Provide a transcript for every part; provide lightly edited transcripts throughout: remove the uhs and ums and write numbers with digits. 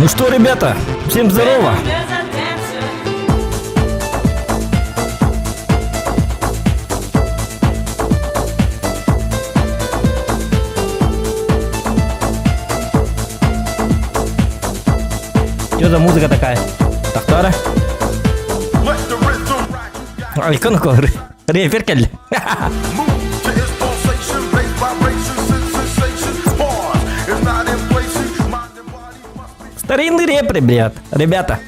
Ну что, ребята, всем здорово! Что за музыка такая? Тахтара? Айкон Репер кэллэ. Старинный реп, ребят. Ребята.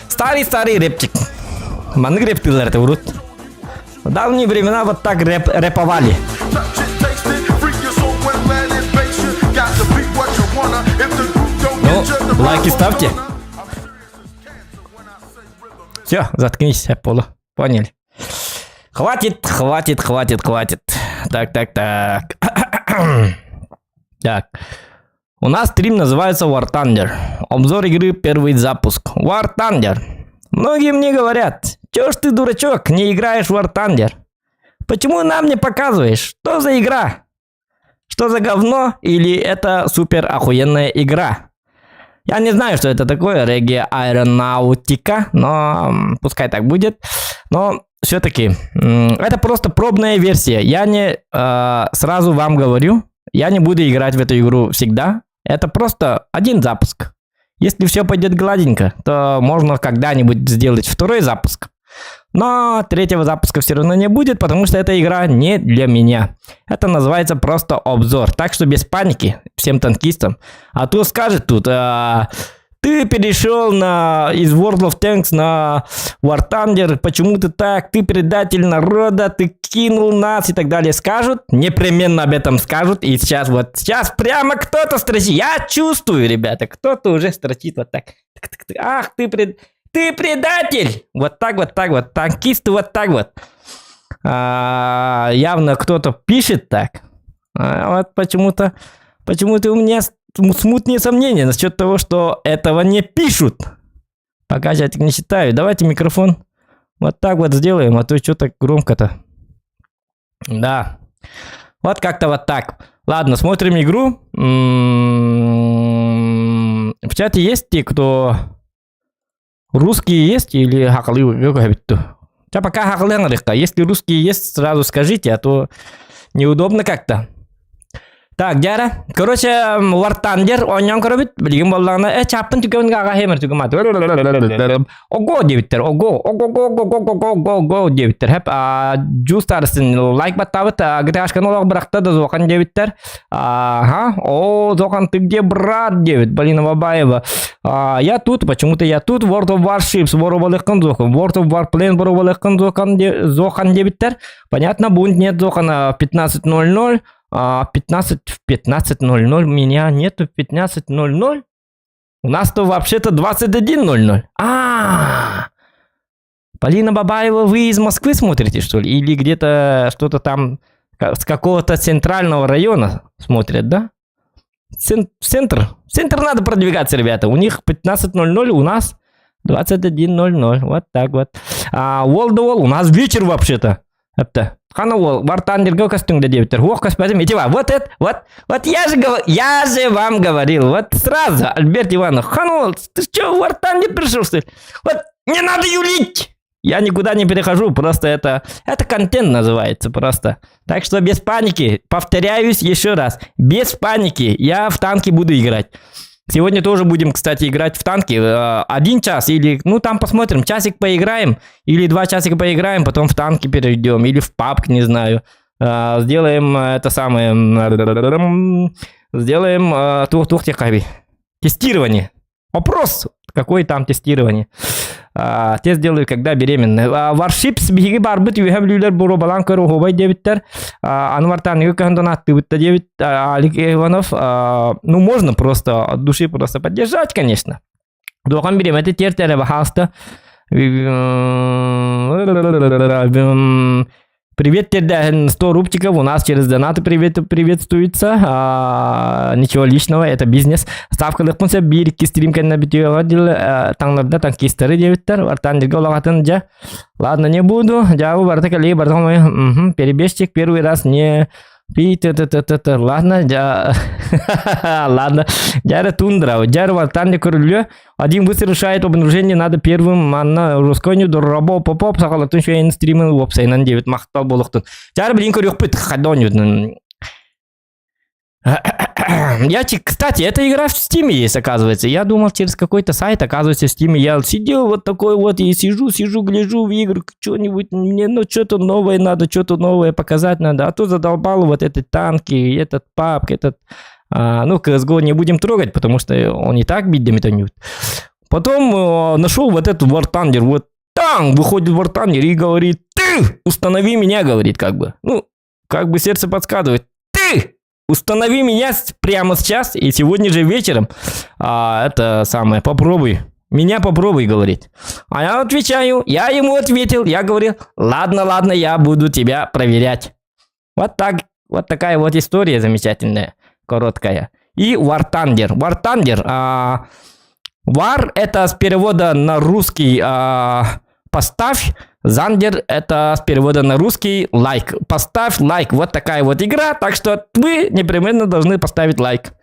Старый-старый репчик. Маннык рептилер это урут. В давние времена вот так рэп, рэповали. Ну, лайки ставьте. Все, заткнись, Пола. Поняли. Хватит, хватит, хватит, хватит. Так, так, так. Так. У нас стрим называется War Thunder. Обзор игры первый запуск. War Thunder. Многие мне говорят, чё ж ты, дурачок, не играешь в War Thunder? Почему нам не показываешь? Что за игра? Что за говно? Или это супер охуенная игра? Я не знаю, что это такое, Regia Aeronautica, но пускай так будет. Но все-таки это просто пробная версия. Я не сразу вам говорю, я не буду играть в эту игру всегда. Это просто один запуск. Если все пойдет гладенько, то можно когда-нибудь сделать второй запуск. Но третьего запуска все равно не будет, потому что эта игра не для меня. Это называется просто обзор. Так что без паники всем танкистам. А то скажет тут, ты перешел на, из World of Tanks на War Thunder, почему ты так, ты предатель народа, ты кинул нас и так далее. Скажут, непременно об этом скажут. И сейчас вот, сейчас прямо кто-то строчит. Я чувствую, ребята, кто-то уже строчит вот так. Ах, ты пред... Ты предатель! Вот так вот, так вот. Танкисты вот так вот. А, явно кто-то пишет так. А вот почему-то, почему-то у меня смутные сомнения насчет того, что этого не пишут. Пока я не читаю. Давайте микрофон вот так вот сделаем, а то что так громко-то. Да. Вот как-то вот так. Ладно, смотрим игру. В чате есть те, кто русские есть или сахалыы Пока сахалыы. Если русские есть, сразу скажите, а то неудобно как-то. Так, дьэ. Короче, War Thunder оонньоон көрөбүт. Билигин буоллаҕына, э, чаппын түгэн гаға хемер түгэн мат. Ого диэбиттэр, ого, ого, ого, ого, ого, ого, ого диэбиттэр. Хэп, жуус тарысын лайк баттаабыт, гиташканы олох бырахта да зохан диэбиттэр. Ага, о, Зохан, ты где, брат, диэбит, Полина Бабаева. А, я тут, почему-то я тут, World of Warships, Воробалыкын Зохан, World of Warplane, Воробалыкын Зохан, Зохан диэбиттэр. Понятно, бунт нет Зохана 15.00. 15 в 15.00 меня нету в 15.00. У нас-то вообще-то 21.00. А, Полина Бабаева, вы из Москвы смотрите, что ли? Или где-то что-то там с какого-то центрального района смотрят, да? Центр. В центр надо продвигаться, ребята. У них 15.00, у нас 21.00. Вот так вот. А, Wall the Wall, у нас вечер вообще-то. Это. Ханна уол, War Thunder көстүҥ дуо диэбиттэр. Суох көспөтүм. Ити вот это, вот, вот я же, я же вам говорил, вот сразу, Альберт Иванов, Ханна уол, ты что, в War Thunder пришел, что ли? Вот, не надо юлить! Я никуда не перехожу, просто это контент называется просто. Так что без паники, повторяюсь еще раз, без паники, я в танки буду играть. Сегодня тоже будем, кстати, играть в танки. Один час или, ну там посмотрим, часик поиграем или 2 часика поиграем, потом в танки перейдем или в PUBG, не знаю. Сделаем это самое, сделаем тух тестирование. Вопрос, какое там тестирование? Тест делаю, когда беременна. Warships биһиги баарбыт Үөһээ Бүлүүлэр боруобалаан көр оһуобай диэбиттэр. Аны War Thunder көһөн донаттыыбыт диэбит Алик Иванов. Ну, можно просто от души просто поддержать, конечно. Дуохан бириэмэтэ тиэрт эрэ баһаалыста. Привет, Тердяхин, 100 рубчиков у нас через донаты привет, приветствуется. Ничего личного, это бизнес. Ставка лыкпын биир икки стрим кэннэ бүтүөҕэ таҥнарда танкистары диэбиттэр. War Thunder-га улаҕатын дьэ. Ладно, не буду. Дьаабы барыта кэлии барыта мой. Перебежчик первый раз не пи т т т т т Ладно, дьэ. Ладно. Дьэ тундра. Дьэ War Thunder көрүллүө. Один быстро решает обнаружение, надо первым манна Росконю дорообо попоп сахалартын шөйін стримін уопсайынан диэбит махтал буолуохтун. Дьэ билигин көрүөхпүт хадоню. Я, кстати, эта игра в Стиме есть, оказывается. Я думал, через какой-то сайт, оказывается, в Стиме. Я сидел вот такой вот и сижу, сижу, гляжу в игры, что-нибудь, мне, ну, что-то новое надо, что-то новое показать надо. А то задолбало вот эти танки, этот PUBG, этот... Ну, CSGO не будем трогать, потому что он и так бить не Потом нашел вот этот War Thunder, вот там выходит War Thunder и говорит, ты установи меня, говорит, как бы. Ну, как бы сердце подсказывает, ты установи меня прямо сейчас и сегодня же вечером, это самое, попробуй. Меня попробуй, говорит. А я отвечаю, я ему ответил, я говорю, ладно, ладно, я буду тебя проверять. Вот так, вот такая вот история замечательная, короткая. И War Thunder. War Thunder, War это с перевода на русский поставь, Thunder это с перевода на русский лайк. Поставь лайк. Вот такая вот игра, так что вы непременно должны поставить лайк.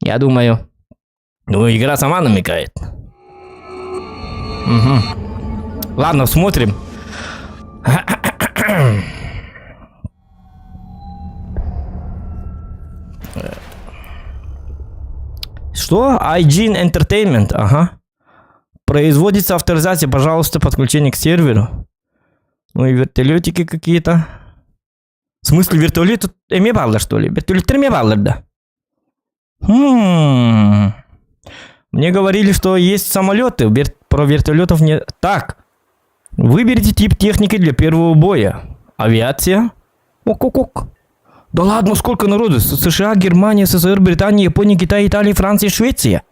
Я думаю. Ну, игра сама намекает. Угу. Ладно, смотрим. Что? IGN Entertainment, ага. Производится авторизация, пожалуйста, подключение к серверу. Ну и вертолетики какие-то. В смысле, вертолет тут эмиэ бааллар, что ли? Вертолеттэр эмиэ бааллар, да. Мне говорили, что есть самолеты. Про вертолетов не... Так. Выберите тип техники для первого боя. Авиация. Ок-ок-ок. Да ладно, сколько народу? США, Германия, СССР, Британия, Япония, Китай, Италия, Франция, Швеция.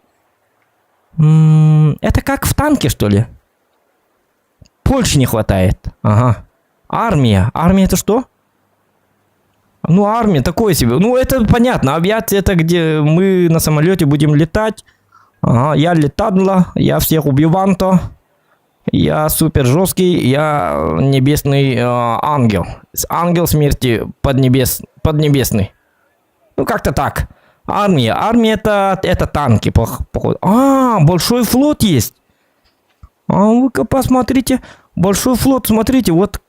Это как в танке, что ли? Польши не хватает. Ага. Армия. Армия это что? Ну, армия, такое себе. Ну, это понятно. Авиация это где мы на самолете будем летать. Ага, я летадла, я всех убиванто. Я супер жесткий, я небесный ангел. Ангел смерти поднебесный. Ну, как-то так. Армия. Армия это танки, походу. А, большой флот есть. А вы-ка посмотрите. Большой флот, смотрите, вот.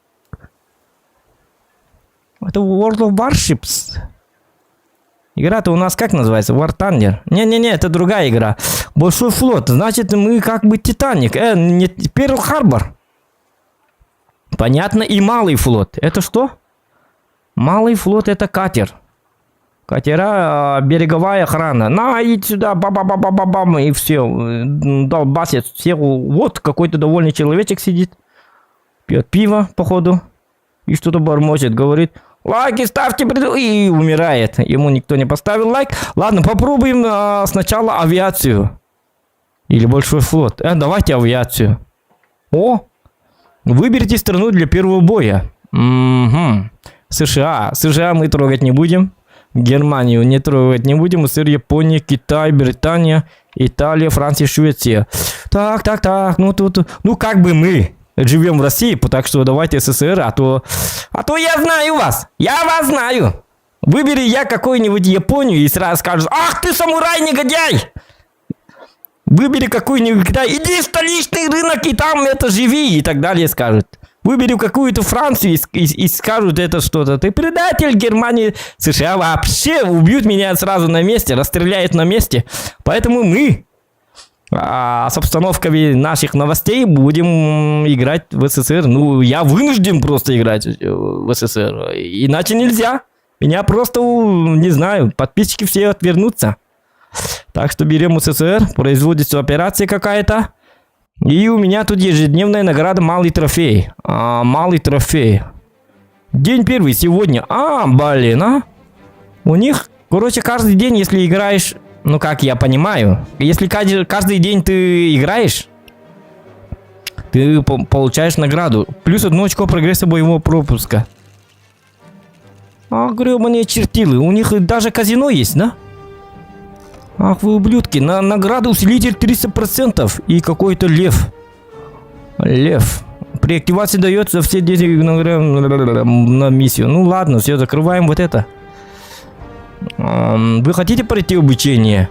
Это World of Warships. Игра-то у нас как называется? War Thunder. Не-не-не, это другая игра. Большой флот. Значит, мы как бы Титаник. Не Перл Харбор. Понятно, и малый флот. Это что? Малый флот это катер. Катера, береговая охрана. На, иди сюда, ба-ба-ба-ба-ба-бам, и все. Долбасят всех. Вот какой-то довольный человечек сидит. Пьет пиво, походу. И что-то бормочет, говорит, лайки ставьте, и умирает. Ему никто не поставил лайк. Ладно, попробуем сначала авиацию. Или большой флот. Давайте авиацию. О! Выберите страну для первого боя. Угу. США. США мы трогать не будем. Германию не трогать не будем. СССР, Япония, Китай, Британия, Италия, Франция, Швеция. Так, так, так. Ну тут, ну как бы мы живем в России, так что давайте СССР, а то я знаю вас. Я вас знаю. Выбери я какую-нибудь Японию и сразу скажут: ах ты самурай-негодяй! Выбери какую-нибудь Китай, иди в столичный рынок и там это живи и так далее скажут. Выбери какую-то Францию и скажут это что-то. Ты предатель Германии, США вообще убьют меня сразу на месте, расстреляют на месте. Поэтому мы с обстановками наших новостей будем играть в СССР. Ну, я вынужден просто играть в СССР. Иначе нельзя. Меня просто, не знаю, подписчики все отвернутся. Так что берем СССР, производится операция какая-то. И у меня тут ежедневная награда «Малый трофей». Малый трофей. День первый сегодня. А, блин, а? У них, короче, каждый день, если играешь, ну как я понимаю, если каждый день ты играешь, ты получаешь награду. Плюс одно очко прогресса боевого пропуска. А, гребаные чертилы, у них даже казино есть, да? Ах вы ублюдки, на награду усилитель 300% и какой-то лев. Лев. При активации дается все деньги на миссию. Ну ладно, все, закрываем вот это. Вы хотите пройти обучение?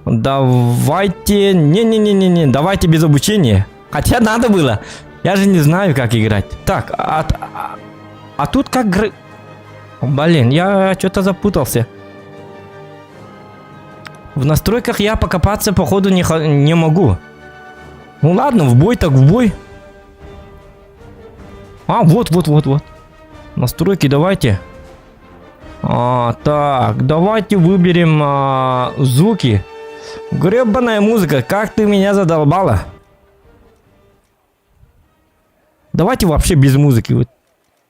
Давайте... Не-не-не-не-не, давайте без обучения. Хотя надо было. Я же не знаю, как играть. Так, а тут как... Блин, я что-то запутался. В настройках я покопаться, походу, не могу. Ну ладно, в бой так в бой. А, вот, вот, вот, вот. Настройки давайте. Так, давайте выберем звуки. Гребаная музыка, как ты меня задолбала. Давайте вообще без музыки. Вот.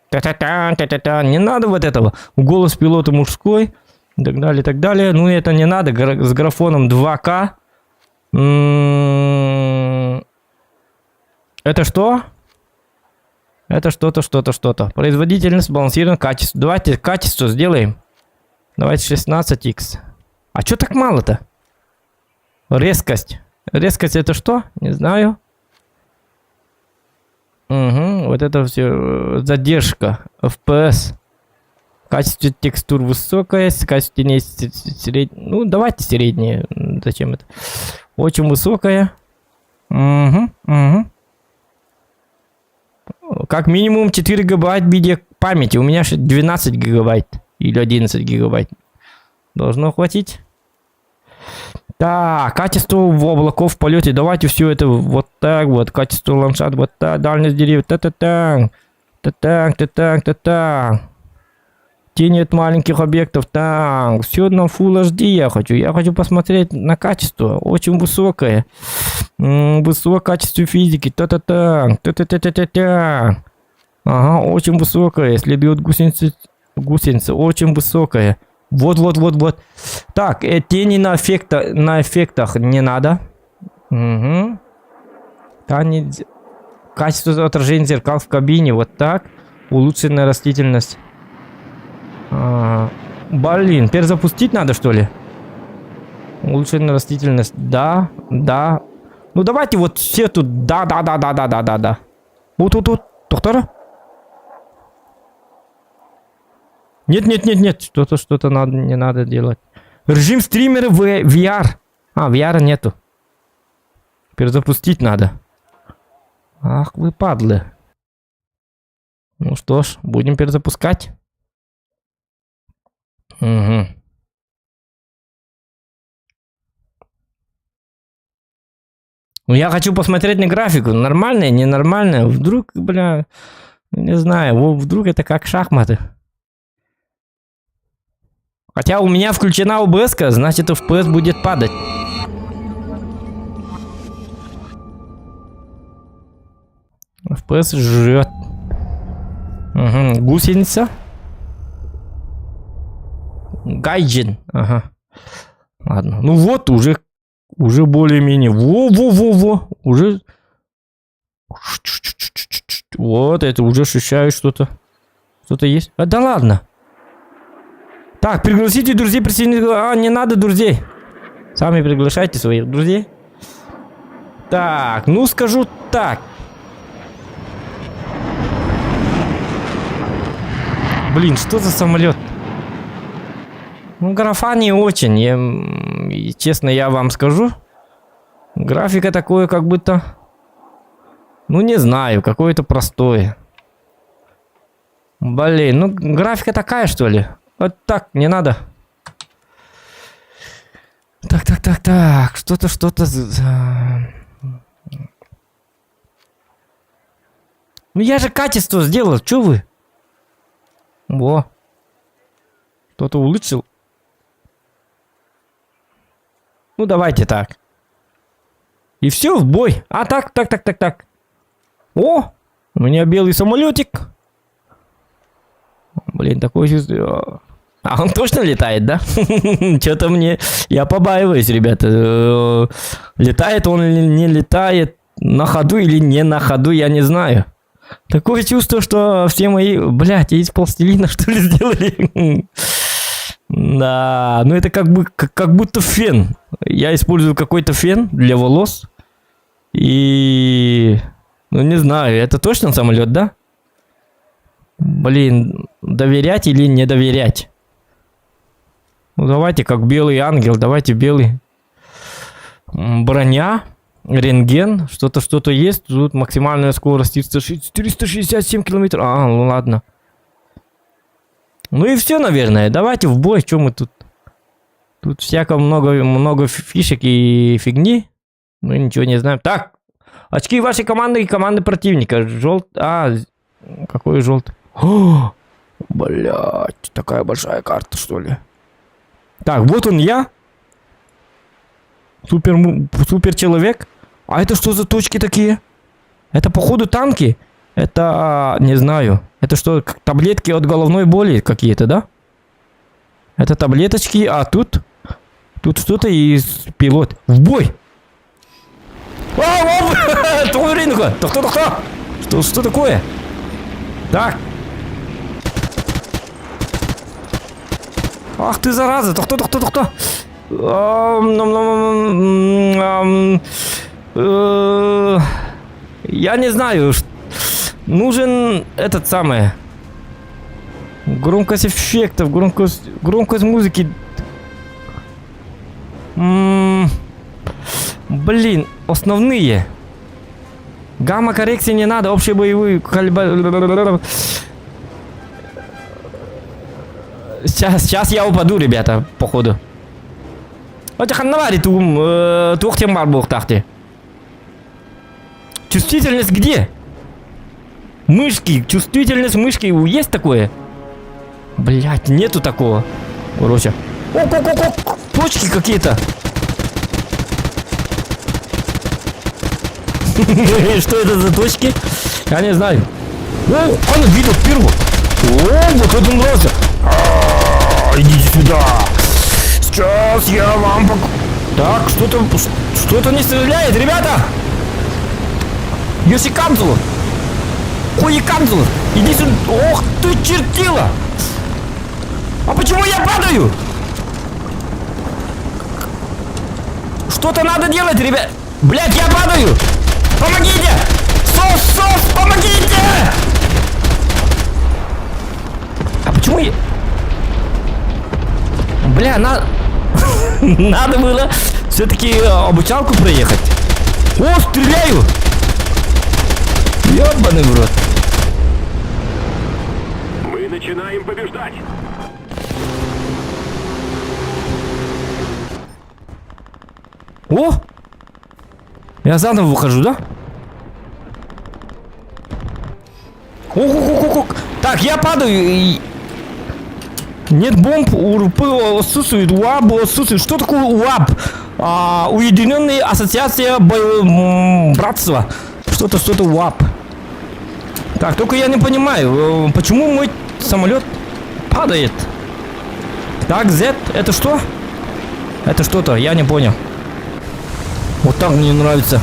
Та-та-та, та-та-та. Не надо вот этого. Голос пилота мужской. И так далее, и так далее. Ну, это не надо. С графоном 2К. Это что? Это что-то, что-то, что-то. Производительность, сбалансирован, качество. Давайте качество сделаем. Давайте 16х. А чё так мало-то? Резкость. Резкость это что? Не знаю. Угу, вот это все. Задержка. FPS. Качество текстур высокое, качество теней среднее. Ну, давайте среднее. Зачем это? Очень высокое. Угу. Как минимум 4 гигабайт видео памяти. У меня 12 гигабайт или 11 гигабайт. Должно хватить. Так, качество в облаков в полете. Давайте все это вот так вот. Качество ландшафта вот так. Дальность деревьев. Та-та-та. Та-так, та-так, та-так. Тени от маленьких объектов. Так, все на Full HD я хочу. Я хочу посмотреть на качество. Очень высокое. Высокое качество физики. Та-та-та. Та-та-та-та-та-та. Ага, очень высокое. Следы от гусеницы. Гусеницы. Очень высокое. Вот-вот-вот-вот. Так, тени на эффектах не надо. Угу. Качество отражения зеркал в кабине. Вот так. Улучшенная растительность. Блин, перезапустить надо, что ли? Улучшенная растительность. Да, да. Ну давайте вот все тут. Да, да, да, да, да, да, да, да. Вот тут, тут. Доктора? Нет, нет, нет, нет. Что-то, что-то надо, не надо делать. Режим стримера в VR. А, VR нету. Перезапустить надо. Ах вы падлы. Ну что ж, будем перезапускать. Угу. Ну, я хочу посмотреть на графику. Нормальная, ненормальная. Вдруг, бля, не знаю, вдруг это как шахматы. Хотя у меня включена OBS, значит FPS будет падать. FPS жрет. Угу. Гусеница. Гайджин. Ага. Ладно. Ну вот, уже Уже более-менее. Во-во-во-во. Уже... Вот, это уже ощущаю что-то. Что-то есть. А, да ладно. Так, пригласите друзей, присоединиться. А, не надо друзей. Сами приглашайте своих друзей. Так, ну скажу так. Блин, что за самолет? Ну, графа не очень. Я, честно, я вам скажу. Графика такое, как будто... Ну, не знаю, какое-то простое. Блин, ну графика такая, что ли? Вот так, не надо. Так, так, так, так. Что-то, что-то... Ну я же качество сделал, чё вы? Во. Кто-то улучшил. Ну давайте так. И все, в бой. А так, так, так, так, так. О, у меня белый самолетик. Блин, такой чувство. А он точно летает, да? Что-то мне... Я побаиваюсь, ребята. Летает он или не летает, на ходу или не на ходу, я не знаю. Такое чувство, что все мои... Блядь, из пластилина, что ли, сделали? Да, ну это как бы, как будто фен. Я использую какой-то фен для волос. И... Ну не знаю, это точно самолет, да? Блин, доверять или не доверять? Ну давайте как белый ангел, давайте белый. Броня, рентген, что-то, что-то есть. Тут максимальная скорость 467 километров. А, ну ладно. Ну и все, наверное. Давайте в бой. Чем мы тут? Тут всяко много, много фишек и фигни. Мы ничего не знаем. Так, очки вашей команды и команды противника. Желт... А, какой желтый? О, блядь, такая большая карта, что ли? Так, вот он я. Супер, супер человек. А это что за точки такие? Это походу танки? Это, не знаю. Это что, таблетки от головной боли какие-то, да? Это таблеточки, а тут... Тут что-то из пилот. В бой! Что, что такое? Так. Ах ты зараза! Тохто, тохто, тохто! Я не знаю. Нужен этот самый. Громкость эффектов, громкость, громкость музыки. Блин, основные. Гамма коррекции не надо, общие боевые. Сейчас, сейчас я упаду, ребята, походу. Хотя ханнавари тум, тух тем барбухтахте. Чувствительность где? Мышки, чувствительность мышки, есть такое? Блять, нету такого. Короче. О, о, о, о, точки какие-то. Что это за точки? Я не знаю. О, он видел первую. О, вот это нравится. Идите сюда. Сейчас я вам пок... Так, что-то... Что-то не стреляет, ребята! Йосикамзу! Хуикамзу! Иди сюда! Ох ты, чертила! А почему я падаю? Что-то надо делать, ребят! Блять, я падаю! Помогите! Сос, сос, помогите! А почему я... Бля, на... Надо было все-таки обучалку проехать. О, стреляю! Ёбаный в рот. Мы начинаем побеждать. О! Я заново выхожу, да? Ох, ох, ох, ох. Так, я падаю и... Нет бомб, УРП отсутствует, УАБ отсутствует. Что такое УАБ? А, Уединенная ассоциация бо... братства. Что-то, что-то УАБ. Так, только я не понимаю, почему мой самолет падает? Так, Z, это что? Это что-то, я не понял. Вот так мне нравится.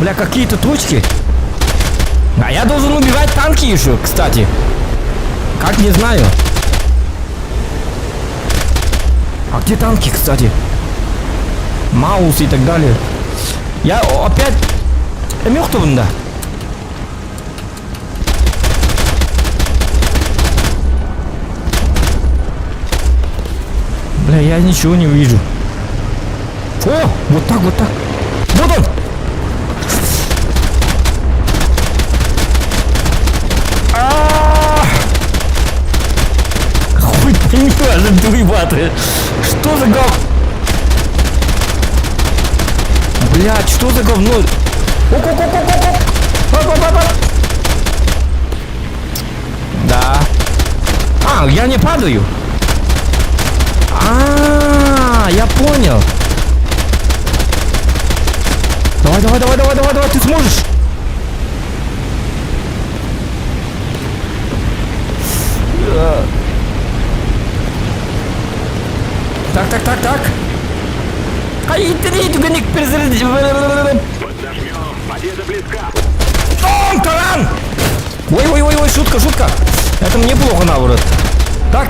Бля, какие-то точки. А я должен убивать танки еще, кстати. Как, не знаю. А где танки, кстати? Маус и так далее. Я опять... Эмиохтовында. Бля, я ничего не вижу. О, вот так, вот так. Вот он! А! Хуй пойми, Что за гов... Блядь, что за говно? Ок-ок-ок-ок-ок! Оп-оп-оп-оп! Да. А, я не падаю. А, я понял. Давай, давай, давай, давай, давай, давай, ты сможешь. Так, так, так, так. Ай, Поднажмем. Победа близка. Том, таран! Ой, ой, ой, ой, шутка, шутка. Это мне плохо наоборот. Так.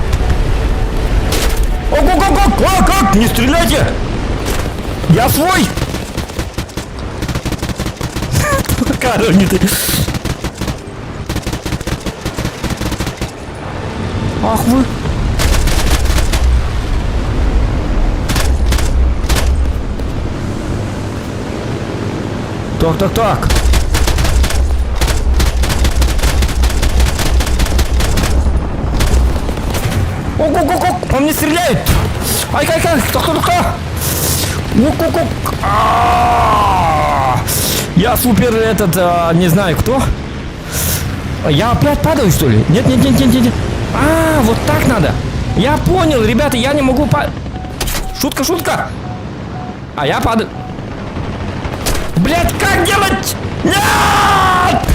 Ого, го, го, го, как? Не стреляйте! Я свой! Короче, ты. Ах вы. Так, так, так. Ого-го-го, он мне стреляет! Ай, ай, ай, кто, кто, кто? Ок-ок-ок. А-а-а! Я супер этот, не знаю кто. Я опять падаю, что ли? Нет, нет, нет, нет, нет. А, вот так надо. Я понял, ребята, я не могу па... Шутка, шутка. А я падаю. Блять, как делать? Нет!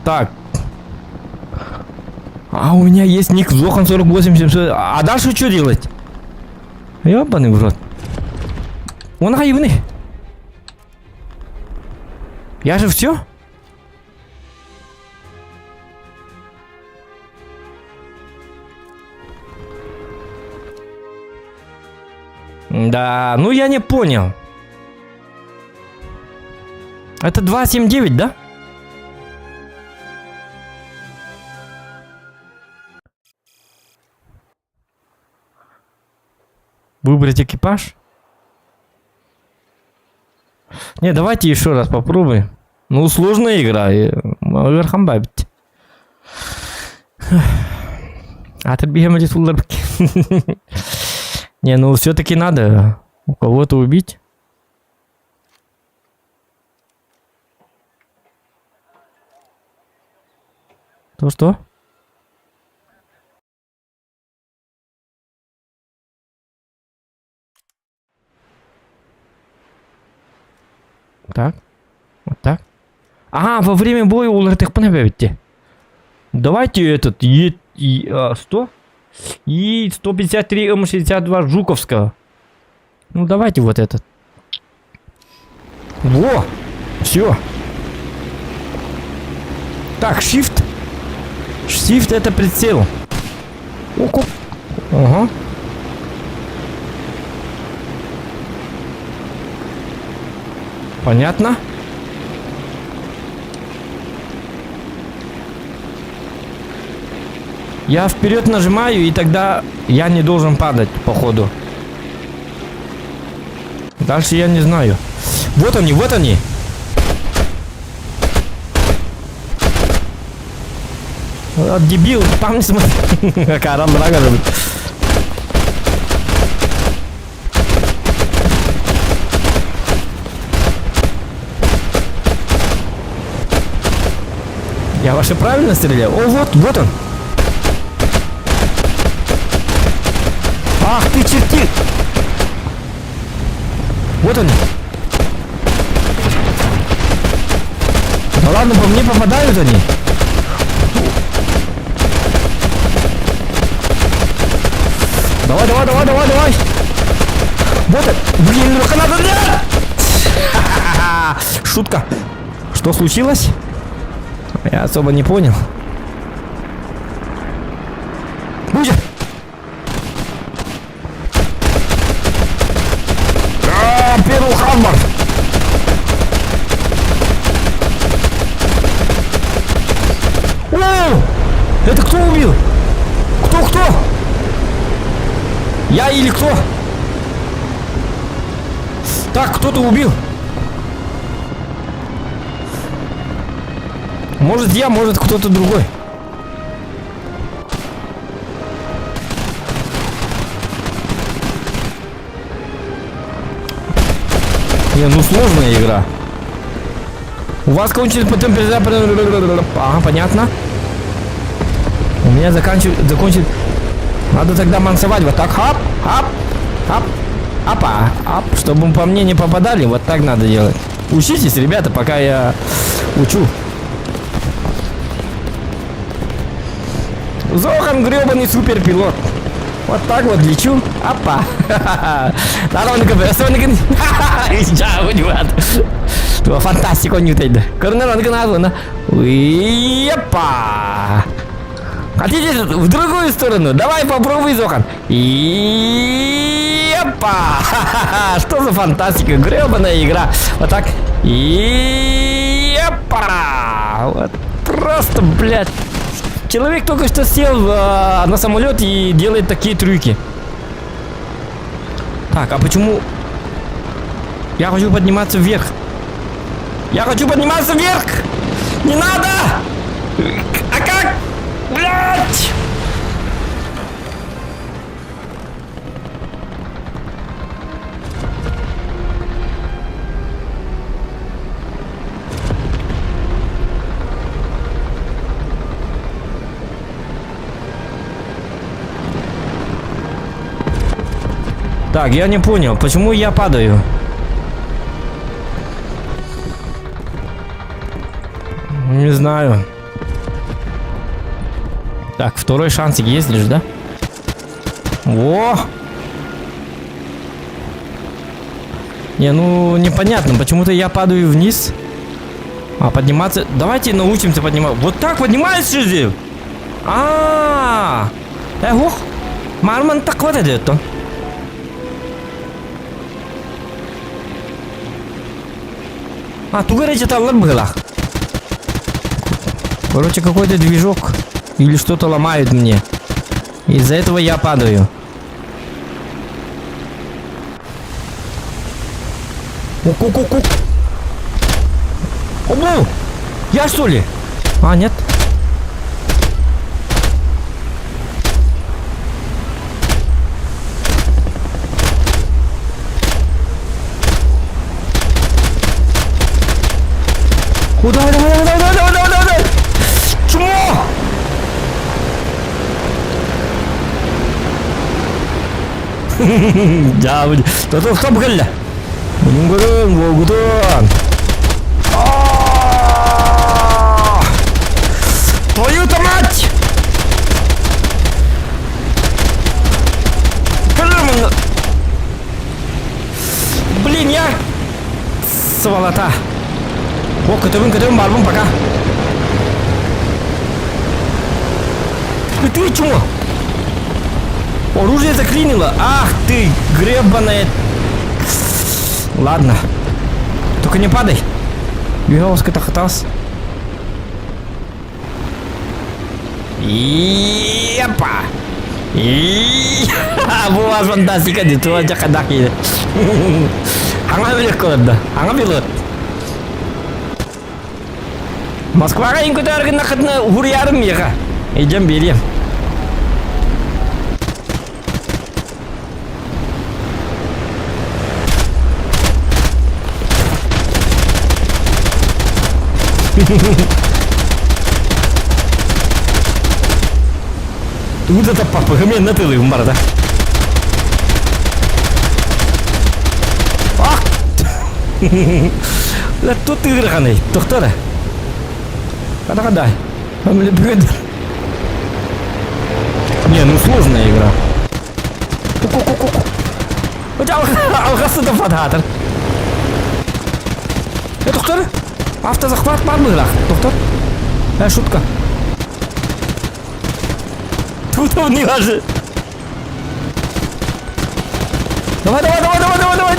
Так. А у меня есть ник Зохан 48 700. А дальше что делать? Ёбаный в рот. Он наивный. Я же все? Да, ну я не понял. Это 279, да? Выбрать экипаж? Не, давайте еще раз попробуем. Ну, сложная игра. Верхом бабить. А ты Не, ну все-таки надо у кого-то убить. То что? Так. Вот так. А, во время боя уларытыахпын. Давайте этот, Е, и, 100? И 153 М62 Жуковского. Ну, давайте вот этот. Во! Все. Так, Shift. Shift это прицел. Око. Ага. Понятно. Я вперед нажимаю, и тогда я не должен падать, походу. Дальше я не знаю. Вот они, вот они. А, дебил, там не смотри. Карам драга же. Я вообще правильно стреляю? О, вот, вот он. черти! Вот они. Да ладно, по мне попадают они. Давай, давай, давай, давай, давай. Вот это. Блин, ну надо. Нет! Шутка. Что случилось? Я особо не понял. Будет! А, Перл Харбор! О! Это кто убил? Кто, кто? Я или кто? Так, кто-то убил. Может я, может кто-то другой. Не, ну сложная игра. У вас кончились потом Ага, понятно. У меня заканчивает, закончит. Надо тогда мансовать вот так. Хоп, хоп, хоп, апа, ап, чтобы по мне не попадали. Вот так надо делать. Учитесь, ребята, пока я учу. Зохан гребаный суперпилот. Вот так вот лечу. Апа. Фантастика не Епа. Хотите в другую сторону? Давай попробуй, Зохан. Епа! Что за фантастика? Гребаная игра. Вот так. Епа! Вот просто, блядь. Человек только что сел на самолет и делает такие трюки. Так, а почему... Я хочу подниматься вверх. Я хочу подниматься вверх! Не надо! А как? Блять! Так, я не понял, почему я падаю? Не знаю. Так, второй шансик есть лишь, да? Во! Не, ну непонятно, почему-то я падаю вниз. А подниматься... Давайте научимся подниматься. Вот так поднимаешься здесь? А, -а, -а. Эх, Марман так вот это. А, тугара читаллар быһыылаах. Короче, какой-то движок или что-то ломают мне. Из-за этого я падаю. Ку-ку-ку. Облу! Я что ли? А, нет. О, давай, давай, давай, давай, давай, давай, давай, давай! Чмо! Дьэ, стоп кэллэ. Муҥҥутун, буолгутун. Твою-то мать! Блин, я... Сволота. О, көтөбүн, көтөбүн, барбын пока. Ты чмо? Оружие заклинило. Ах ты, гребаная. Ладно. Только не падай. Юхауска тахатас. Епа! Була фантастика, дии тула дьакадаки. Аңа билек да. Аңа билет. Москваҕа ин көтөөргүннахытына уһуруйарым миэхэ. Идем биэриэм. Тугу да таппаппын, мен натылыым барда. Тут ыараханый, тохтор. Када-када. Не, ну сложная игра. Алҕас да фатаатар. Э, доктор, автозахват бар быһыылаах, доктор. Э, шутка. Тут он не даже. Давай, давай, давай, давай, давай, давай.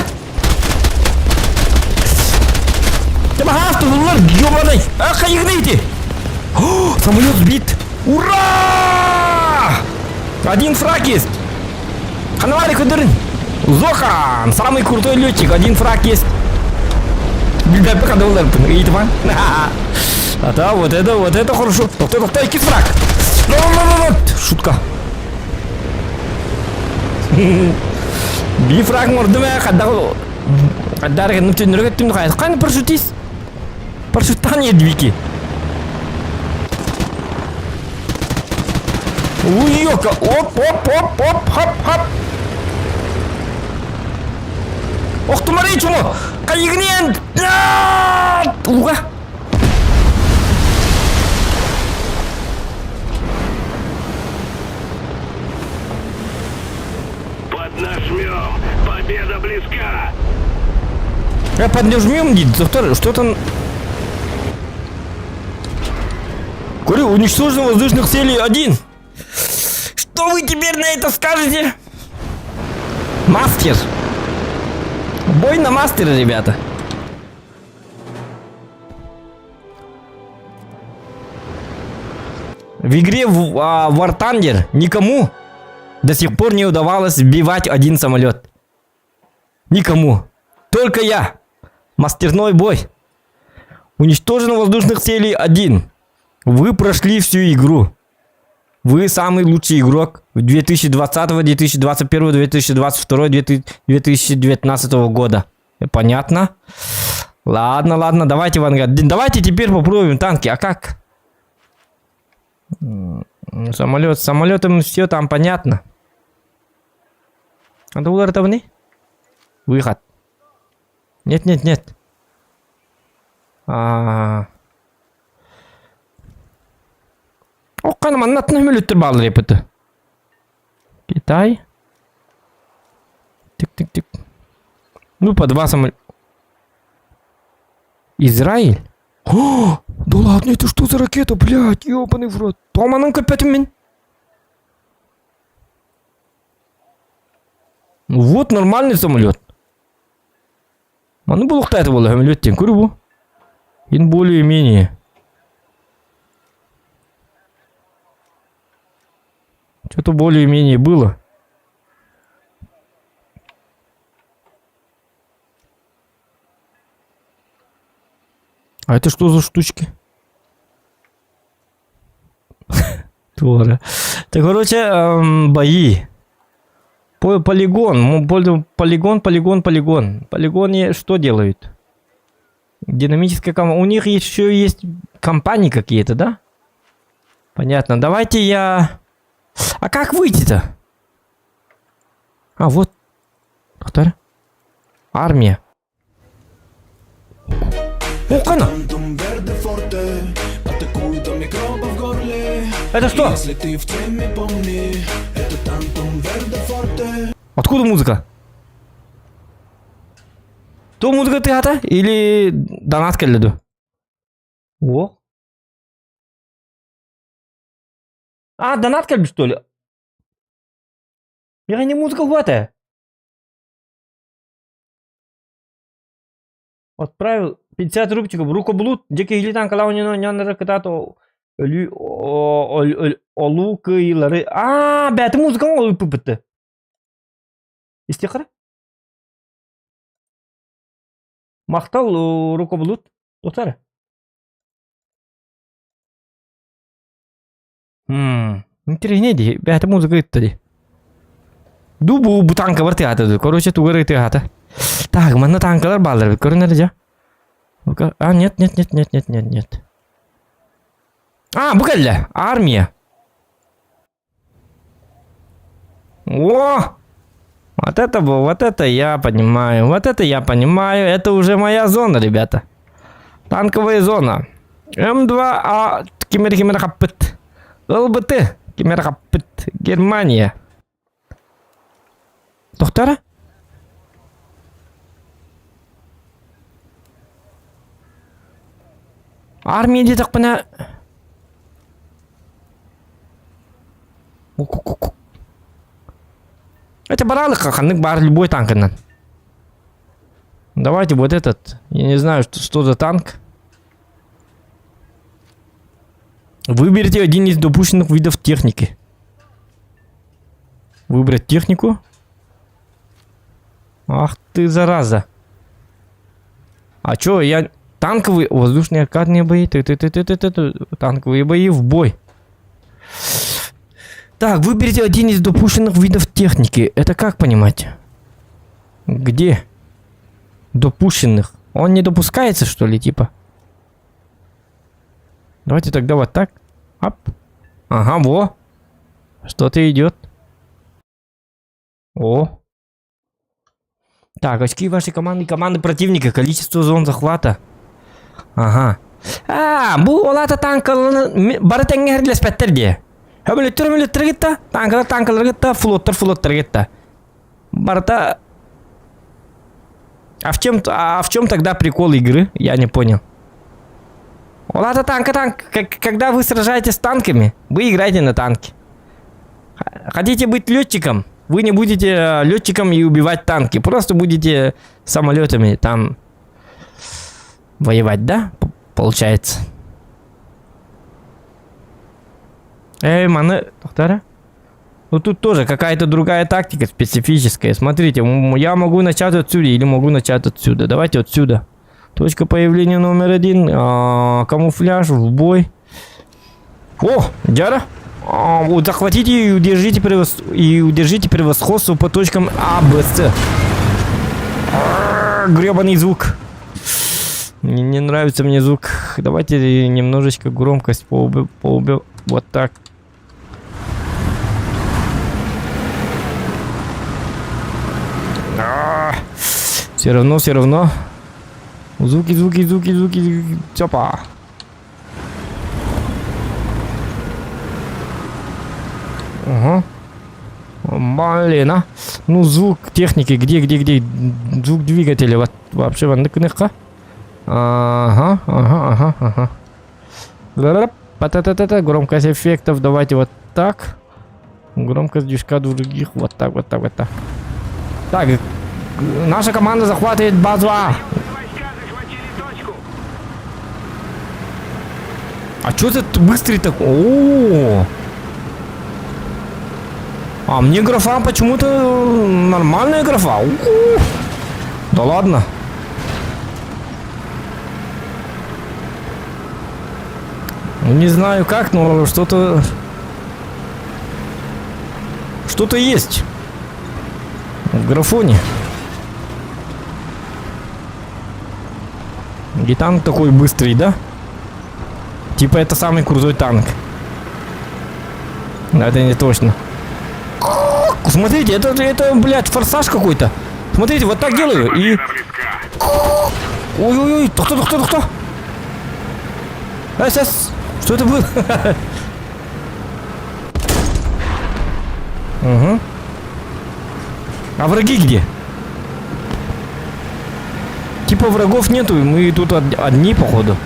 Тимахаав тулулар, ёбаный. Ах, хайыгны О, самолет сбит. Ура! Один фраг есть. Ханавари көдөрүн. Зохан, самый крутой летчик, один фраг есть. А да, вот это хорошо. Тохтой, тохтой, икки фраг. Ну, ну, ну, ну, шутка. Би фраг мордум ээ, хаддах хаддар гынным түннөргө түмдү хайт. Каны парашютист? Парашюттан едвики. Уёка, оп, оп, оп, оп, хоп, хоп. Охтумарый чумо! Кайыгниен! Уга! Поднажмем! Победа близка! Я поднажмем, доктор, что там? Говорю, уничтожено воздушных целей один. Что вы теперь на это скажете? Мастер. Бой на мастера, ребята. В игре War Thunder никому до сих пор не удавалось сбивать один самолет. Никому. Только я. Мастерной бой. Уничтожено воздушных целей один. Вы прошли всю игру. Вы самый лучший игрок 2020, 2021, 2022, 2019 года. Понятно? Ладно, ладно, давайте, Вангар. Давайте теперь попробуем танки. А как? Самолет, с самолетом все там понятно. А улар Выход. Нет, нет, нет. А. Окканым аннатын өмөлөттөр баалар епыты. Китай. Тик-тик-тик. Ну, по два самолета. Израиль? О, да ладно, это что за ракета, блядь, ёбаный в рот. Томаның көпөтүм мин. Вот нормальный самолет. Маны булуктайды боло самолеттен көрү бу. Ин более-менее. Что-то более-менее было. А это что за штучки? Тура. Так, короче, бои. Полигон. Полигон, полигон, полигон. Полигоне что делают? Динамическая команда. У них еще есть компании какие-то, да? Понятно. Давайте я... А как выйти-то? А, вот. Кто? Армия. О, Это что? Откуда музыка? То музыка тыаһаата или донат кэллэ дуу? О. А, донат кэлбит что ли? Я не музыка хватает. Отправил 50 рубчиков. Рукоблуд. Дьэ киһилии танкалаа ньоннары кытаат өлүү олуу кыйылары. А, бэти музыкам ол ыппыппыт. Истиэххэ Махтал рукоблуд. Тутар. Интэриэһинэй дии. Бэйэтэ музыка ыытта дии. Ду бу бу танка бар тыаһаата Короче, тугар тыаһаата. Так, манна танкалар бааллар эбит. Көрүнэр дьэ. А, нет, нет, нет, нет, нет, нет, нет. А, бу кэллэ. Армия. О! Вот это был, вот это я понимаю, вот это я понимаю, это уже моя зона, ребята. Танковая зона. М2А ким эрэ хаппыт. ЛБТ ким эрэ хаппыт. Германия. Доктора? Армия диэтэхпинэ... Это баралыка, ханнык бар любой танкынан. Давайте вот этот. Я не знаю, что за танк. Выберите один из допущенных видов техники. Выбрать технику. Ах ты, зараза. А чё, я... Танковые, воздушные аркадные бои, ты ты ты ты ты ты ты танковые бои в бой. Так, выберите один из допущенных видов техники. Это как понимать? Где? Допущенных. Он не допускается, что ли, типа? Давайте тогда вот так. Ап. Ага, во. Что-то идет. О. Так, очки вашей команды, команды противника, количество зон захвата. Ага. А, бу ол аата танкалары бары тэҥҥэ хэрлэспэттэр дии. Сөмөлүөттэр сөмөлүөттэр кытта, танкалар танкалар кытта, флоттар флоттар кытта. Барыта. А в чем тогда прикол игры? Я не понял. Ол аата танка танк. Когда вы сражаетесь с танками, вы играете на танке. Хотите быть летчиком? Вы не будете летчиком и убивать танки. Просто будете самолетами там воевать, да? Получается. Эй, маны, доктора? Ну тут тоже какая-то другая тактика специфическая. Смотрите, я могу начать отсюда или могу начать отсюда. Давайте отсюда. Точка появления номер один. Камуфляж в бой. О, дьэ. Вот захватите и удержите превосходство по точкам А, Б, С. Гребаный звук. Не, не нравится мне звук. Давайте немножечко громкость поуби. Вот так. Все равно, все равно. Звуки, звуки, звуки, звуки, звуки. Тёпа. Ага. Блин, а. Ну, звук техники, где, где, где? Звук двигателя. Вот вообще, вон Ага. Та-та-та-та, громкость эффектов давайте вот так. Громкость движка других вот так, вот так, вот так. Так, наша команда захватывает базу А. Войска захватили точку. А чё ты быстрый такой? О! А мне графа почему-то нормальная графа. У-у. Да ладно. Ну, не знаю как, но что-то... Что-то есть. В графоне. И танк такой быстрый, да? Типа это самый крутой танк. Но это не точно. Смотрите, это, блядь, форсаж какой-то. Смотрите, вот так делаю и... Победа близка. Ой-ой-ой, кто, кто, кто, кто? СС, что это было? Угу. А враги где? Типа врагов нету, и мы тут одни, походу.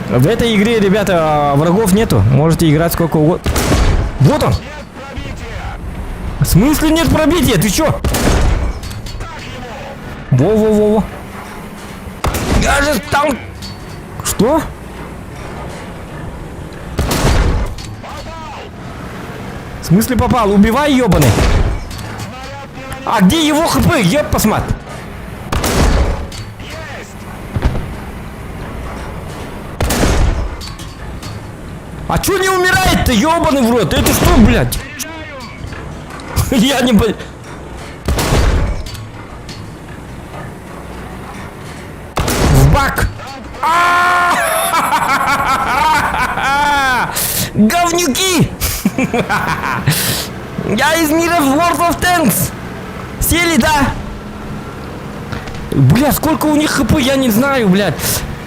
В этой игре, ребята, врагов нету. Можете играть сколько угодно. Вот он! В смысле нет пробития? Ты чё? Во-во-во-во. Я же там... Что? В смысле попал? Убивай, ёбаный. А где его хп? Ёб посмат. А чё не умирает-то, ёбаный в рот? Это что, блядь? Я не пон... В бак! А! Говнюки! Я из мира World of Tanks! Сели, да? Бля, сколько у них хп, я не знаю, блядь.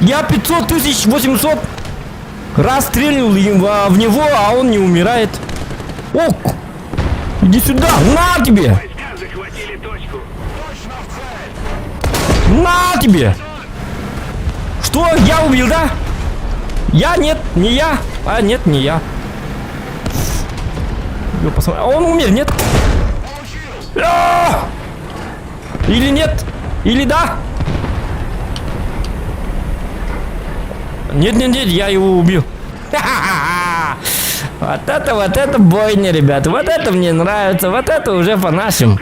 Я 500 тысяч 800 раз стрельнул им в него, а он не умирает. Ок! Иди сюда, на тебе! Войска захватили точку. Точно в цель. На тебе! Что? Я убил, да? Я? Нет, не я. А, нет, не я. Ё, посмотри. А он умер, нет? А! Или нет? Или да? Нет, нет, нет, я его убил. Вот это бойня, ребят. Вот это мне нравится. Вот это уже по нашим.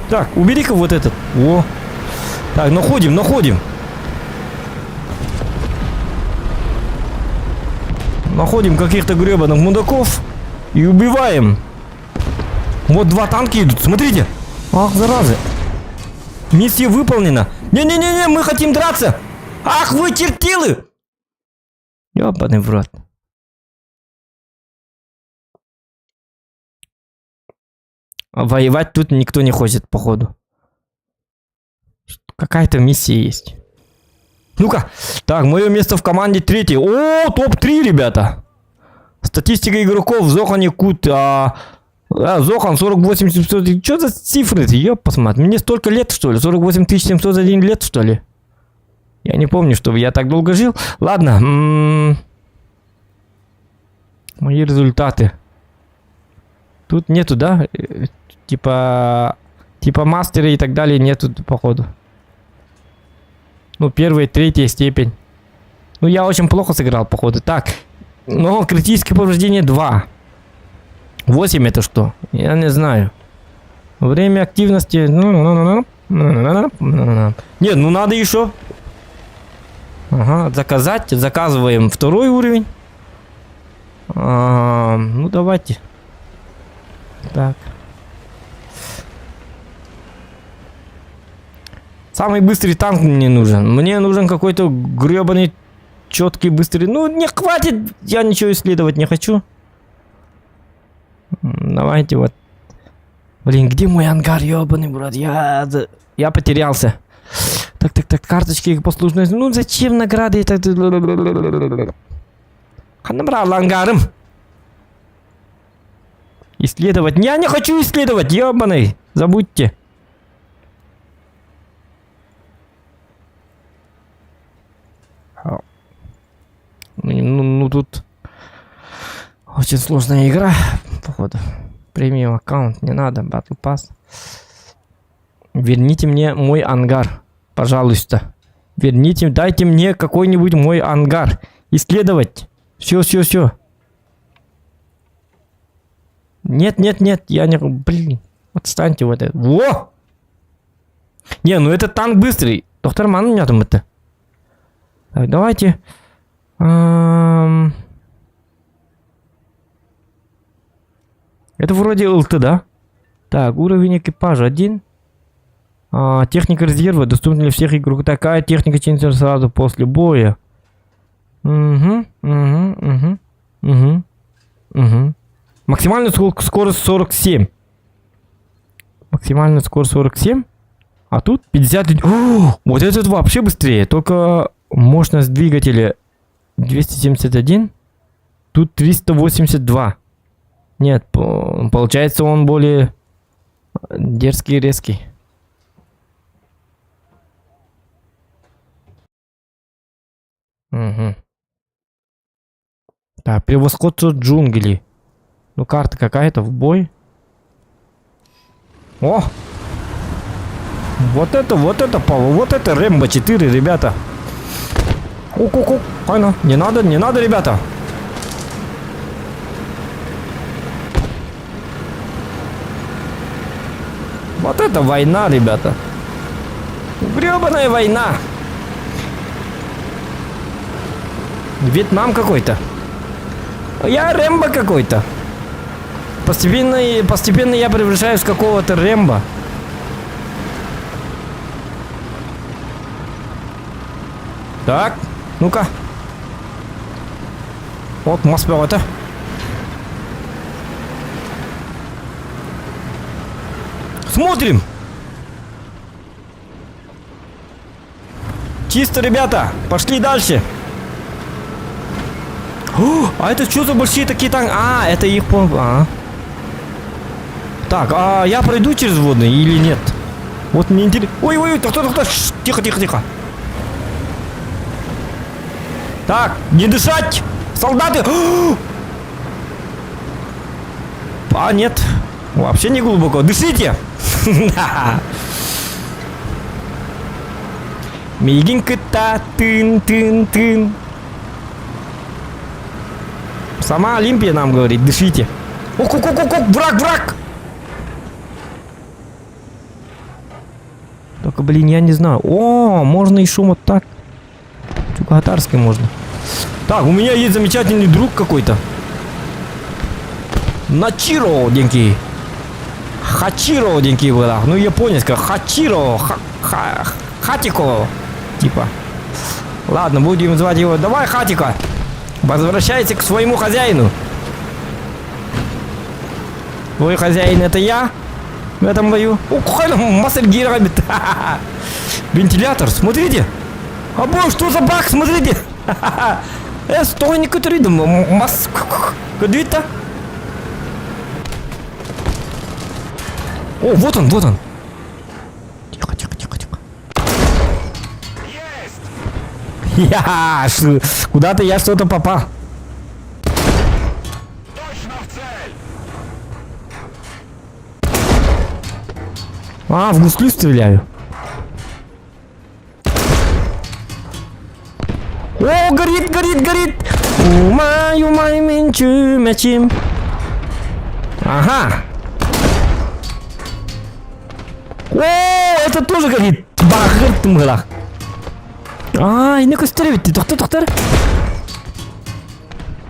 Так, убери-ка вот этот. О. Так, находим, находим. Находим каких-то гребаных мудаков и убиваем. Вот два танка идут, смотрите. Ах, заразы. Миссия выполнена. Не-не-не-не, мы хотим драться. Ах, вы чертилы! Ёбаный в рот. А воевать тут никто не хочет, походу. Какая-то миссия есть. Ну-ка. Так, мое место в команде третье. О, топ-3, ребята. Статистика игроков. Зохан Якут. Зохан 48 700. Что за цифры? Ёп, посмотри. Мне столько лет, что ли? 48 701 лет, что ли? Я не помню, чтобы я так долго жил. Ладно. Мои результаты. Тут нету, да? Типа мастера и так далее нету, походу. Ну, первая, третья степень. Ну, я очень плохо сыграл, походу. Так, но критическое повреждение 2. 8 это что? Я не знаю. Время активности... Нет, ну надо еще. Ага, заказать. Заказываем второй уровень. Ну, давайте. Так. Самый быстрый танк мне нужен. Мне нужен какой-то гребаный, четкий, быстрый. Ну, не хватит. Я ничего исследовать не хочу. Давайте вот. Блин, где мой ангар, ебаный брат? Я потерялся. Так, так, так, карточки послужной. Ну, зачем награды? Ханна брал ангарым. Исследовать. Я не хочу исследовать, ебаный. Забудьте. Ну, тут очень сложная игра, походу. Премиум аккаунт не надо, Battle Pass. Верните мне мой ангар, пожалуйста. Верните, дайте мне какой-нибудь мой ангар. Исследовать. Все, все, все. Нет, нет, нет, я не... Блин, отстаньте вот это. Во! Не, ну этот танк быстрый. Доктор Ман у меня там это. Так, давайте. Это вроде ЛТ, да? Так, уровень экипажа 1. Техника резерва доступна для всех игроков. Такая техника чинится сразу после боя. Угу. Максимальная скорость 47. Максимальная скорость 47. А тут 50. О, вот этот вообще быстрее. Только мощность двигателя 271. Тут 382. Нет, получается он более дерзкий и резкий. Угу. Так, превосходство джунглей. Ну, карта какая-то в бой. О! Вот это, вот это, Павел, вот это Рэмбо 4, ребята. Ок-ок-ок, Айна, не надо, не надо, ребята. Вот это война, ребята. Гребаная война. Вьетнам какой-то. Я Рэмбо какой-то. Постепенно я превращаюсь в какого-то Рэмбо. Так, ну-ка. Вот мас бөҕөтө. Смотрим. Чисто, ребята, пошли дальше. О, а это что за большие такие танки? А, это их... А. Так, а я пройду через водный или нет? Вот мне интересно. Ой, ой, ой, так, так, так, тихо, тихо, тихо. Так, не дышать! Солдаты! А, нет. Вообще не глубоко. Дышите! Миигин кытта тын тын тын. Сама Олимпия нам говорит, дышите. Ок, ок, ок, ок, ок, враг, враг! Только, блин, я не знаю. О, можно и шум вот так. Чукатарский можно. Так, у меня есть замечательный друг какой-то. Начиро, деньги. Хачиро, деньги была. Ну, японец, Хачиро, ха, ха, Хатико. Типа. Ладно, будем звать его. Давай, Хатико. Возвращайся к своему хозяину. Твой хозяин это я в этом бою. О, Вентилятор, смотрите. А боже, что за баг, смотрите. Стой, не мас. Кадвита. О, вот он, вот он. Тихо, тихо, тихо, тихо. Есть! Я, куда-то я что-то попал. Точно в цель! А, в гуслю стреляю. О, горит, горит, горит! Умай, умай, менчу, мячим. Ага. О, это тоже горит. Бахыртым гылах. А, инна көстөр эбит. Тоқтар, тоқтар.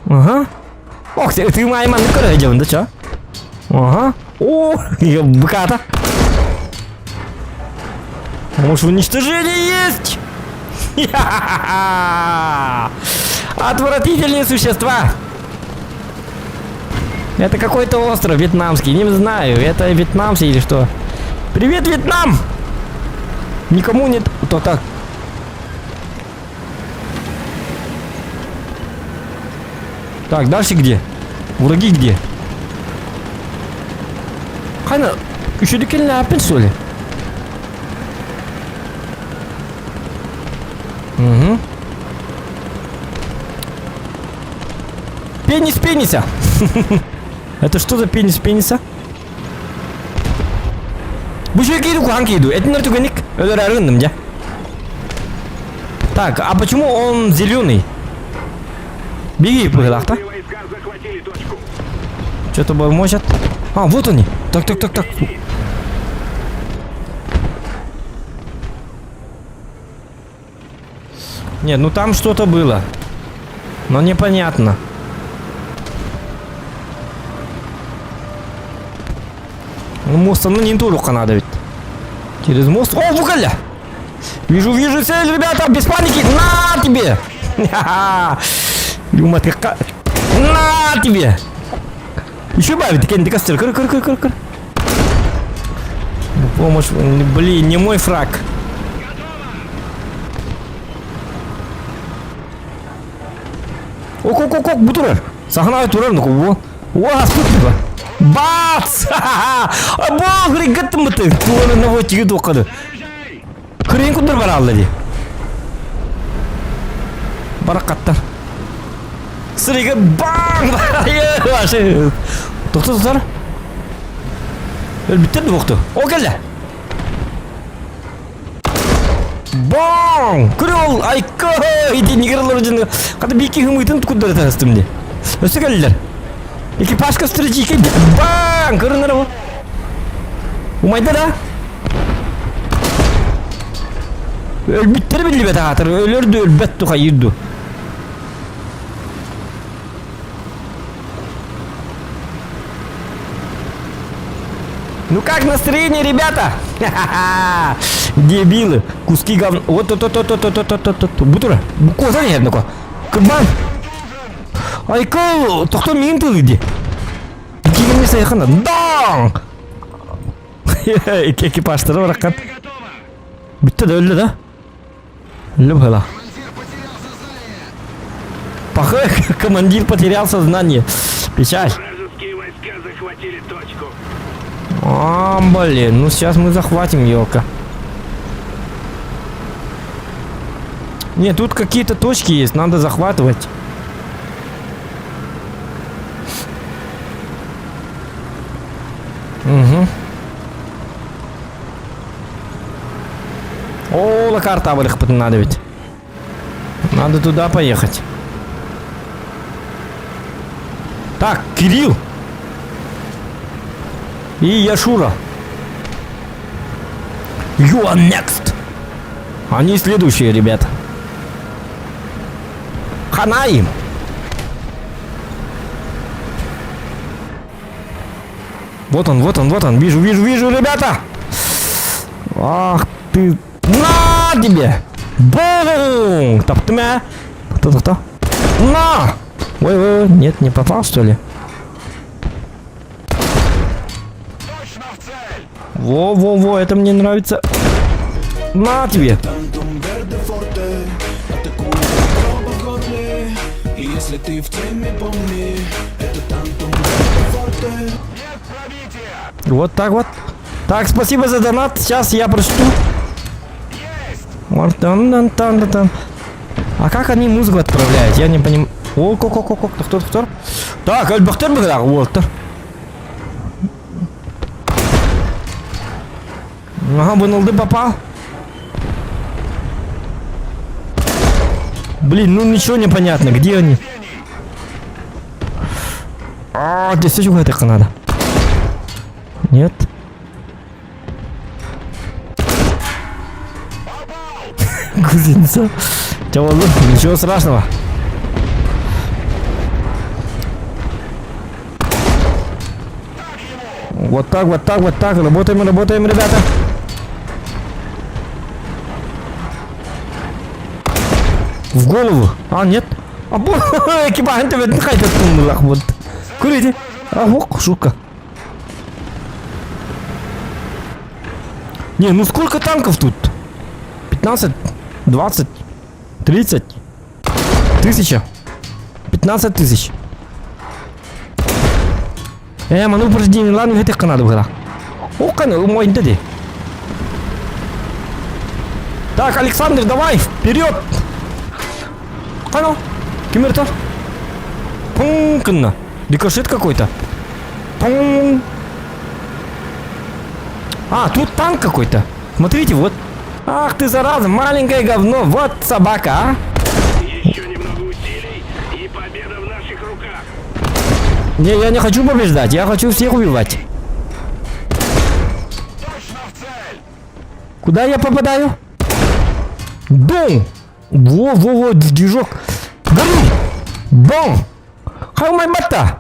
Ага. Ох, ты майман көрө жабын да чё? Ага. О, быката. Может, уничтожение есть? Отвратительные существа! Это какой-то остров вьетнамский, не знаю, это вьетнамский или что. Привет, Вьетнам! Никому нет... То так. Так, дальше где? Враги где? Хайна, еще ляпин, что ли? Угу. Пенис пениса! Это что за пенис пениса? Бу кейду кухан кейду. Это түгеник. Өлөр арындым, я. Так, а почему он зеленый? Беги, пыгылах-то. Что-то бормочат. А, вот они. Так, так, так, так. Нет, ну там что-то было. Но непонятно. Ну, мост, ну не турука надо ведь. Через мост. О, вугаля! Вижу, вижу цель, ребята, без паники. На тебе! На тебе! Еще бавит, кенди костер. Кыр, кыр, кыр, кыр, кыр. Помощь, блин, не мой фраг. Ок, ок, ок, ок, бу турар. Сахна турар, ну кубу. Уа, спутника. Бац! Або, григаттым быты. Туары на вот тиги тоқады. Кырын кудыр бар алды ди. Баракаттар. Сырыга баң! Тоқта, тоқтар. Өлбүттер боқты. О, келді. Баң! Күрел, айка! Иди нигерлер жын. Қады бейки хымытын куддар тастым де. Өсі келділер. Экипаж стратегия. Баң! Көріңдер ол. Умайда да? Өлбүттер билбет атыр. Өлөрдү өлбөт туха йырду. Ну как настроение, ребята? Ха-ха-ха! Дебилы! Куски говна. Вот то то то то то то то то то то Бутура. Коза нет, ну-ка. Кабан! Айкол! Тохто мин тылыди. Кигин сайхана. Даң! Экипажтары бараккан. Бүтті да өлді да? Өлді бала. Похоже, командир потерял сознание. Печаль. Вражеские войска захватили точку. А, блин, ну сейчас мы захватим елка. Не, тут какие-то точки есть, надо захватывать. Угу. О, на карта надо ведь. Надо туда поехать. Так, Кирилл. И Яшура. You are next. Они следующие, ребята. Хана им. Вот он, вот он, вот он. Вижу, вижу, вижу, ребята. Ах ты. На тебе. Бум! Таптымя. Кто, кто, кто? На! Ой, ой, ой, нет, не попал, что ли? Точно в цель! Во-во-во, это мне нравится. На тебе! Тантум верде форте, атакует микробы в горле. И если ты в теме, помни, это тантум верде форте. Нет пробития! Вот так вот. Так, спасибо за донат. Сейчас я прочту. Есть! Вот там, там, там, там. А как они музыку отправляют? Я не понимаю. О, ко, ко, ко, ко, кто, кто, Так, альбахтер вот. Ага, в НЛД попал. Блин, ну ничего не понятно, где они? А, здесь еще какая-то надо. Нет. Гусеница. Чего, ничего страшного. Вот так, вот так, вот так. Работаем, работаем, ребята. В голову. А, нет. А, вот. Курите. А, ох, шутка. Не, ну сколько танков тут? 15, 20, 30, 1000. 15 тысяч. Э, ману упражнение, ладно, это надо было. О, мой дяди. Так, Александр, давай, вперед! Кано, кимиртор. Пункна. Рикошет какой-то. Пум. А, тут танк какой-то. Смотрите, вот. Ах ты, зараза, маленькое говно. Вот собака, а. Еще немного усилий, и победа в наших руках. Не, я не хочу побеждать, я хочу всех убивать. Точно в цель! Куда я попадаю? Бум! Во-во-во, движок. Гори! Бум! How my butt?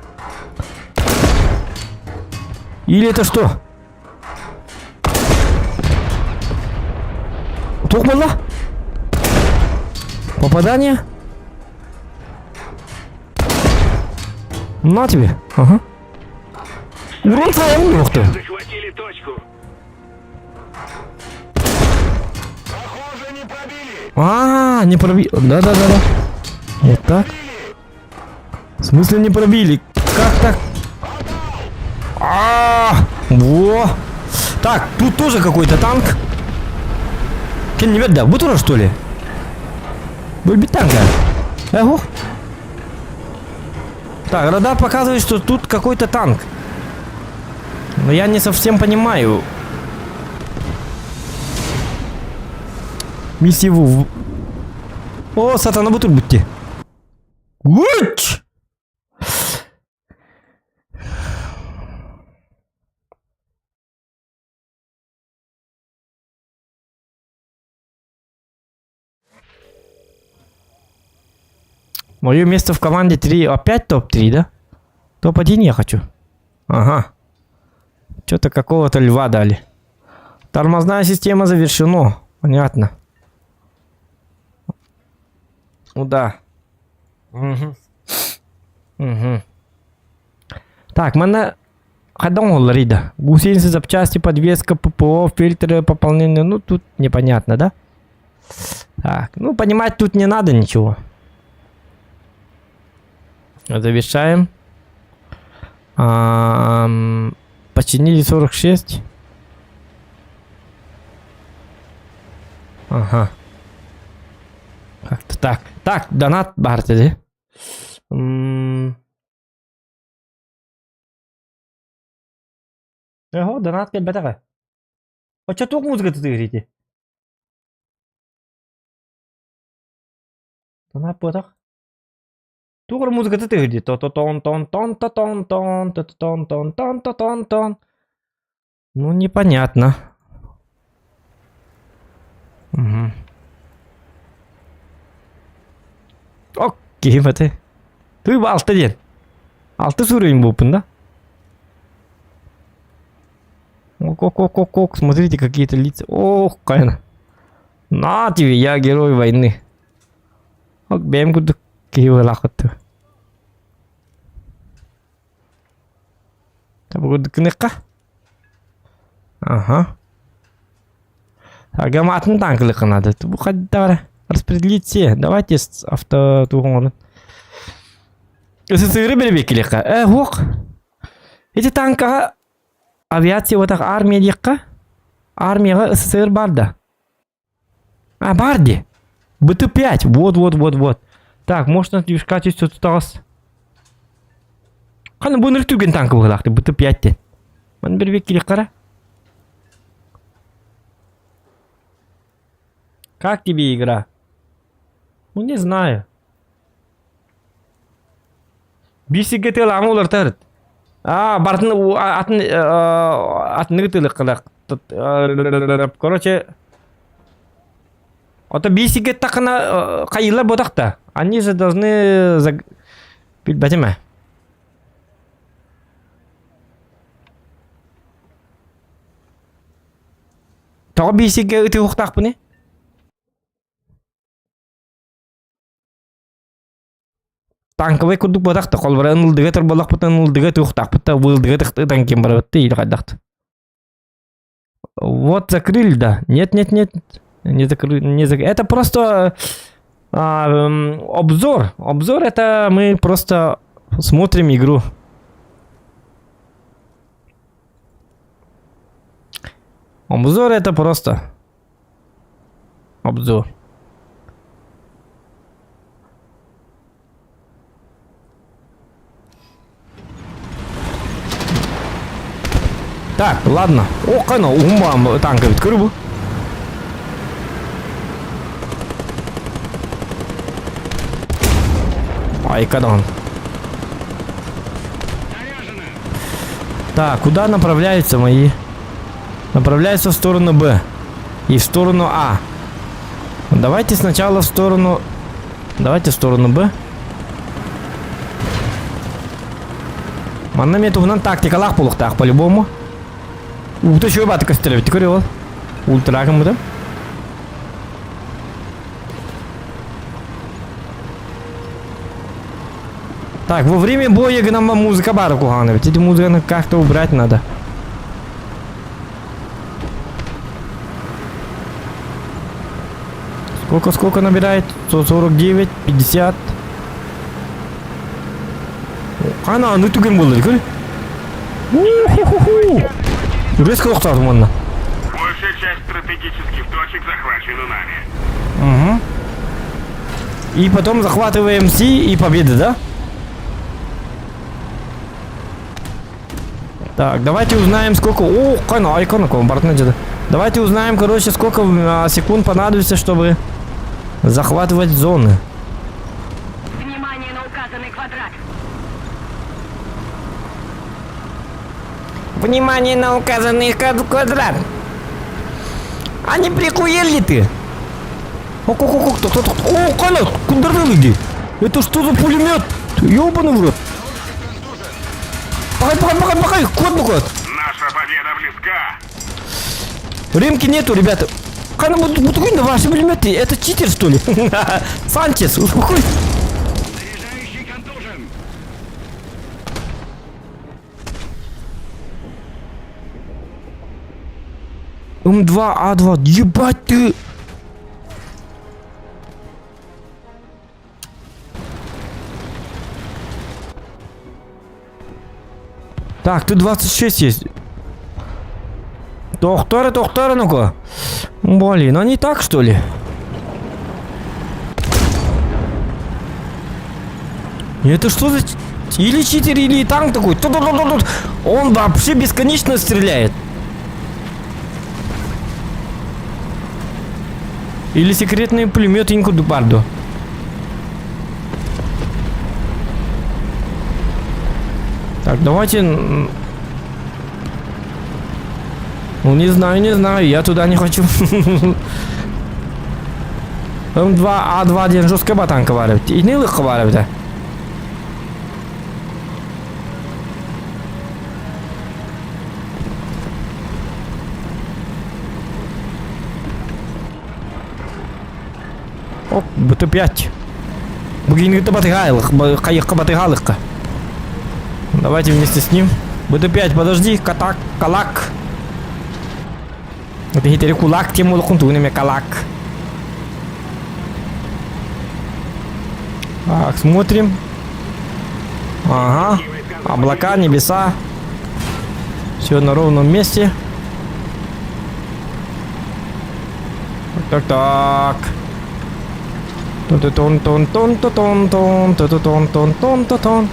Или это что? Тухмала? Попадание? На тебе. Ага. Урон своему ух ты. Захватили точку. Похоже, не пробили. А, не пробили. Да-да-да-да. Вот так. В смысле не пробили? Как так? А, во. Так, тут тоже какой-то танк. Кен да, бутура что ли? Бульби танка. Ого. Так, радар показывает, что тут какой-то танк. Но я не совсем понимаю. Миссию. О, сатана бутур бутти. Уч! Мое место в команде 3. Опять топ-3, да? Топ-1 я хочу. Ага. Что-то какого-то льва дали. Тормозная система завершена. Понятно. Ну да. Угу. Угу. Так, манна хайдах оҥоһулларый да? Гусеницы, запчасти, подвеска, ППО, фильтры, пополнение. Ну, тут непонятно, да? Так, ну, понимать тут не надо ничего. Завершаем. А, починили 46. Ага. Как-то так. Так, донат баар дии. Эһо, донат кэлбэтэҕэ. Оччо туох музыката тыырыйди? Донат буотах. Туох эрэ музыката тыырди? То-то-тон тон тон то тон тон то тон тон тон то тон тон. Ну, непонятно. Угу. Ок, киһим этэ. Тыы алта диэн. Алты суруйун бууппун да? Ок, ок, ок, ок, ок, смотрите, какие-то лица. Ох, кайна. На тебе, я герой войны. Ок, бэйэм курдук киһи буолаахыттыы. Табыгырдыкыныхха. Ага. Агаматын танкылыкка надо. Бу хайдах распределить все. Давайте с авто тугун СССР бэрбиэккилиэххэ. Э, һуох. Ити танкаҕа авиация уотах армия диэххэ. Армияҕа СССР баар да? А, баар дии. БТ-5. Вот, вот, вот, вот. Так, можно движка тутаҕас. Ханна бу ынырык түргэн танка быһыылаах БТ-5 диэн. Маны бэрбиэккилиэххэ Как тебе игра? Ну, не знаю. Биир сиргэ тыалааҥы уларытар. Аа, барытын атын атыныгы тыалыккалах. Короче, ото биир сиргэ таххына хайыылар буотах да. Они же должны билбэтим ээ. Тоҕо биир сиргэ ытыһыахтаахпыный? Танковай курдук буотах да холбора ынылдыга турбалахпытын ынылдыга туохтаахпыт да вылдыга тахтытан ким барабытты или хайдахт. Вот закрыли, да. Нет, нет, нет. Не закрыли, не закрыли. Это просто а, обзор. Обзор это мы просто смотрим игру. Обзор это просто обзор. Так, ладно. О, кана, уһун танка бит көрү бу. Айкадан. Так, куда направляются мои? Направляются в сторону Б и в сторону А. Давайте сначала в сторону... Давайте в сторону Б. Манна эмиэ туһунан тактикалаах буолуохтаах по-любому. Уута үчүгэй бааты көстөр эбит көрүө ол. Ультра гыммытым. Так, во время боя гынан музыка баар куһаҕан эбит. Эти музыканы как-то убрать надо. Сколько, сколько набирает? 149, 50. Ана, аны түгэн буолла көр. У-ху-ху-ху. Резко тохтоотум уонна. Большая часть стратегических точек захвачена нами. Угу. И потом захватываем Си и победа, да? Так, давайте узнаем, сколько... О, кана, айкона, Давайте узнаем, короче, сколько секунд понадобится, чтобы захватывать зоны. Внимание на указанный квадрат. Внимание на указанный квадрат. А не прикуел ли ты? Ок, ок, ок, ок, ок, ок, о, кана, кундарылыги. Это что за пулемет? Ёбаный в рот. Пахай, пахай, пахай, пахай, кот, кот. Наша победа. Ремки нету, ребята. Хана бутугун ваши пулеметы. Это читер, что ли? Санчес, успокойся. Заряжающий контужен. М2, А2, ебать ты! Так, тут 26 есть. Тохтора, тохтора, ну-ка. Блин, они так, что ли? Это что за... Или читер, или танк такой. Ту-ту-ту-ту-ту. Он вообще бесконечно стреляет. Или секретный пулемет Инку Дупардо. Так, давайте... Ну, не знаю, не знаю, я туда не хочу. М2А2 диэн жесткая танка баар эбит. Ини ылыхха баар эбит. Оп, БТ-5. Бүгүҥҥүтэ батыһаайлых, хайыхха батыһаалыхха. Давайте вместе с ним. БТ-5, подожди, катак, калак. Это хитери кулак, тем улукун тугунеме калак. Так, смотрим. Ага. Облака, небеса. Все на ровном месте. Так, так, так. Тон тон тон тон тон тон тон тон тон тон тон тон.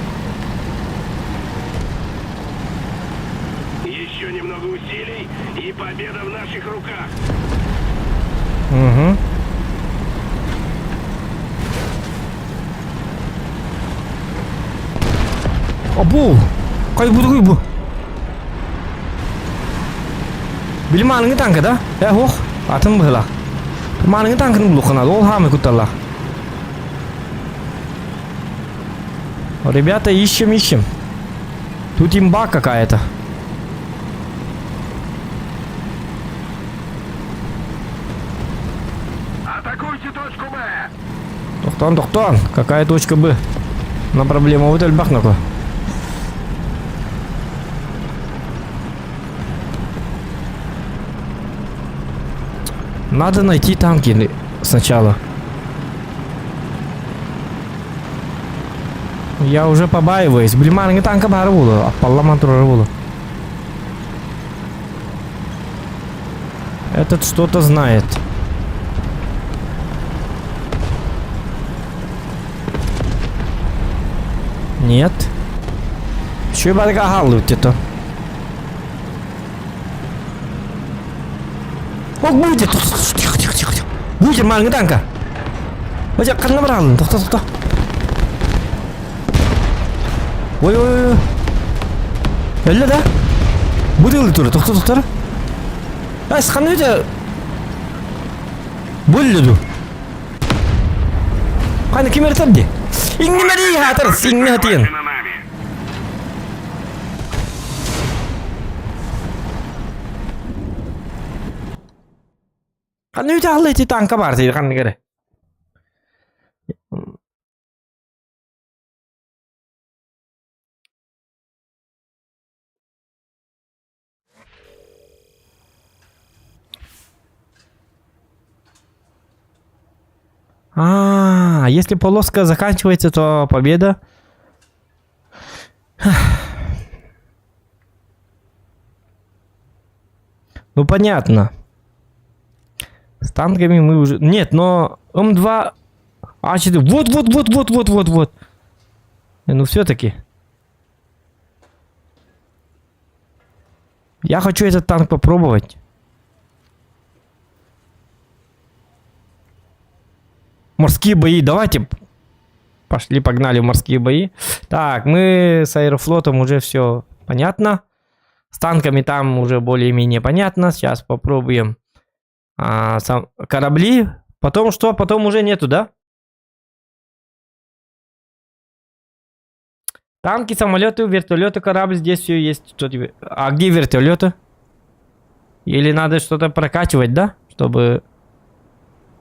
Еще немного усилий, и победа в наших руках. Угу. Абу! Кай буду бу? Били мааныҥҥы танка да? Э, ох, атын быһылах. Мааныҥҥы танканы булуохха ол хаамы кутталлах. Ребята, ищем, ищем. Тут имба какая-то. Атакуйте точку Б! Тохтооҥ, тохтооҥ. Какая точка Б? На проблема вот элбэх. Надо найти танки сначала. Я уже побаиваюсь. Били мааныҥҥы танка баар буолуо. Аппалламан турар буолуо. Этот что-то знает. Нет. Еще где-то. Ох, будет! Тихо, тихо, тихо, тихо. Будет, мааныҥҥы танка. Ой, ханна баралын. Тохтоо, тохтоо. Ой, ой, ой. Өллө да? Бу тура, тохтоо, тохтоо. Ас, ханна өтө? Бөллө ду. Ханна ким эртер Иҥнэмэри хатар, иҥнэ хатыйын. На нами. Ханна өтө алла эти танка бар дейді ханна кере. А, если полоска заканчивается, то победа. Ну, понятно. С танками мы уже... Нет, но М2... А4... Вот, вот, вот, вот, вот, вот, вот. Ну, все-таки. Я хочу этот танк попробовать. Морские бои, давайте. Пошли, погнали в морские бои. Так, мы с Аэрофлотом уже все понятно. С танками там уже более-менее понятно. Сейчас попробуем сам, корабли. Потом что? Потом уже нету, да? Танки, самолеты, вертолеты, корабль. Здесь все есть. Что тебе? А где вертолеты? Или надо что-то прокачивать, да? Чтобы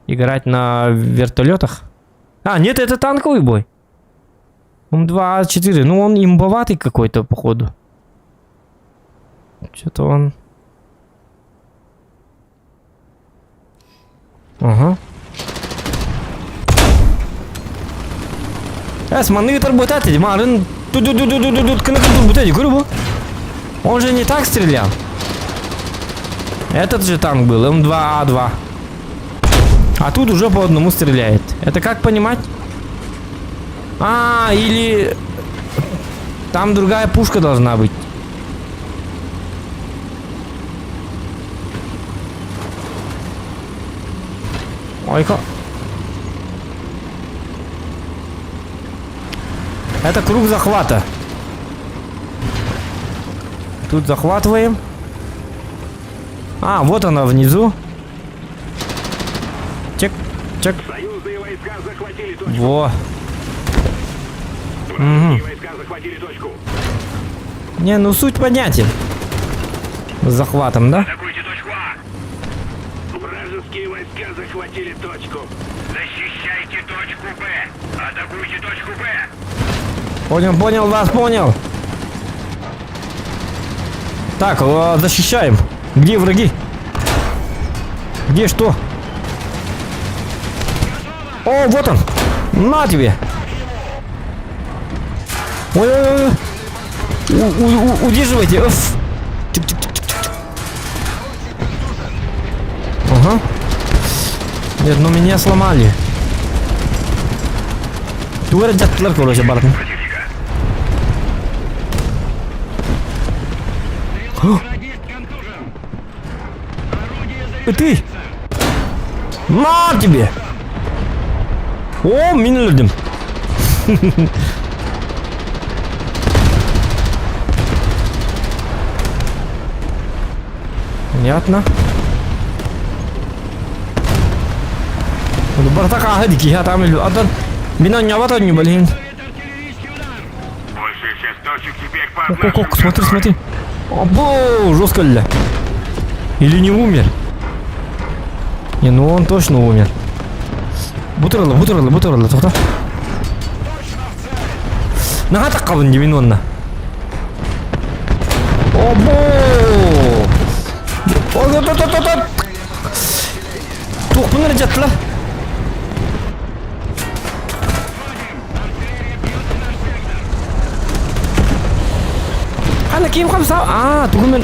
играть на вертолетах. А, нет, это танковый бой. М2А4. Ну, он имбоватый какой-то, походу. Что-то он... Ага. Эс, манныгы тарбутат, марын Он же не так стрелял. Этот же танк был, М2А2. А тут уже по одному стреляет. Это как понимать? А, или... Там другая пушка должна быть. Ой-ка. Это круг захвата. Тут захватываем. А, вот она внизу. Чек, чек. Союзные войска захватили точку. Во. Вражеские войска захватили точку. Не, ну суть понятен. С захватом, да? Атакуйте точку А. Вражеские войска захватили точку. Защищайте точку Б. Атакуйте точку Б. Понял, понял вас, понял. Так, защищаем. Где враги? Где что? О, вот он. На тебе. Ой-ой-ой. Удерживайте. Уф. Чик-чик-чик-чик-чик. Ага. Нет, ну меня сломали. Тугар дьаттылар короче бардым. Противника. И ты! На тебе! О, мин өлдүм. Понятно. Бартак аһы дики там Атын мин анньабат анньу блин. Большая часть точек теперь под Ок, ок, нашим ок, смотри, контролем. смотри. Або, жестко ля. Или не умер? Не, ну он точно умер. Бутырла, бутырла, бутырла, тоқта. Наға таққабын деймін онна. Обо! Ой, от, от, от, от. Туохпун эрэ дьаттылар. Хана ким хамса? А, тугун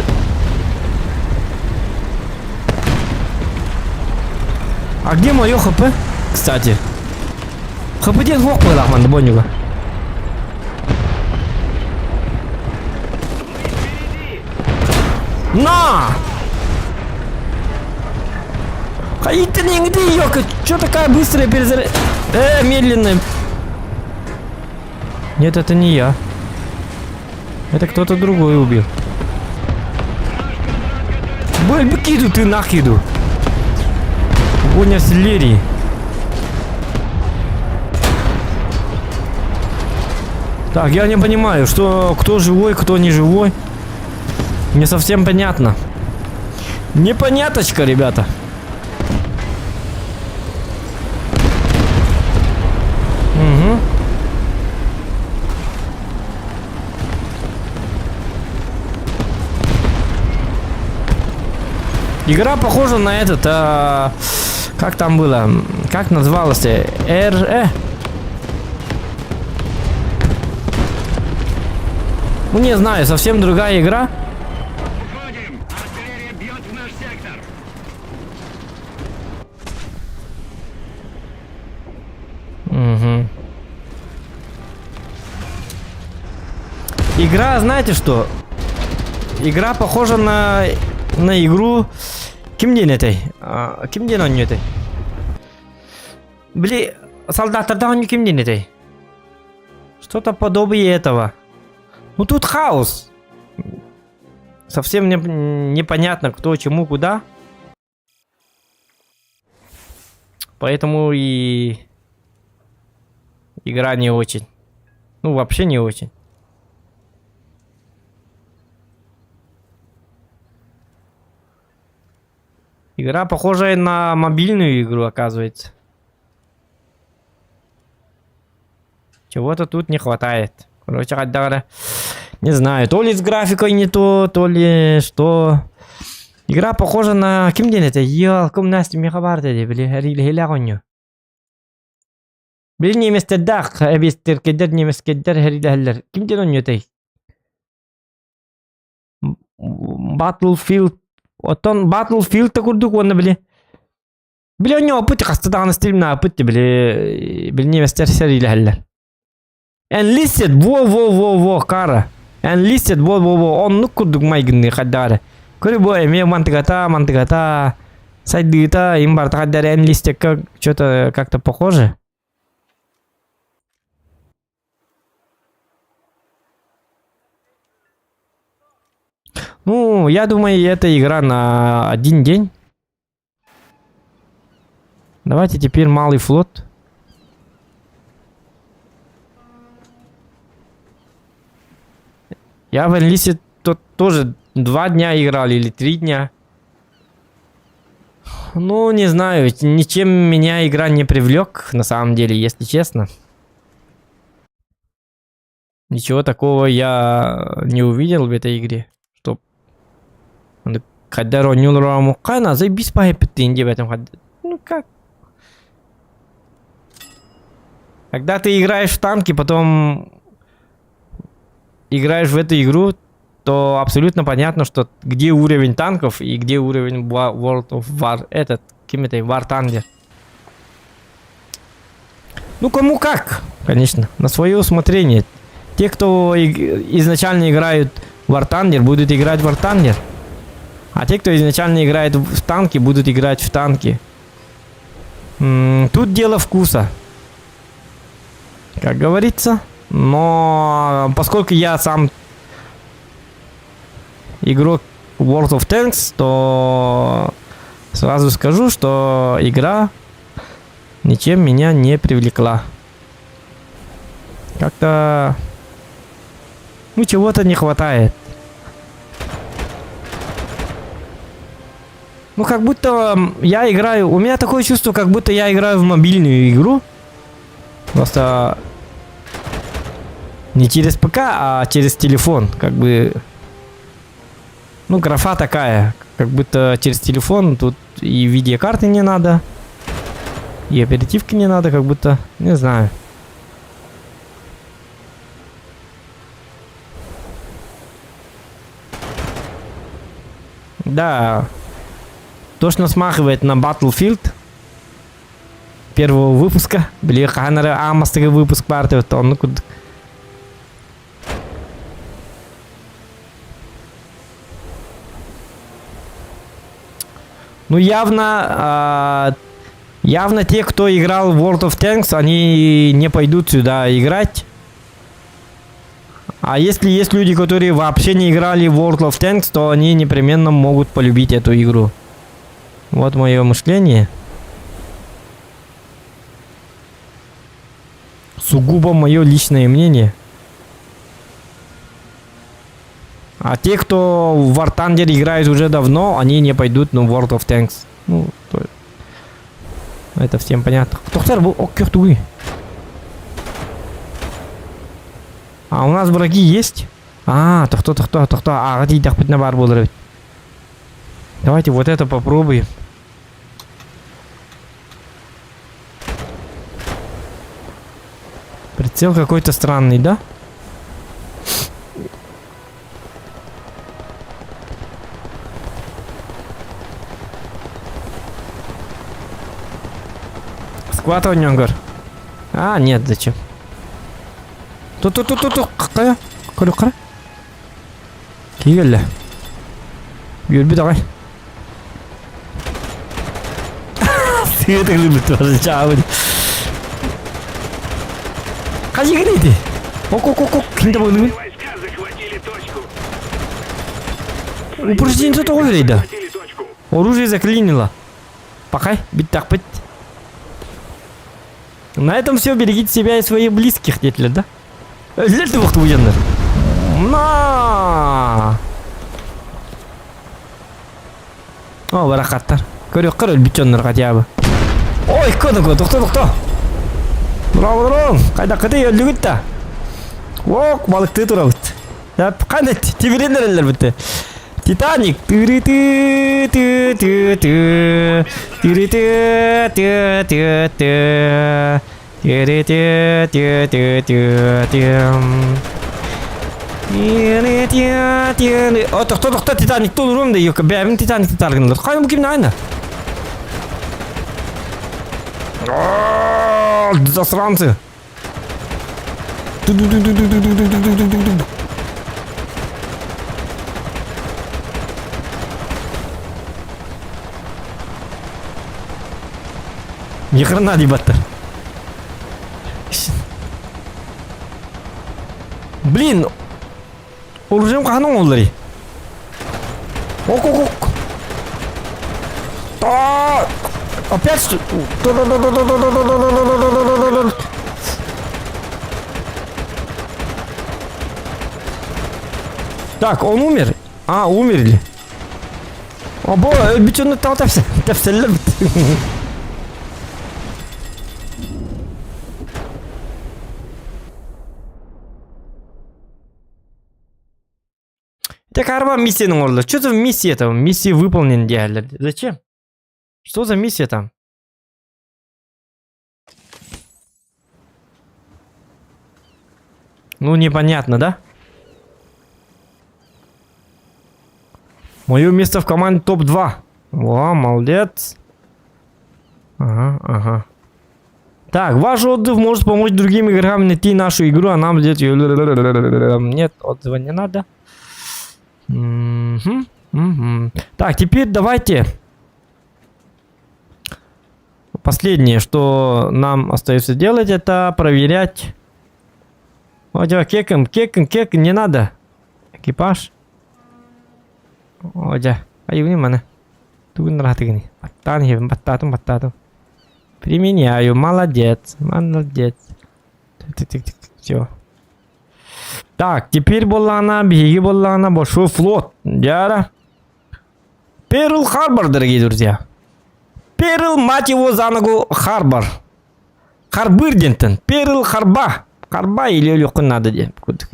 А где мое хп? Кстати. ХП диэн суох буоллах манна бонньуга. На! Хайты где ёка? Чё такая быстрая перезарядка? Медленная. Нет, это не я. Это кто-то другой убил. Бэльбекиду ты нахиду. Огонь артиллерии. Так, я не понимаю, что кто живой, кто не живой. Не совсем понятно. Непоняточка, ребята. Угу. Игра похожа на этот, как там было, как называлось, Р, Э. Ну не знаю, совсем другая игра. Уходим! Артиллерия бьет в наш сектор! Угу. Игра, знаете что? Игра похожа на игру Ким диэн этэй? Ким диэн оонньуу этэй? Били, солдаттардаах оонньуу ким диэн этэй? Что-то подобие этого. Ну тут хаос. Совсем не, непонятно, кто, чему, куда. Поэтому и игра не очень. Ну, вообще не очень. Игра похожая на мобильную игру, оказывается. Чего-то тут не хватает. Короче, хайдах не знаю, то ли с графикой не то, то ли что. Игра похожа на... Ким диэн этэ? Елкум Настя миэхэ баар дии, били, эриилэһилээх оонньуу. Били немецтердээх, эбиэстэркэйдэр, немецкэйдэр эриилэһэллэр. Ким диэн оонньуу этэй? Battlefield оттон Battlefield да курдук уонна били били оонньооппут хаста даҕаны стримнааппыт били били немецтэр сэриилэһэллэр. Enlisted во во во во кара Enlisted во во во оннук курдук майгынныы хайдах эрэ. Көрү бу эмиэ мантыгата мантыгата сайдыыта им барыта хайдах эрэ Enlisted-ка что-то как-то похоже. Ну, я думаю, это игра на один день. Давайте теперь малый флот. Я в Enlisted тот тоже 2 дня играл или 3 дня. Ну, не знаю, ничем меня игра не привлек, на самом деле, если честно. Ничего такого я не увидел в этой игре. Что заебись в этом. Ну как? Когда ты играешь в танки, потом играешь в эту игру, то абсолютно понятно, что где уровень танков и где уровень World of War, этот, ким это, War Thunder. Ну, кому как, конечно, на свое усмотрение. Те, кто изначально играют в War Thunder, будут играть в War Thunder. А те, кто изначально играет в танки, будут играть в танки. Тут дело вкуса. Как говорится. Но поскольку я сам игрок World of Tanks, то сразу скажу, что игра ничем меня не привлекла. Как-то... Ну, чего-то не хватает. Ну, как будто я играю... У меня такое чувство, как будто я играю в мобильную игру. Просто не через ПК, а через телефон. Как бы... Ну, графа такая. Как будто через телефон тут и видеокарты не надо. И оперативки не надо, как будто... Не знаю. Да. Точно смахивает на Battlefield первого выпуска. Били хаһан эрэ аамастыгы выпуск баар оннук курдук. Ну, явно, явно те, кто играл в World of Tanks, они не пойдут сюда играть. А если есть люди, которые вообще не играли в World of Tanks, то они непременно могут полюбить эту игру. Вот мое мышление. Сугубо мое личное мнение. А те, кто в War Thunder играет уже давно, они не пойдут на World of Tanks. Ну, то... Это всем понятно. Доктор, о, А у нас враги есть? А, то кто, то кто, то кто. А, баар буолар. Давайте вот это попробуем. Прицел какой-то странный, да? Скват оонньоҥ А, нет, зачем? Тут-тут-тут-тут, какая? Көрө Киирдэ. Юрби давай. Света любит тоже чавын. Хажигрите. Ок-ок-ок, кинде болдун. Войска захватили точку. Упреждение тоҕо да. Захватили точку. Оружие заклинило. Пока, бит так бит. На этом все. Берегите себя и своих близких, диэтилэр, да? Өллөр буохтубуяннар. На! О, барахсаттар. Көрүөххэ өлбүт дьоннор хотя бы. Ой, кодоко, тохто, тохто. Браво, браво. Хайдаххытый өллүгүт да. Ок, балыктыы турабыт. Ханна тимирин эрэллэр битте. Титаник. Тыры ты ты ты ты. Тыры ты ты ты ты. Тыры ты ты ты ты ты. Тыры ты ты. О, тохто, тохто, Титаник толурум да, ёка, бэбин Титаник таргынлар. Хайым бу кимне айна? Засранцы. Ни хрена не баттар. Блин, оружием хаһан оҥоллорий? Ок, ок, ок. Та! Опять что? Так, он умер? А, умерли. О, бо, бүтүнү тал тэпсэ. Тэпсэллэр Это карма миссияны оҥордо. Что за миссия там? Миссия выполнена диэллэр. Зачем? Что за миссия там? Ну, непонятно, да? Мое место в команде топ-2. О, молодец. Ага, ага. Так, ваш отзыв может помочь другим игрокам найти нашу игру, а нам здесь... Нет, отзыва не надо. Мгм, мгм. Так, теперь давайте... Последнее, что нам остается делать, это проверять... О, кеком, кеком, кеком, не надо. Экипаж. О, дьэ, айыгыны маны. Тугун ыраатыгыны. Баттаан иһэбин, баттаатым, баттаатым. Применяю, молодец, молодец. Все. Так, теперь буоллаҕына, биһиги буоллаҕына большой флот. Дьара. Перл Харбор, дорогие друзья. Перл, мать его, за ногу, Харбор. Харбыр диэнтэн. Перл Харба. Харба или өлүөххүн наада диэн курдук.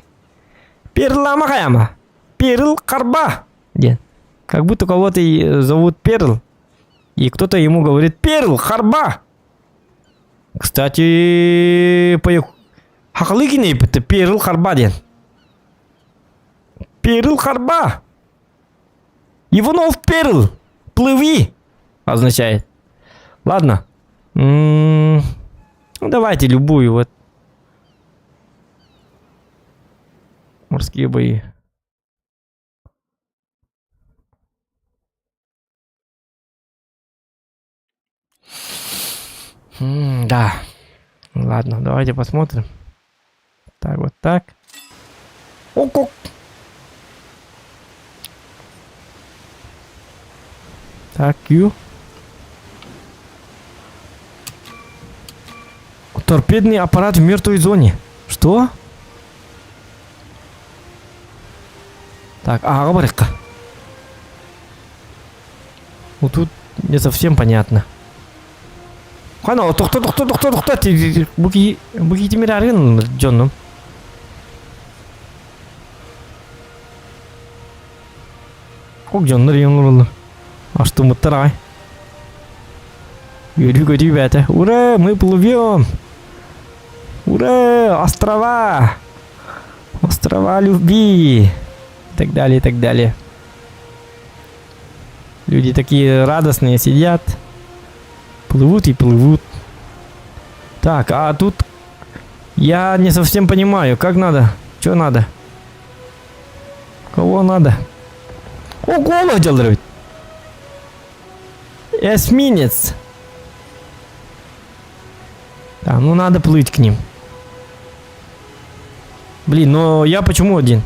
Перлама хайама. Перл Харба диэн. Как будто кого-то зовут Перл. И кто-то ему говорит Перл Харба. Кстати, по Хахалы кинейпит Перл Харба диэн. Перл Харба. Иванов Перл. Плыви. Означает. Ладно. Ну, давайте любую вот. Морские бои. Да. Ладно, давайте посмотрим. Так, вот так. Ок-ок. Так, Q. Торпедный аппарат в мертвой зоне. Что? Так, ага, барыкка. Вот тут не совсем понятно. Хана, тохто, тохто, тохто, тохто, бу киһи, бу киһи тимир арыгын дьонум. Ок дьоннор ийэн олороллор. Астыммыттар аҕай. Үөрүү-көтүү бээтэ. Ура, мы плывем! Ура, острова! Острова любви! И так далее, и так далее. Люди такие радостные сидят. Плывут и плывут. Так, а тут я не совсем понимаю, как надо? Что надо? Кого надо? О, голову дьаллар эбит. Эсминец. Да, ну надо плыть к ним. Блин, но я почему один?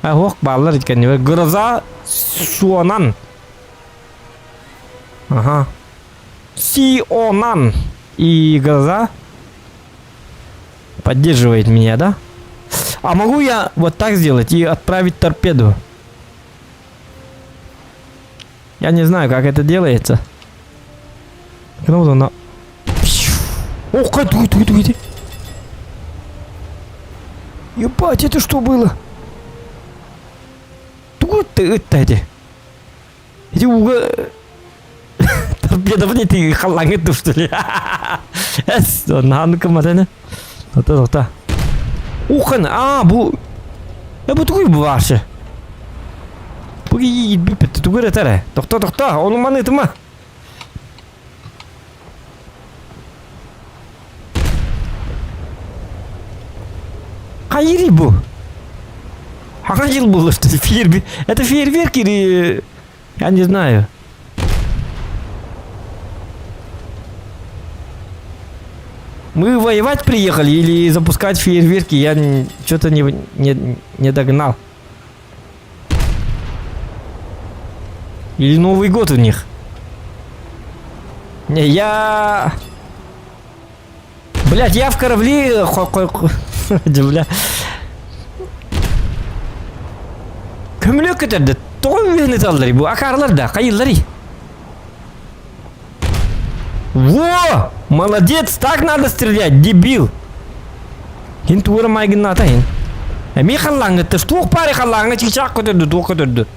А, ох, бааллар иккэннибэр. Гроза Суонан. Ага. Сионан. И гроза поддерживает меня, да? А могу я вот так сделать и отправить торпеду? Я не знаю, как это делается. Кына Ох, тугу тугу тугу Ебать, это что было? Тугу ытта эти? Эти уга... Торпедов не ты халлаҥы что ли? Эс, нааны кыматаны. Тоқта, тоқта. Ухан, а, бу... Э, бу тугуй бу вообще? Бу бүппүт тугу эрэ Тохто, тохто, ону маны ытыма. Хайыри бу? Хахан жыл было, что фейерверк? Это фейерверк или... Я не знаю. Мы воевать приехали или запускать фейерверки, я что-то не, не, не догнал. Или Новый год у них. Не, я... Блять, я в корабле... Бля. Көмүлүөк көтөрдө. Тоҕо үөһүн ыталлар бу акаарылар да хайыылларый. Во! Молодец! Так надо стрелять, дебил! Хин туора майгыннаата хин. Эмиэ халлааҥҥытта туох баары халлааҥҥа чыычаах көтөрдө, туох көтөрдө.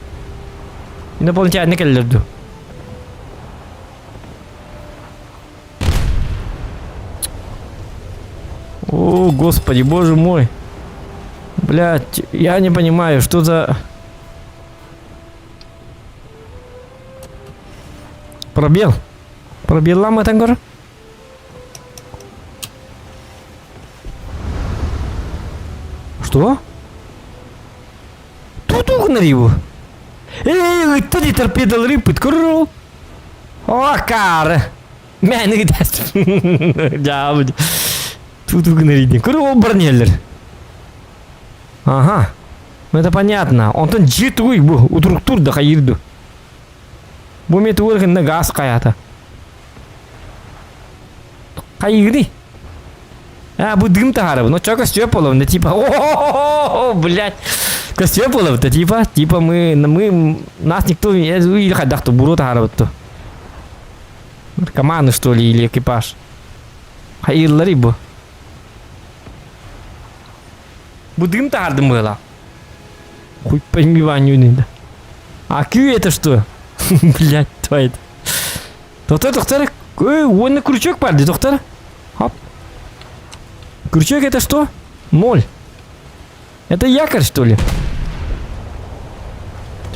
Инопланетяне кэллэр дуу. О, господи, боже мой. Блядь, я не понимаю, что за... Пробел. Пробел лама тангор. Что? Тут угнали его. Эй, кто не торпеда рыпыт? Куру. О, кар. Мэни даст. Дьаабыт. Тут угнали. Куру барнеллер. Ага. Ну это понятно. Онтон дьиэ тугуй бу утуруктуур да хайыыр ду. Бу эмиэ тугу гынна гаас хайата. Хайыырый? А, бу дым таһаарабын. Ну чё костюм половина, типа, о блядь. Костюм половина, типа, типа мы, мы, нас никто, или хайдах-то буруо таһаарабыт ту. Наркоманы, что ли, или экипаж. Хайыылларый бу. Бу дым таһаардым быһыылаах. Хуй пойми Ваню да. А Q это что? Блядь, твоя. Доктор, доктор, ой, уонна крючок баар дии, доктор. Хоп. Крючок это что? Ноль. Это якорь, что ли?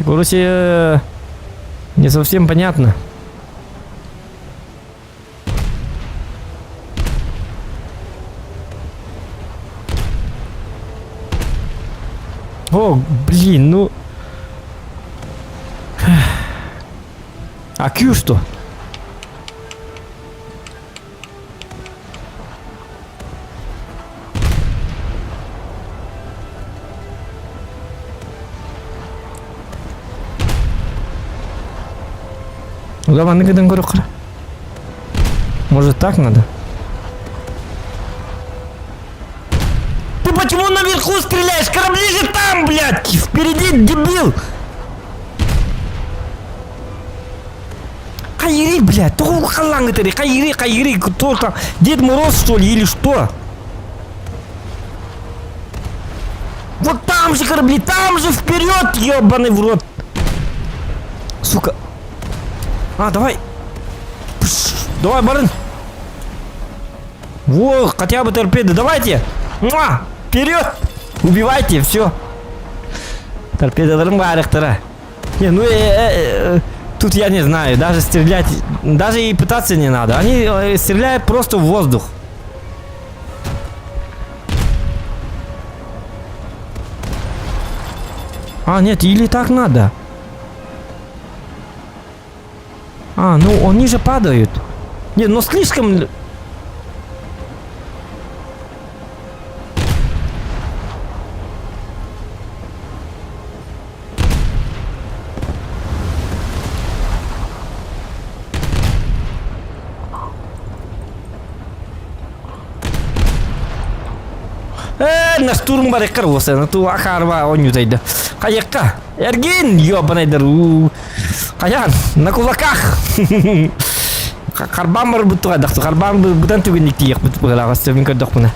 Короче, не совсем понятно. О, блин, ну... А Q что? Удаваны гыдан көрөккө. Может так надо? Ты почему наверху стреляешь? Корабли же там, блядь! Впереди, дебил! Хайыырый, блядь, тоҕо халлааҥҥытыый, хайыырый, хайыырый, кто там, Дед Мороз, что ли, или что? Вот там же корабли, там же вперед, ебаный в рот. Сука. А, давай. Пш, давай, барин. Во, хотя бы торпеды, давайте. Муа, вперед. Убивайте, все. Торпедаларым баарыктара. Не, ну э, э, э, тут я не знаю, даже стрелять, даже и пытаться не надо. Они э, стреляют просто в воздух. А, нет, или так надо. А, ну они же падают. Не, ну слишком... Ээ, на штурм барыккар уосана ту акаарба онньутайда. Хайыкка, эргин, ёбанайдар, хайаан, на кулаках. Харбаан барбыт тугайдахту. Харбаан бытан түгэнник тиийиэхпит быһыылаах өссө көрдөхпүнэ.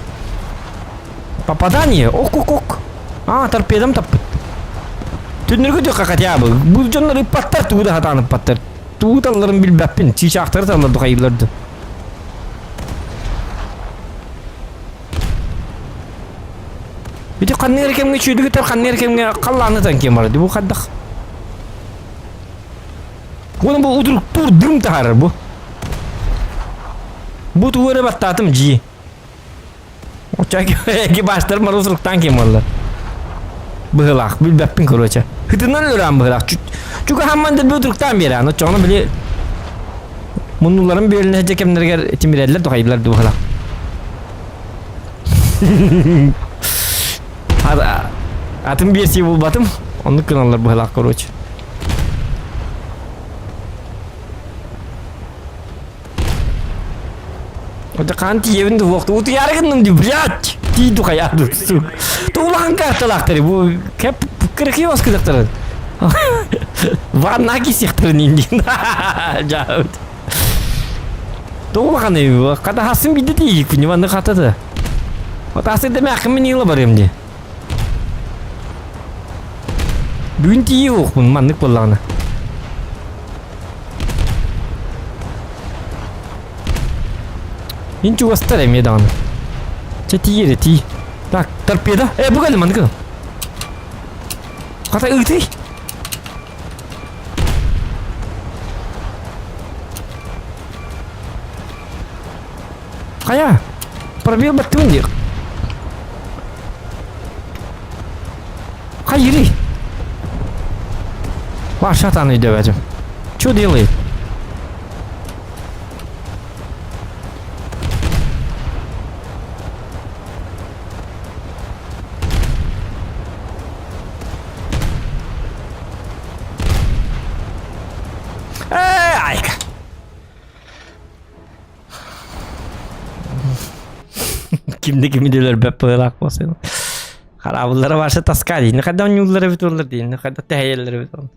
Попадание! Ок-ок-ок! А, торпедам таппыт. Түннүргү түөххэ хотя бы. Бу дьоннор ыппаттар, тугу да сатаан ыппаттар. Тугу талларын билбэппин. Чыычаахтары таллар духайыылар ду. Ити ханнык эрэ кэмҥэ үчүгэйдик ытар, ханнык эрэ кэмҥэ халлааны ытан киэн барар. Бу хайдах? Уонна бу удуруктуур дым таһаарар бу. Бу тугу эрэ баттаатым дьии. Экипажтар мару суруктаан киэн буоллар. Быһылаах, билбэппин короче. Хытынан өлөрөөн быһылаах. Чугаһамман да удуруктаан биэрэн, оччоҕуна били муннуларын бүөлүнэ сылдьар кэмнэригэр тимирэллэр духайдылар дуу быһылаах. Атын версия булбатым. Оннук гыналлар быһылаах короче. Это хаан тиийэбин дуһуохту утуйаары гынным дии, блядь! Тиий духайаа ду, сука. Туулахан карталаахтары бу кэп кыракый оскыдахтарын. Ванна кисиэхтэрин индин. Жаабыт. Туулаханы хата хасын бидде тиийикпин, ванны хатата. Отасы демээххин мин ыла барыам дии. Бүгүн тиийиэ уохпун маннык буоллаҕына. Мин чугастар эмиэ даҕаны. Чэ тиий эрэ тиий. Так, торпеда. Э, бу кэллим маннык. Хата ыытый. Хайа? Пробил баттыбын дии. Хайырый? Ваша атаны өйдөбөтүм. Что делает? Эй, айка. Кимди кими өлөрбөт быһыылаах буолсын. Хараабыллара барса таска дии. Хайда оонньууллар эбит буоллар дии. Хайда тэһэйэллэр эбит ол.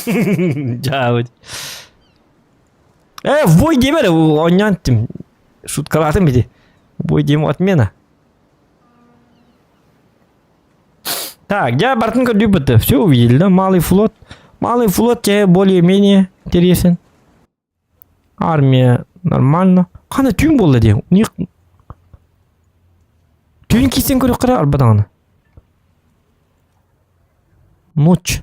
Дьаабыт. Э, вой диэмэ эрэ, оонньоон иттим. Шуткалаатым ити. Бой диэм отмена. Так, я бартын көрдүүбүт. Все увидели, да? Малый флот. Малый флот тебе более-менее интересен. Армия нормально. Қана түүн болды де. У них түүн кисен көріп қара арбадан. Ночь.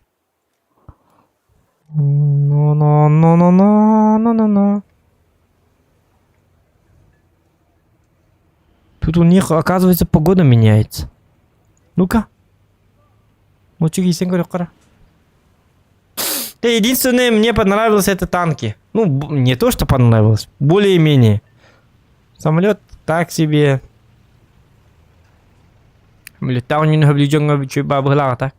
Но, но, но, но, но, но, но, но. Тут у них, оказывается, погода меняется. Ну-ка. Мочу кисен көріп қара. Да, единственное, мне понравилось это танки. Ну, не то, что понравилось, более-менее. Самолет так себе. Летал не на бабылаата.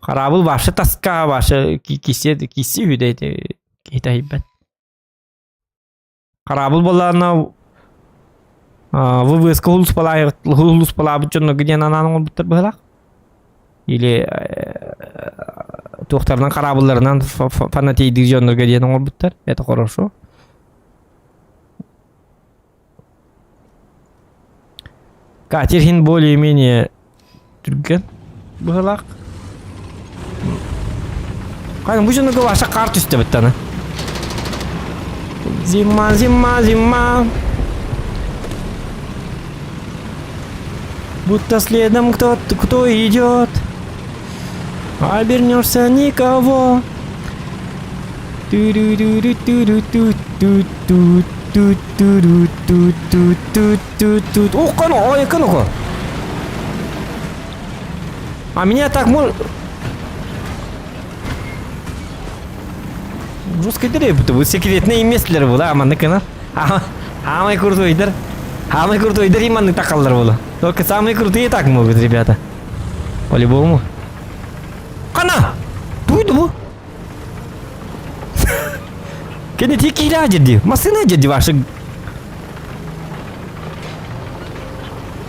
Хараабыл вообще тоска, вообще кисе кисе үдэ киһи Хараабыл буоллаҕына ВВС-ка улууспалаабыт дьоннорго диэн анаан оҥорбуттар быһыылаах. Или туохтарынан хараабылларынан фанатейдыыр дьоннорго диэн оҥорбуттар. Это хорошо. Катер иһин более-менее түргэн быһыылаах. Хайа бу дьонуга Ваша хаар түстэ быттана. Зима, зима, зима. Будто следом кто, кто идет. Обернешься никого. А меня так мож... Жестко будто бы секретные местлер была, маннык гына. Самый крутой Самый крутой и маннык такаллар было. Только самые крутые так могут, ребята. По-любому. Хана! Туйду бу? Кини тикиилээх дьирди. Массыына дьирди ваши.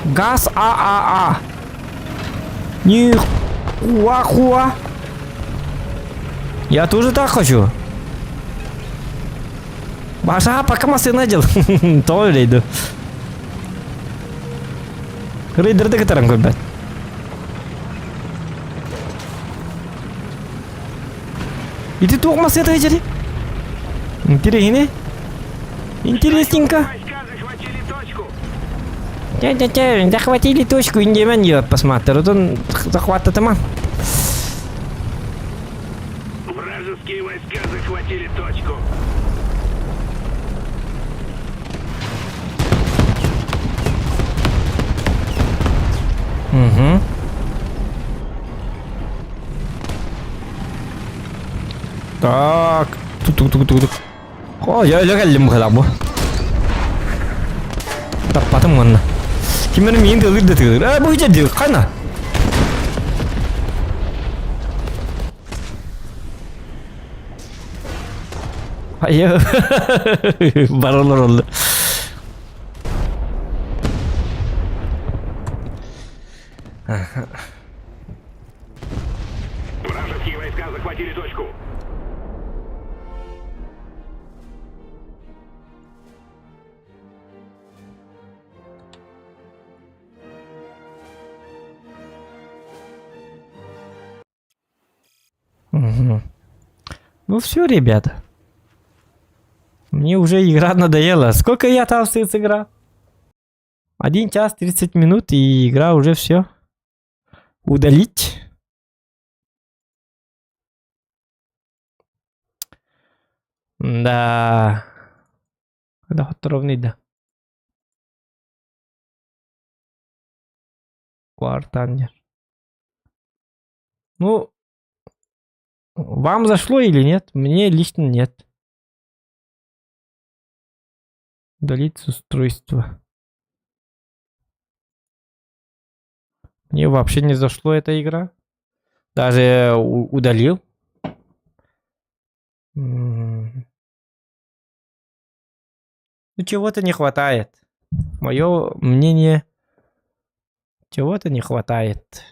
Газ ААА. Не... Хуа-хуа. Я тоже так хочу. Маша, пока массыына дьыл. Тоҕо үлэйди. Рейдерді кытаран көрбөт. Ити туох массыата дьэри? Интересно. Интересненько. Тя-тя-тя, захватили точку, индимен я посмотрю. Он захвататыма. Вражеские войска захватили точку. Угу. Так. Тук-тук-тук-тук. О, я я кэллим быһалаах бу. Таппатым уонна. Ким эрэ миин тыалыыр да тыалыыр. Ээ, бу дьэ хана. Айа. Баралар олду. Вражеские войска захватили точку. Угу. Ну все, ребята. Мне уже игра надоела. Сколько я там сыграл? 1 час 30 минут, и игра уже все. Удалить. Да. Да, War Thunder. Ну, вам зашло или нет? Мне лично нет. Удалить с устройства. Мне вообще не зашло эта игра. Даже удалил. Ну, чего-то не хватает. Мое мнение, чего-то не хватает.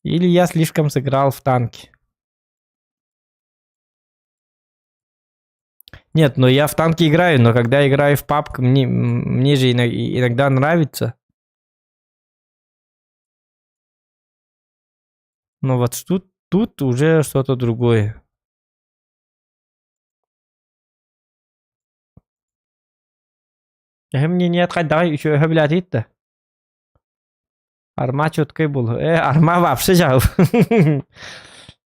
Или я слишком сыграл в танки. Нет, но я в танки играю, но когда играю в PUBG, мне же иногда нравится. Но вот тут уже что-то другое. Мне не давай еще блядь, да. Арма четкой был. Арма вообще жал.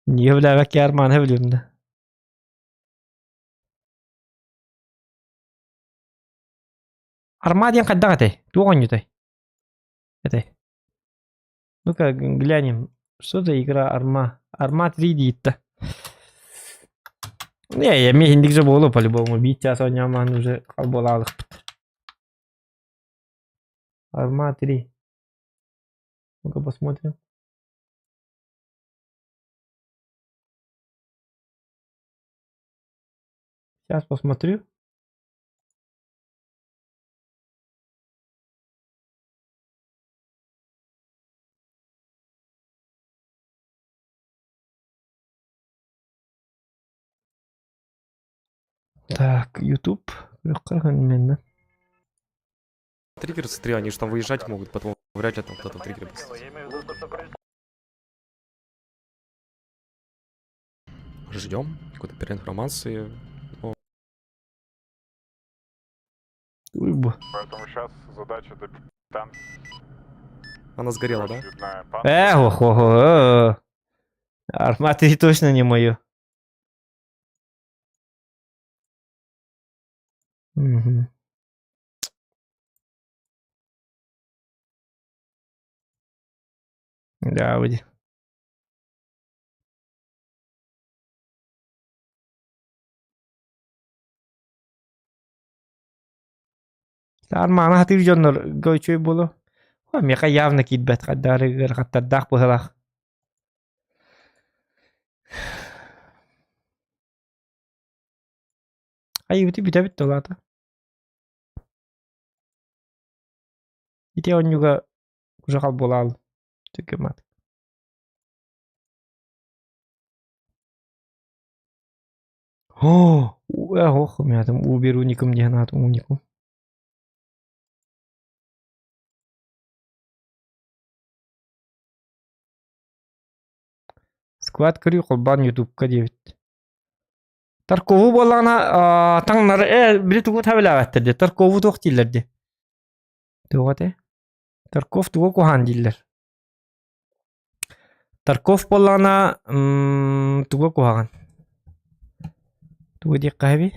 Не бля, как я арманы блин, да. Арма диэн хайдах этэй? Туох оонньуутай? Этэй. Ну-ка глянем. Что за игра Арма? Арма 3 диэтэ. Не, я миигин же буолуо по-любому. Биир чаас оонньоон уже буолаалыкпыт. Арма 3. Ну-ка посмотрим. Сейчас посмотрю. Так, YouTube. Триггер, смотри, они же там выезжать могут, потом вряд ли там кто-то триггер будет. Ждем какой-то переинформации. Уйбу. Поэтому сейчас задача до танк. Она сгорела, да? Эх, ох, ох, ох. Арма 3 точно не мое. Угу. Да, выйди. Арманы хатыр дьоннор үчүгэй буолуо. Миэхэ явно киирбэт хаддары хаттардаах быһылаах. Айыбыты бүтэбит да улаата. Ити оонньууга уже хал буолаал. Түгэмат. О, ох, у меня там Uber уникум диэн аат уникум. Склад көрүү холбоон ютубка диэбит. Таркову буоллаҕына таҥнары э били тугу табилаабаттар дии Таркову туох дииллэр дии Туох этэ? Тарков тугу куһаан дииллэр? Тарков буоллаҕына тугу куһаҕан? Тугу диэххэ эбий?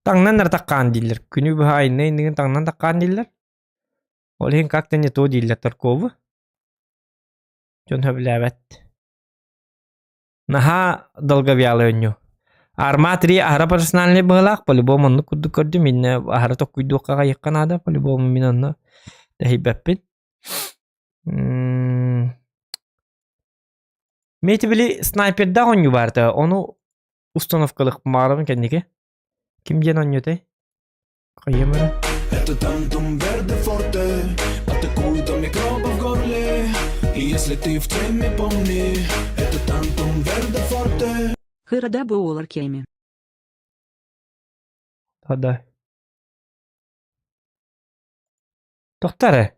Таҥнан эрэ таккаан дииллэр. Күнү быһа айынна иннигин таҥнан таккаан дииллэр. Ол иһин как-то не то дииллэр Таркову. Дьон сөбүлээбэт. Наһаа долговялый оонньуу. Арма 3 аһара профессиональный быһыылаах, по-любому оннук курдук көрдүм. Иннэ аһара токкуйдуохха аҕайыахха наада, по-любому мин онно тэһийбэппин. Мин били снайпердаах оонньуу баарта, ону установкалык баарым кэнники. Ким диэн оонньуутай? Хайыам эрэ? Это тантум верде форте Атакует до микробов в горле И если ты в теме, помни Это тантум верде форте Хырада буолар кэми. Да. Тохтор эрэ.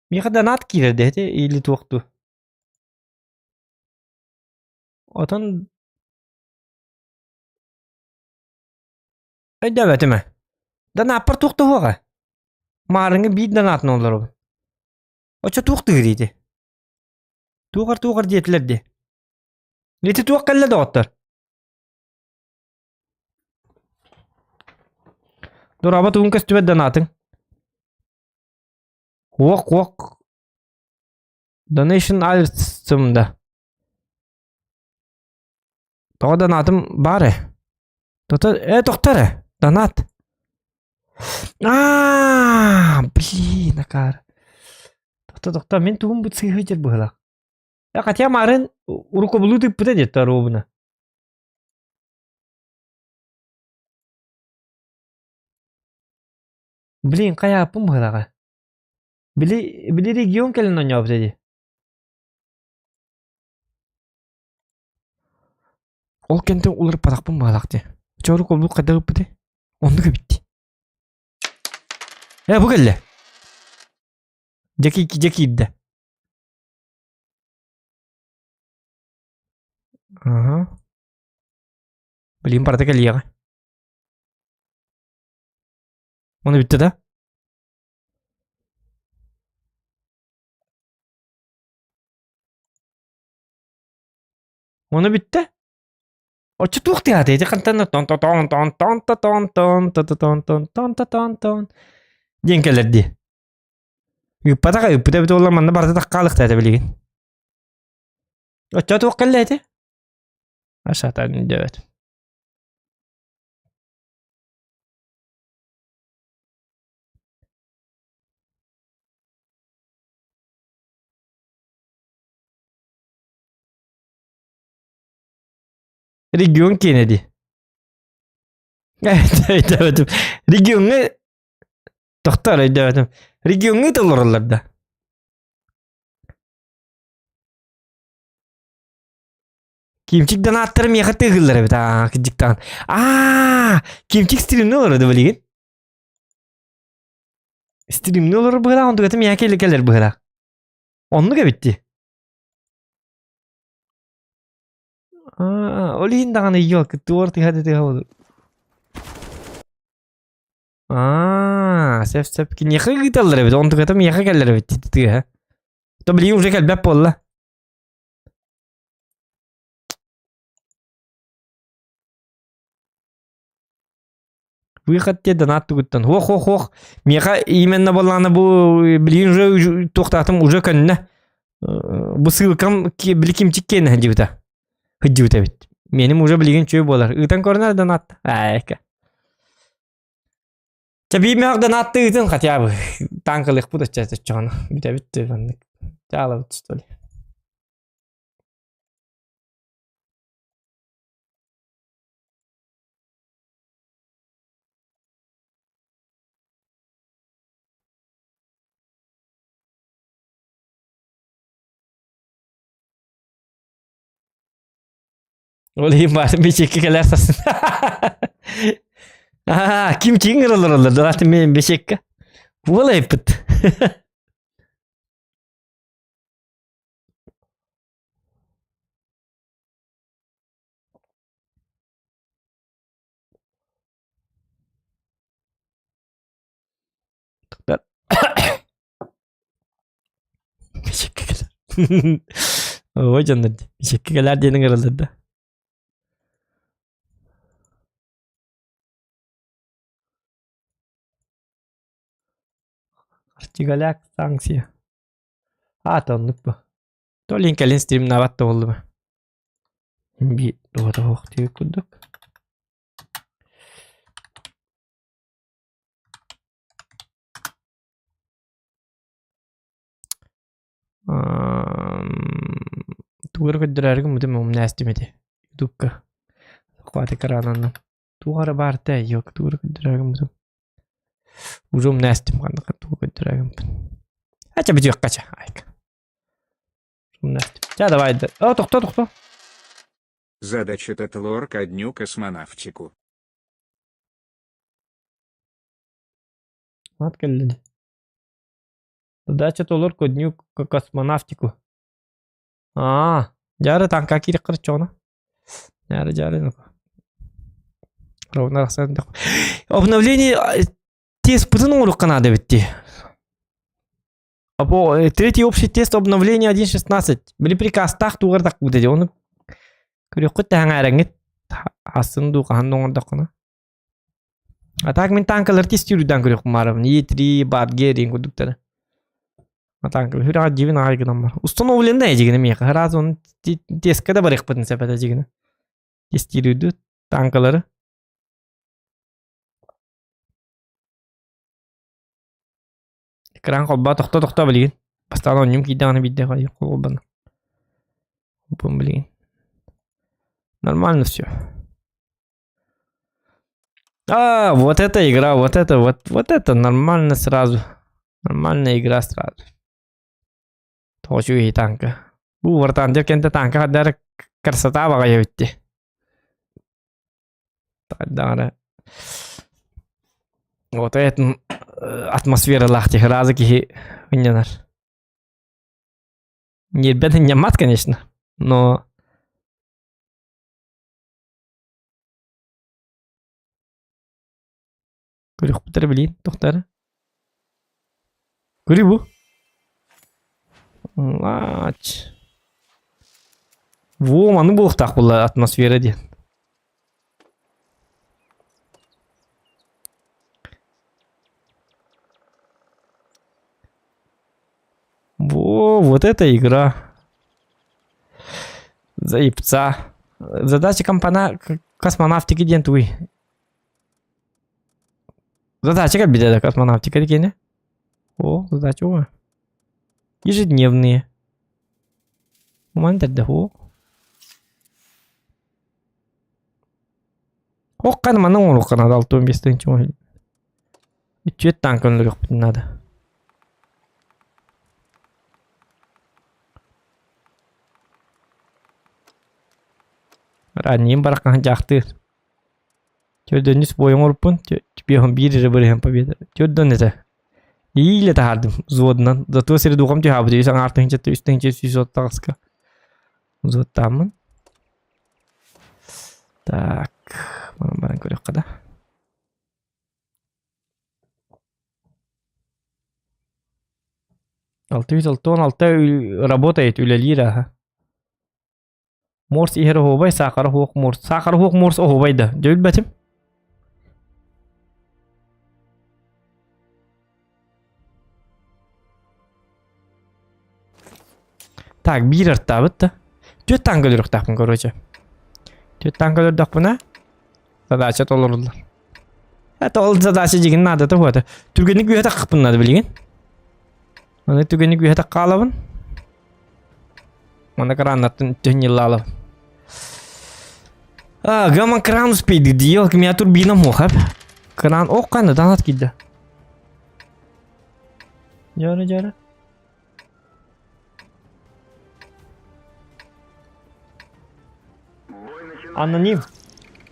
Миэхэ донат киирэр дэһити или туохтуу. Отон Өйдөөбөтүм ээ. Донааппар туох да уһуоҕа. Маарыҥҥы биир донаатын олоробун. Оччо туох тыыр ити? Туоҕар-туоҕар диэтилэр дии. Ити туох кэллэ доҕоттор? Дорообо тугун көстүбэт донаатыҥ. Уох-уох. Donation alerts да. Тоҕо донатым баар ээ? Тото ээ тохто эрэ, донат. Аа, блин, акаары. Тохто тохто, мин тугум бу сыыһа дьэр быһыылаах. Э, хотя марын уруккубулуу тыыппыта диэтэ оруобуна. Блин, хайааппын быһыылааҕа. Били, били регион кэлэн оонньообута дии. Ол кэнтэн уларыппатахпын баҕалаах дии. Чоорук олбук хайдах ыппытый? Оннук эбит дии. Ээ, бу кэллэ. Дьэ, дьэ киирдэ. Аха. Блин, барыта кэлиэҕэ. Ону бүттэ да? Ону бүттэ. Оччо туох тыаһаата ити хантан тон тон тон тон тон тон тон тон тон тон тон тон тон диэн кэлэр дии. Ыыппатах ыыппыта эбит буолла манна барыта таххаалыхта этэ билигин. Оччо туох кэллэ ити? Ашата диэбэт. Регион киэнэ дии. Өйдөөбөтүм. Региоҥҥа тохтоор өйдөөбөтүм. Региоҥҥа толороллор да. Кимчик донааттара миэхэ тыыһыллар эбит аа кырдьыктаан. Аа, Кимчик стримни олорор да билигин. Стримни олорор быһыылаах, онтуката миэхэ кэлэр кэлэр быһыылаах. Оннук эбит дии. Аа, ол иһин даҕаны ёлка туор тыһа да тыһа буолур. Аа, сөп сөп киниэхэ ыыталлар эбит, онтуката миэхэ кэлэр эбит тыаһа. То билигин уже кэлбэт буолла. Выход те донат тугуттан. Ох, ох, ох. Миэхэ именно буоллаҕына бу билигин уже туохтаатым уже көннө. Бу ссылкам били кимчик киэнэ сылдьыбыта. Сылдьыбыта эбит. Меним уже билигин үчүгэй буолар. Ыытан көрүнэр донат. Аайка. Чэ биир мөһөх донатты ыытын хотя бы. Танкалыахпыт оччо оччоҕуна. Бүтэбит маннык. Чаалабыт что ли. Ол иһин баар бэчиэккэ кэлэр сарсын. Аа, ким киҥ ыралар Давайте мен бэчиэккэ. Буола эппит. Бэчиэккэ кэлэр. Ой, дьоннор, бэчиэккэ кэлэр диэн ыҥыраллар да. Артигаляк санкция. Аата оннук бу. Толин кэлин стримнаабат да буоллум. Би дуота суох диэбит курдук. Тугу эрэ көрдөрөөрү гыммытым умнаастым ити ютубка хватит экранынан туох эрэ баар да ёк тугу эрэ көрдөрөөрү гыммытым уже умнаастым ханнык тугу көрдөрөөрү гыммыппын ача бүтүөххэ ча айка умнаастым ча давай да о тохто тохто Задача Татлор ко дню космонавтику. Ат кэллин. Задача толор ко дню космонавтику. Аа, дьаары танка киирик кырчоҕуна. Дьаары дьаары ну Ровно рахсан Обновление тест пытын оҥоруохха наада эбит дии. Третий общий тест обновление 1.16. Били приказтаах тугар тахпыт дии. Оны көрүөххүт тэһэҥээрэҥҥит асын дуу хаһан да оҥордоххуна. А так мин танкалар тестируйдан көрүөхпүн баарабын. Е3, Бадге диэн курдуктары. А танкалар хүрэҕэ дьибин аҕай гынан бар. Установленная дьигинэ миэхэ. Раз он тесткэ да барыахпытын сөп этэ дьигинэ. Тестируйду танкалары. Экран холбоо тохто тохто билигин. Бастаан оонньуум киирдэҕинэ биирдэ холбоно. Билигин. Нормально все. А, вот эта игра, вот это, вот, вот это нормально сразу. Нормальная игра сразу. Тоҕо үчүгэй танка. Бу Вартандер кэнтэ танка хаддар красота баҕайы эбитти. Даҕаны Вот это атмосфералаах киһи разы киһи ынньанар. Ньирбэт ынньаммат, конечно, но Көрүөхпүт эрэ билиин, тохтоо эрэ. Көрүй бу. Лач. Во, маны буолуохтаах буолла атмосфера диэн. Во, вот это игра. Заебца. Задача компана космонавтики диэн тугуй? Задача кэлбитэ да космонавтика дикиэнэ. О, задача уа. Ежедневные. Уман тэрдэ о. Оххан манан оҥоруохха наада 65 тыһыынча Үчүөт танка өлөрүөхпүтүн наада. Ранньыым бараххан дьаахтыыр. Төрдөнүс буойун оҥоруппун, түбүөһүм биир эрэ бырыһыан победа. Төрдөн этэ. Иилэ таһаардым взводунан. Зато сири духам түһаабыт үс аҥаар тыһыынчатта үс тыһыынча сүүс оттаҕаска. Взводтааммын. Так, манан баран көрүөххэ да. 666 работает үлэлиир аһа. Морс иһэр оһуобай, саахара суох морс. Саахара суох морс оһуобай да. Дьэ билбэтим. Так, биир артаабыт да. Түөрт танка өлөрүөхтээхпин, короче. Түөрт танка өлөрдөхпүнэ, задача толоруллар. Это ол задача дьигин наадата хуата. Түргэнник үөһэ таххыппын наада билигин. Аны түгэнник үөһэ таххаалабын. Манна краннаттан түһүн ньыллаалабын. А, гамма кран успейди дии, меня турбина муха. Кран, ох, қаны данат киирдэ. Дьара, дьара. Аноним.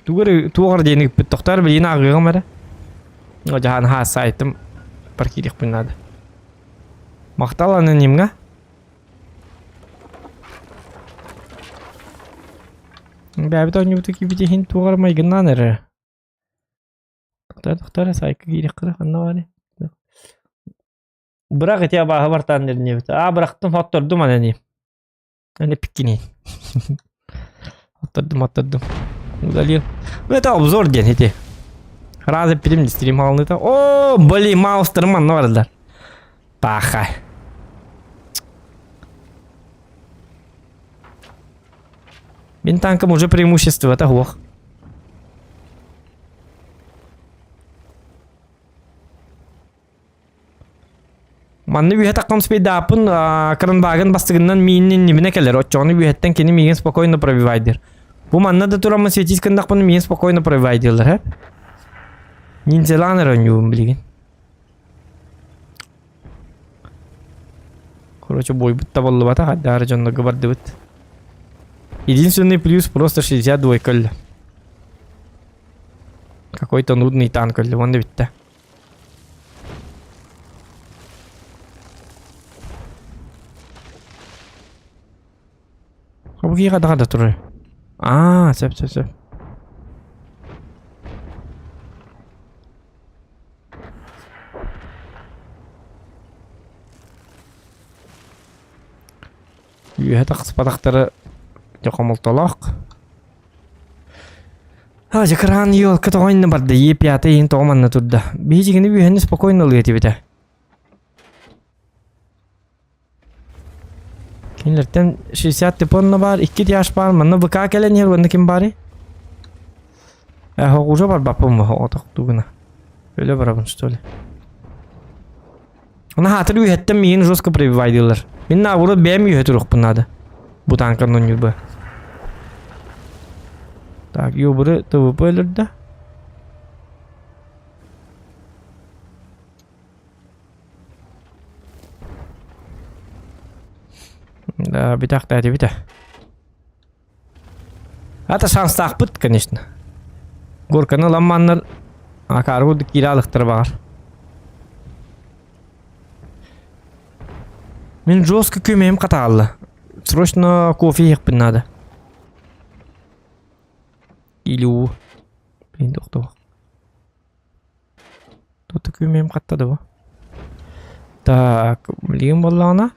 Тугар туоҕар диэн ыыппыт тохтоор билигин ааҕыаҕым эрэ. Дьаһан хаа сайтым паркириэхпин наада. Махтал анонимҥа. Бэйэбит оонньуубуту киирбит иһин туох эрэ майгыннаан эрэр. Тохтоо, тохтоо эрэ, саайка киириэххэ да ханна баарый? Бырах ити абааһы бартаан диэбит. Аа, бырахтым, хоттордум аны ини. Аны пиккини. Хоттордум, хоттордум. Удалил. Ну это обзор диэн ити. Разы пилим стрим халныта. О, блин, маустарым манна бараллар. Паха. Мин танкам уже преимущество-то ох. Манны үөһэ таххан спейдааппын кранбагын бастыгынан миинин нибинэ кэлэр. Оччоҕуна үөһэттэн кини миигин спокойно пробивайдыр. Бу манна да тураммын светить гыннахпына миигин спокойно пробивайдыыллар, һэ? Ниндзялаан эрэ оонньуубун билигин. Короче, бойбут табыллыбатах, айдаары дьоннорго бардыбыт. Единственный плюс просто 62 көллө. Какой-то нудный танк өллө, уонна бүттэ. Бу киһи хадаҕа да турар. Аа, сөп, сөп, сөп. Үөһэ тахсыпатахтара дьэ хомолтолоох. А, дьэ кыраан елка тоҕо иннэ барда, Е5 иһин тоҕо манна турда. Биһи дьигини үөһэни спокойно ылыа этибитэ. Кинилэртэн 60 типонна баар, 2 тяж баар, манна ВК кэлэн иһэр уонна ким баарый? Э, уже барбаппын отохтугуна. Өлө барабын что ли? Она хаатыр үөһэттэн миигин жестко пробивайдыыллар. Мин наоборот бэйэм үөһэ туруохпун наада. Бу танканы ньурба. Так, ёбуры ТВП өлөрдө. Да, битахта бите. Ата шанстаахпыт, конечно. Горканы ламманнар акааргу киирэ алыктар баҕар. Мин жестко күмэйим хатаалла. Срочно кофе иһиэхпин надо. Или уу. Блин, тохтоо. Тут күмэйим хатта да бу. Так, билигин буоллаҕына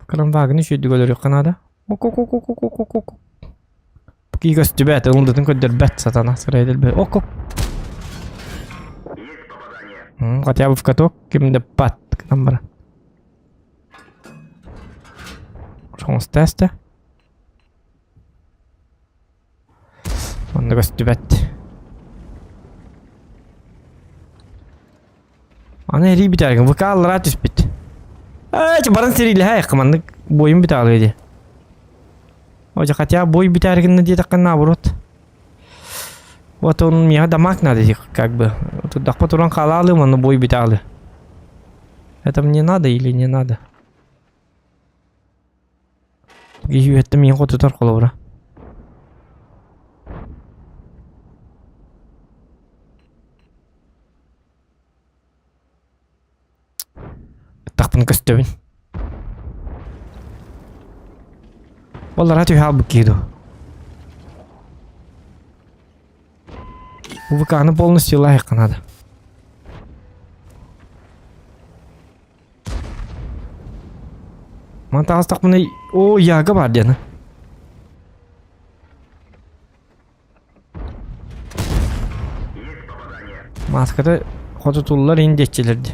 Крамвагын үчүгэйдик өлөрүөххэ наада. Ок-ок-ок-ок-ок-ок-ок. Кии көстүбэт, ылындытын көрдөрбөт сатана сырай дэлбэ. Ок-ок. Хотя бы в каток ким да пат гынан баран. Шоҥостаста. Онно көстүбэт. Аны эрий бүтээргин ВК аллараа түспүт. Ээ, баран сэриилэһэ маннык бойум бүтаалыа дии. Ожа хотя бой бүтээргинна диэтэххэ наоборот. Вот он миэхэ дамаг надо как бы. Турдахпа туран хаалаалыым, онно бой бүтаалы. Это мне надо или не надо? Киһи үөттэ миин хотутар холобура. Тахпын көстөбүн. Олара түһэ албыт киһи дуо? ВК-ны полностью лайыққа надо. Ман таҕыстахпына о яга бар диэн. Маската хотутуллар ин диэччилэрди.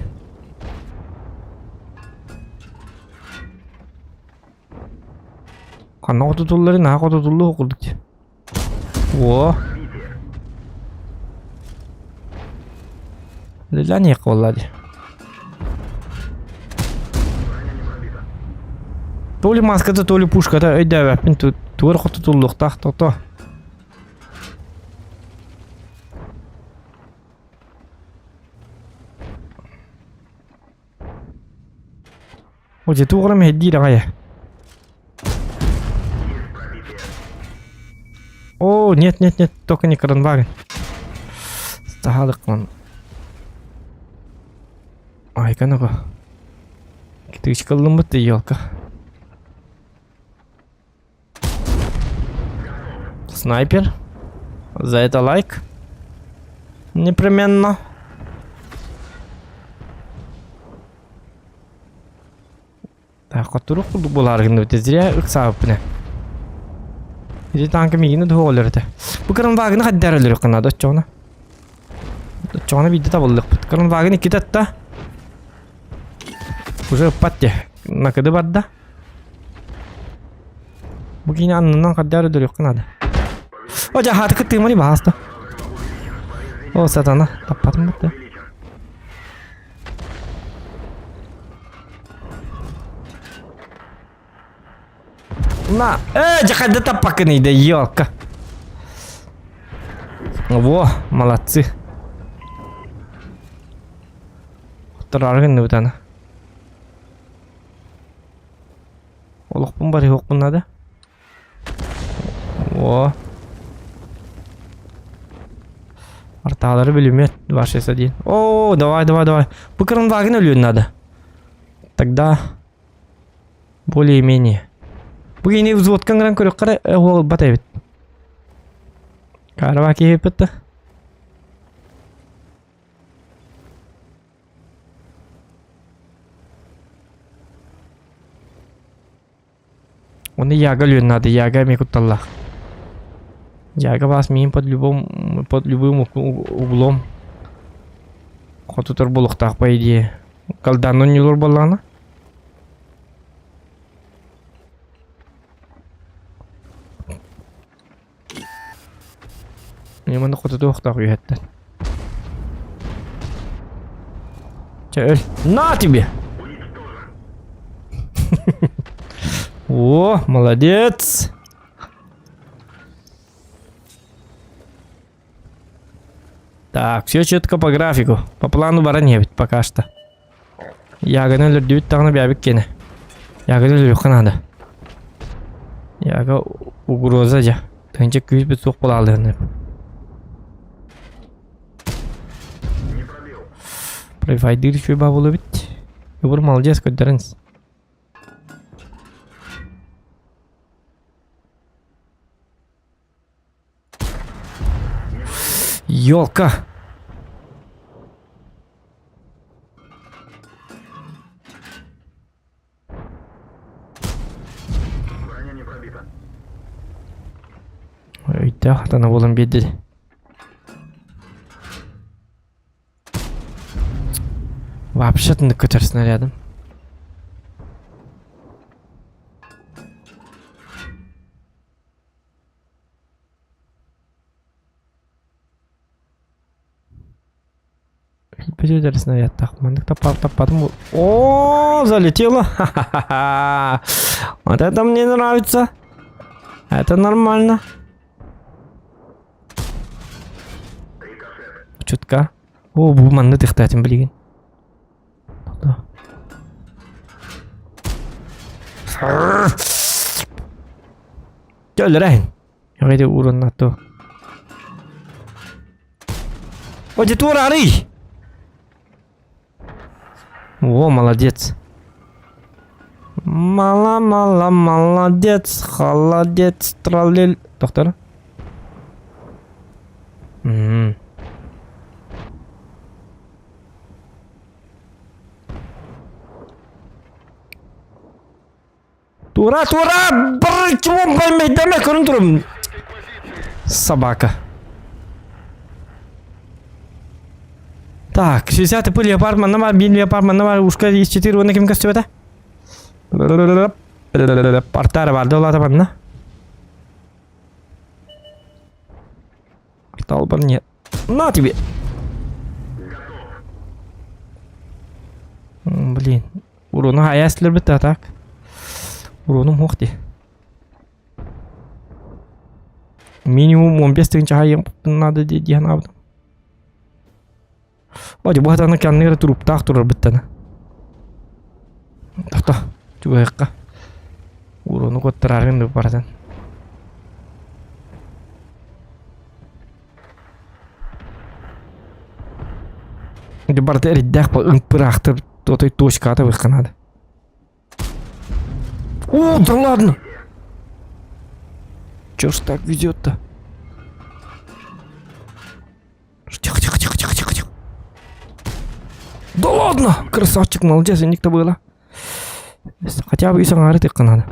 Ханна хотутуллары наһаа хотутуллуох курдук дии. О. Лилани буолла дии. То ли маската, то ли пушката өйдөөбөппүн тугар хотутуллуохтаах тото. О, дьэ туох эрэ мэһэйдиир аҕай. О, нет, нет, нет, только не Кранваген. Стахалык он. Айка ну-ка. Китычка ты елка. Снайпер. За это лайк. Непременно. Так, хотурук курдук буолаары гынныбыт. Зря ыксаабыппын ээ. Ити танка миигини туһуга өлөр этэ. Бу Кранвагыны хайдаар өлөрүөххэ наада оччоҕуна. Оччоҕуна биирдэ табыллыахпыт. Кранвагын иккитэ атта. Уже ыппат дии. Накыды барда. Бу киини аннынан хайдаар өлөрүөххэ наада. О, дьэ, хааты кыттыымани баһааста. О, сатана, таппатым бутта. На! Э, дьэ хайда таппаккыный да, елка. Во, молодцы. Хоттороору гынныбыт аны. Олохпун барыһыахпын наада. О. Артаалары бүлүмөт вашеса диэн. О, давай, давай, давай. Бу кранвагын өлүөн надо. Тогда более-менее. Бу кини взводка ҥыран көрүөххэ эрэ уолбат эбит. Карава киһиппит да. Оны Яга өлүөн наада, Яга эмиэ кутталлаах. Яга баас миин под любом под любым углом хотутар буолуохтаах по идее. Колданон ньулур буоллаҕына. Маны хотутуохтаах үөһэттэн. Чэ өл. На тебе! О, молодец! Так, все четко по графику. По плану баран иһэбит пока что. Яганы өлөрдүбүт даҕаны бэйэбит киэнэ. Яганы өлөрүөххэ наада. Яга угроза дьэ. Тыһыынча күүс суох буолаалыан Пройдыр үчүгэй баа эбит. Ыбыр молодец көрдөрөн. Елка! Өйдөөх атана буолан биэрдэ. Вообще тыннык көтөр снарядым. Билбит снарядтаах. Маннык таппа таппатым. О, залетело. Ха-ха-ха. Вот это мне нравится. Это нормально. Чутка. О, бу манны тыхтаатым билигин. Өлөрөйүн. Эҕиди уурунна ту. О, тура арый! О, молодец. Мала-мала, молодец, холодец, троллель. Доктор? М-м. Тура, тура! Бррр, чего поймай, көрөн турум. Собака. Так, 60 пыль леопард, манна бар, бин леопард, манна бар, ушка из 4, уонна ким көстүбэтэ? Партара бар, долата манна. Артал бар, нет. На тебе! Блин, Уруну хайа эстилэрбит да так. Урунум суох дии. Минимум 15 тыһыынча хайыам надо дии дии санаабытым. О, бу хатаны кэннигэр туруптаах турар быттана. Тохто, чугаһыахха. Уруну куоттарааргын да баратан. Барыта эрдээх ымпыраахтар отой точкаҕа табыахха наада. О, да ладно! Чё ж так везет-то? Тихо, тихо, тихо, тихо, тихо, тихо. Да ладно! Красавчик, молодец, у было. Хотя бы и саҥаары тыкка надо.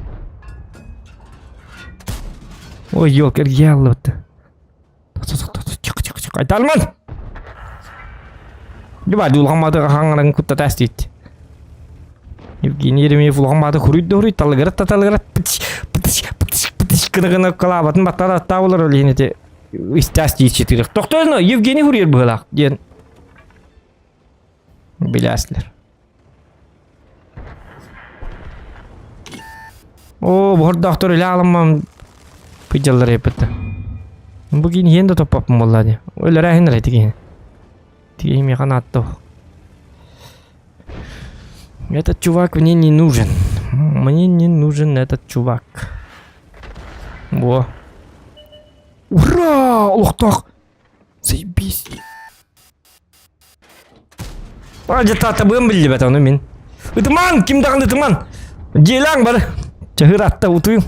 Ой, елки, ялла-то. Тихо, тихо, тихо. Айталман! Дюба, дулҕамматы хаҥаран кутта таас диит. Евгений Еремеев улахан хуруй да хуруй, талыгырат да талыгырат, пытыш, пытыш, пытыш, пытыш, гына-гына кылаабатын баттаата аттаа болар ол иһин ити истээс диир четырех. Тохтоо, Евгений хуруйар быһыылаах диэн билээслэр. Оо, буһурдаахтар үлэ аламмам пыдьаллар эппитте. Бу киин иһин да топпоппун буолла дии. Өлөрөөһүн эрэ тигиһин. Тигиһин миэхэ наатта. Этот чувак мне не нужен. Мне не нужен этот чувак. Во. Ура! Олохтоох! Заебись. Дьэ биллибэт ону мин. Ытымаҥ! Ким даҕаны ытымаҥ! Дьиэлээҥ бары! Чаһыыр атта утуйуҥ.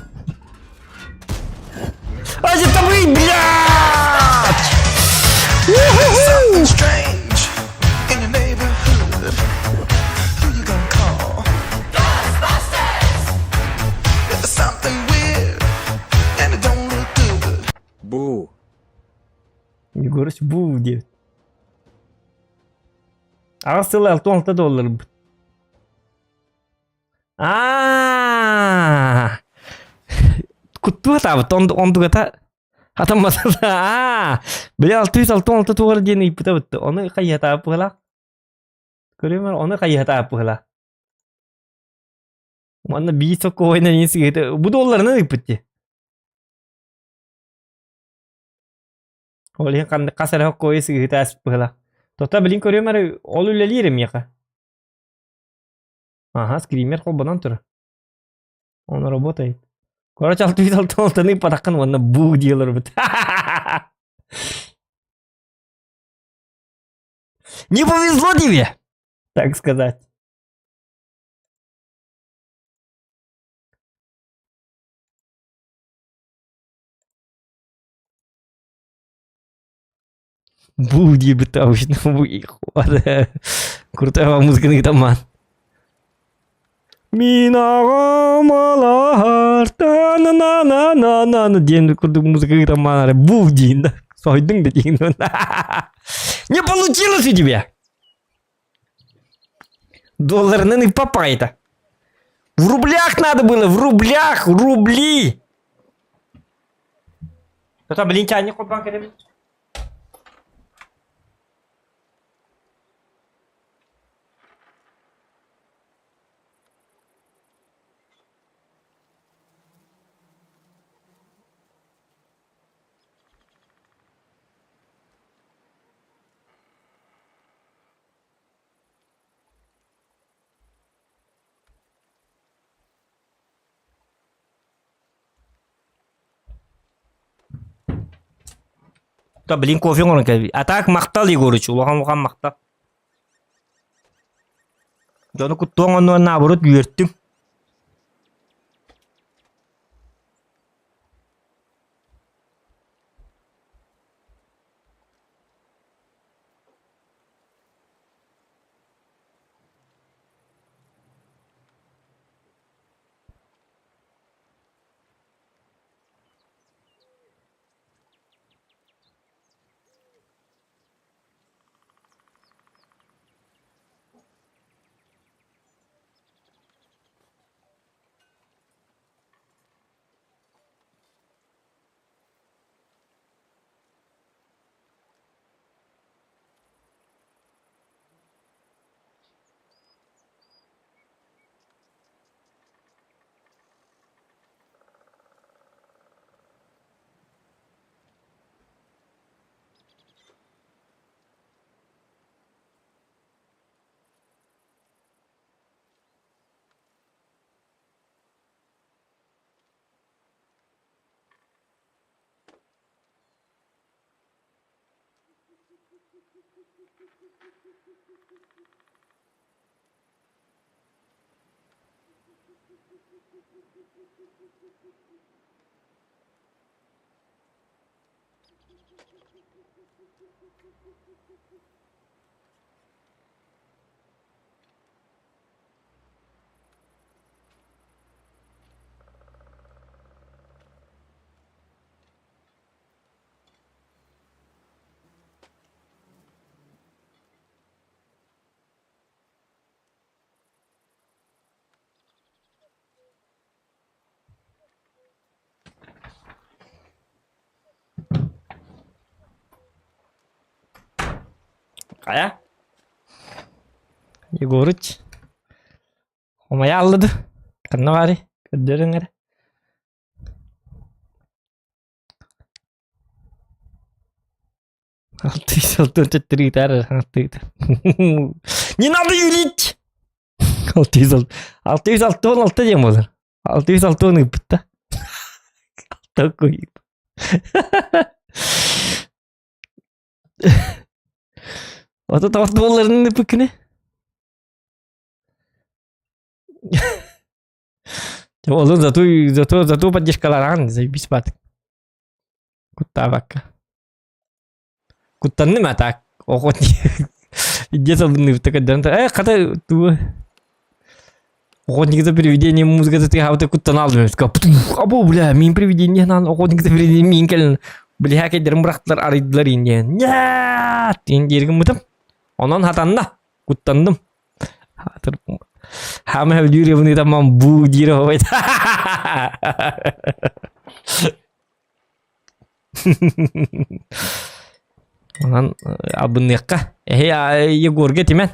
Ажитабый, блядь! Бу. Егорыч бу диэбит. Аҕыс сыл 66 долларбыт. Аа Куттуа таабыт онтугата хатаммата аа били 666 тугар диэн ыйпыта бытты ону хайыһатаабыт быһалаах көрүөм ону хайыһатаабыт быһалаах уонна биир сокуойунан бу долларынан ыйпыт дии Ол иһин ханнык хас эрэ хоккуойу сыыһыта ааспыт быһыылаах. Тота билин көрүөм эрэ ол үлэлиир миэхэ. Аха, скример холбонон турар. Он работает. Короче, алты алтаны ыппатаххын уонна бу дии олорбут. Не повезло тебе, так сказать. Бу диэбит обычно Крутая музыканы таман. Мин аҕам алаһар та на на на на на на диэн курдук музыка ыытамаан эрэ бу диин да сойдуҥ да диин Не получилось у тебя! Долларынан и папа В рублях надо было, в рублях, рубли! Это, блин, чайник холбоон кэлэбит. Да, блин, кофе оҥорон кэлбит. А так махтал Егорыч, улахан улахан махтал. Дьону куттуоҥ оннугар наоборот үөртүм. Хайа? Егорыч. Хомойа аллады. Ханна баарый? Көрдөрүҥ эрэ. Алтыы ыытаар алтыы Не надо юлить! 606 диэн буолар. 660 ыыппыт да. Такой. Ото тоҕо буолларын ыыппыккыны? Олун зато зато зато поддержкалараҕын заебись баатык. Куттаабакка. Куттанным а так охотник. Где салдынныбыта көрдөрөн э хата туу Охотник за привидением музыката тыаһаабыта куттана алдым Або бля мин привидение наан охотник за привидением миин кэлэн бля кэйдэрин бырахтылар арыйдылар иин Нет! диэн диир гыммытым. Онон хатанна. Куттанным. Хаама хэвдүүр ыбыныытамман буу диир оһобайт. Онон абыныахха. Эһи Егорга этимэн.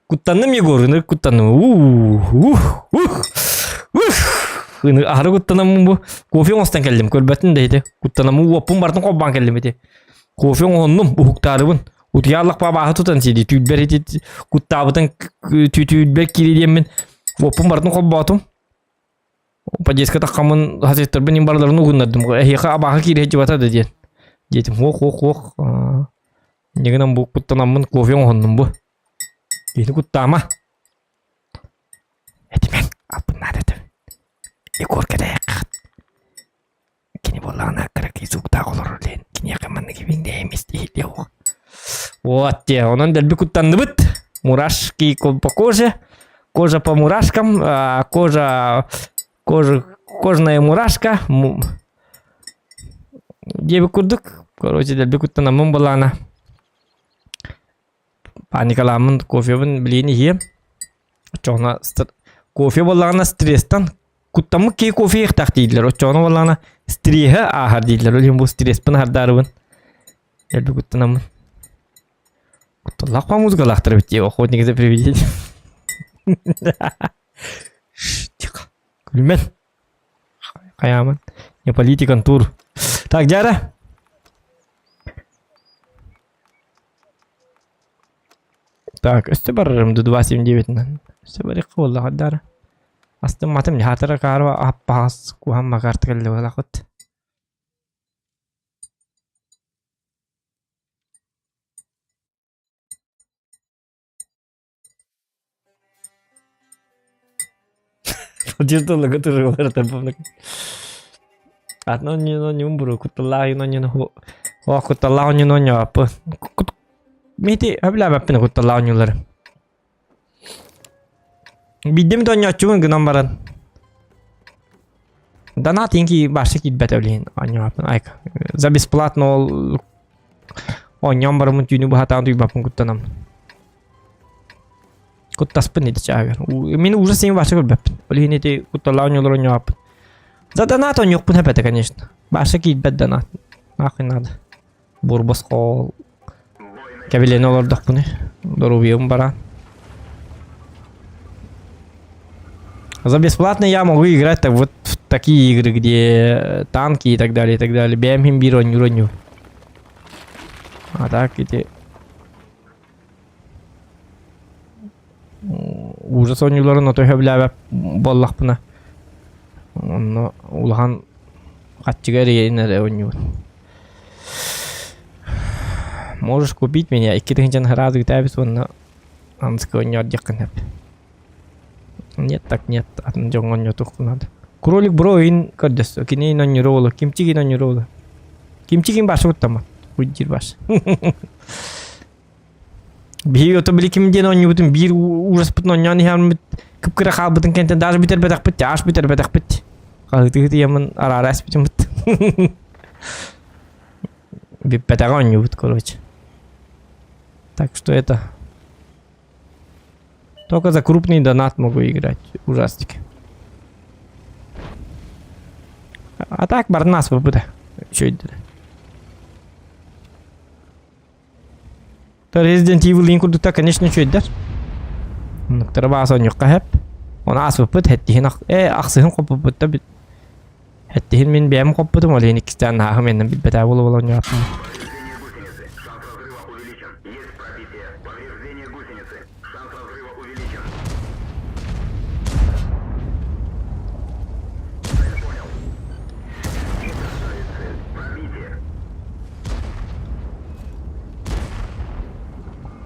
Куттанным Егор, ынырык куттанным. Ух, ух, ух, ух. Аһары куттанаммын бу. Кофе оҥостон кэллим, көрбөтүн да ити. Куттанаммын уоппун бартын холбоон кэллим ити. Кофе оҥоһуннум, уһуктаарыбын. Утуйааллахпа абааһы тутан сиди. Түүлбэр ити куттаабытын түүтүүрбэр киири диэммин. Уоппун бартын холбоотум. Подъездка таххаммын хасыттарбын им барыларын угуннардым. Эһиэхэ абааһы киирэ сылдьыбата да диэн. Диэтим, ох, ох, ох. Инньэ гынан бу куттанаммын кофе оҥоһуннум бу. Киһини куттаама. Этимэҥ, албын наада этим. Егор кэтэһиэххит. Кини буоллаҕына кыракый звуктаах олорор диэн киниэхэ маннык ибиҥдээмис иһиллиэ Вот те, онон дэлби куттанныбыт. Мурашки по коже, кожа по мурашкам, кожа, кожа, кожная мурашка. Диэбит курдук, короче, дэлби куттанаммын былаана. Паникалааммын кофебын билигин иһиэм. Оччоҕуна кофе буоллаҕына стресстэн куттаммыт киһи кофе иһиэхтээх дииллэр. Оччоҕуна буоллаҕына стреһи ааһар дииллэр. Ол иһин бу стресспин аһардаарыбын. Элбэ куттанаммын. Кутталлаах музыкалаахтар эбит дии, охотник за привидением. Тихо. Күлүмэн. Хайааман. Не политикан тур. Так, Дяра. Так, өстө барарым ду 279 Өстө барыахха буоллаҕа дара. Астымматым хаатара каарва аппаас куһан макарта кэллэ буолахыт. Одежда лагатырылар табымнык. Атно не но не умбру кутталлаах но не о кутталлаах не но не аппы. Мити өбләбәппин кутталлаах ньулар. Биддим тонньооччубун гынан баран. Донат инки башы киирбэтэ билин оонньообаппын айка. За бесплатно ол оонньоон бараммын түүнү быһатаан туйбаппын куттанам. Куттаспын ити чаагар. Мин ужас син башы көрбөппүн. Ол иһин ити кутталлаах оонньуулар оонньообаппын. За донат оонньуохпун эпэтэ, конечно. Башы киирбэт донат. Нахуй надо. Бурбосхол кэбилэни олордохпуну доруобуйам баран. За бесплатно я могу играть так вот в такие игры, где танки и так далее, и так далее. Бэм хим биир оонньуур оонньуур. А так ити ужас оонньууларын ото сөбүлээбэт буоллахпына онно улахан хаччыга эрийэн эрэ оонньуубун. Можешь купить меня 2000 сразу үтээбит уонна аныска оонньоор диэххин сөп. Нет так нет, атын дьоҥҥо оонньотуоххун наада. Кролик бро ыйын көрдөстө. Кини оонньуура уолу. Кимчик оонньуура уолу. Кимчик башы куттаммат. Хуйдир баш. Биһиги ото били ким диэн оонньуубутун биир ужаспытын оонньоон иһэммит кып-кыра хаалбытын кэнтэн даже бүтэрбэтэхпит, аш бүтэрбэтэхпит. Хаһыытыы-хытыйаммын араара эспитиммит. Бүппэтэҕэ оонньуубут, короче. Так что это... Только за крупный донат могу играть ужастики. А так барнас быта. Үчүгэйдэр. Resident Evil иин курдукта, конечно, үчүгэйдэр. Оннуктара баас оонньуохха сөп. Оны ааспыппыт, хэттиһин э, ахсыһын хоппуппут да Хэттиһин мин бэйэм хоппутум, ол иһин иккистээн нааһым иннин билбэтээ буола-буола оонньоотум.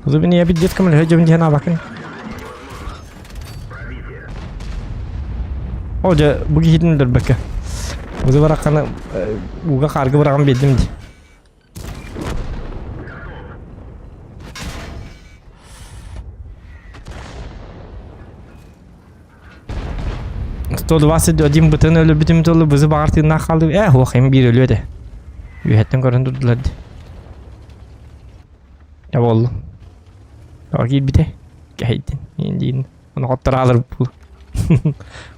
Зубин я бит детском лежит, дьон диэн абакын. О, дьэ, бу киһитин өлөрбөккө. Бузу барахханы ууга хаарга быраҕан биэрдим дии. 121 бытын өлөрбүтүм толу бызы баҕар тыыннаах хаалды. Э, хуох, им биир өлүө этэ. Үөһэттэн көрөн турдулар дии. Я боллум. Тоҕо киирбитэ? Кэһэйдин. Индиин. Ону хоттораалар бу.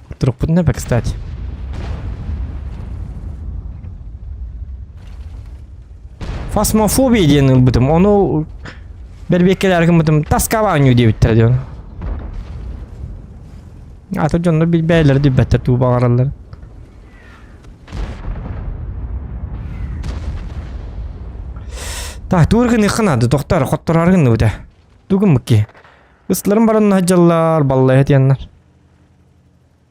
Хотторукпутун эбэ, кстати. Фасмофобия диэн ылбытым. Ону бэрбиэккэлээр гыммытым таскаба оонньуу диэбиттэрэ диэн. Аты дьоннор билбээлэр билбэттэр туу баҕараллар. Так, тугу гыныахха наада, тохтоор, хоттороор гынныбыта. Тугу гыммыкки? Ыстыларын баран сылдьаллар, баллайа тиэннэр.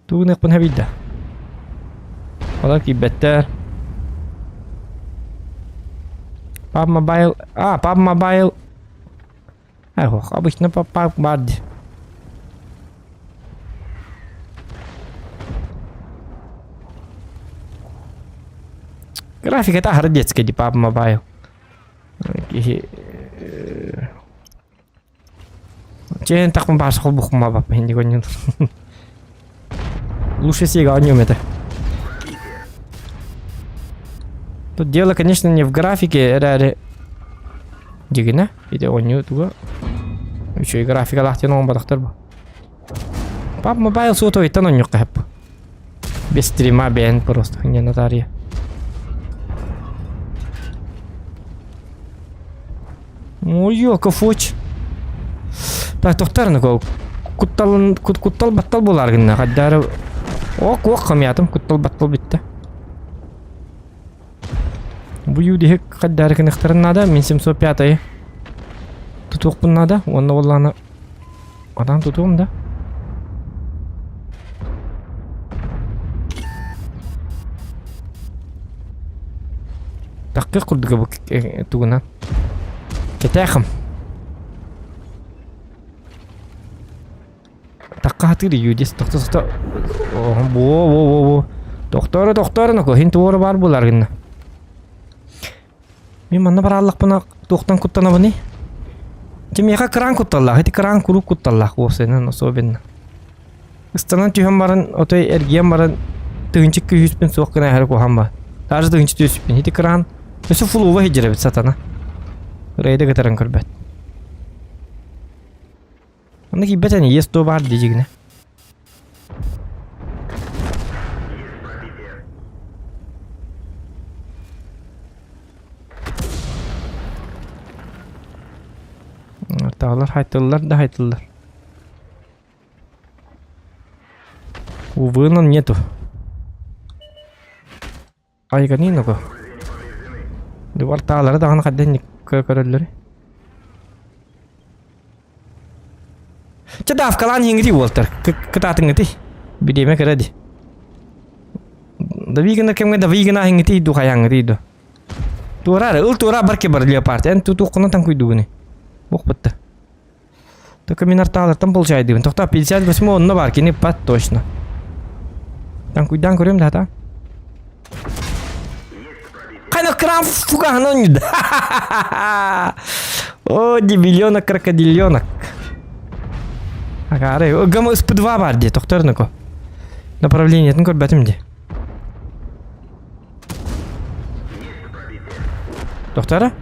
Тугу гыныахпын хэбийдэ. Олор киирбэттэр. Пап Мобайл, а, Пап Мобайл. Эх, обычно пап баар дии. Графиката аһары детскэй дии Пап Мобайл. Киһи Чээн тахпын бааса холбухма бап инди гонньун. Лучше сега о нем это. Тут дело, конечно, не в графике, эрээри дигинэ ити оонньуу туга үчүгэй графикалаах диэн оҥорботохтор бу. Пап мобайл сотовыйтан оонньуохха сөп. Без стрима бэйэн просто не Наталья. Ой, кофоч. Так, тохтар ну куттал куттал баттал болар гынна. Хаддары О, куох хамятым куттал баттал битте. Бу юдиһик хаддары кыныхтарын надо, мин 705 тутуохпун надо, уонна боллааны Адам тутуом да. Таккых курдуга бу тугунан. Кэтээхим. Такка хатыр юдис тохто тохто. Бо бо бо бо. Тохторо тохторо но хин туора бар булар гынна. Мин манна барааллахпына туохтан куттанабыный? Дьэ миэхэ кран кутталлаах, ити кран куруук кутталлаах уопсайынан особенно. Ыстанан түһэн баран, отой эргийэн баран тыһыынча күүһүспүн суох гына эһэр куһаан ба. Даже тыһыынча түөспүн. Ити кран өссө фулуба сылдьар эбит сатана. Рейда кытаран көрбөт. Онно киирбэт ини, есть то баар дии Артаалар хайтыллар да хайтыллар. Увы, нам нету. Айганин ого. Дубартаалары даҕаны хайдах көрөллөрүй? Чэ давкалаан иһиҥҥитий уолтар, кытаатыҥҥытый. Бириэмэ кыра дии. Дави гына кэмҥэ дави гына иһиҥҥитий дуу хайааҥҥытый дуу. Туора ыл туора бар ке бар леопард. Эн тутуоххуна таҥкуйдугуни. Бух бытта. Только мин артаалартан получайдыбын. Тохтоо 58 онно бар кини пат точно. Таҥкуйдаан көрүөм да хата. Хайна кран фугаһын оонньууда. О, дебилёнок, крокодилёнок. Акаары, гам СП2 бар дии, тохторноко. Направлениетин көрбөтүм дии. Тохтора?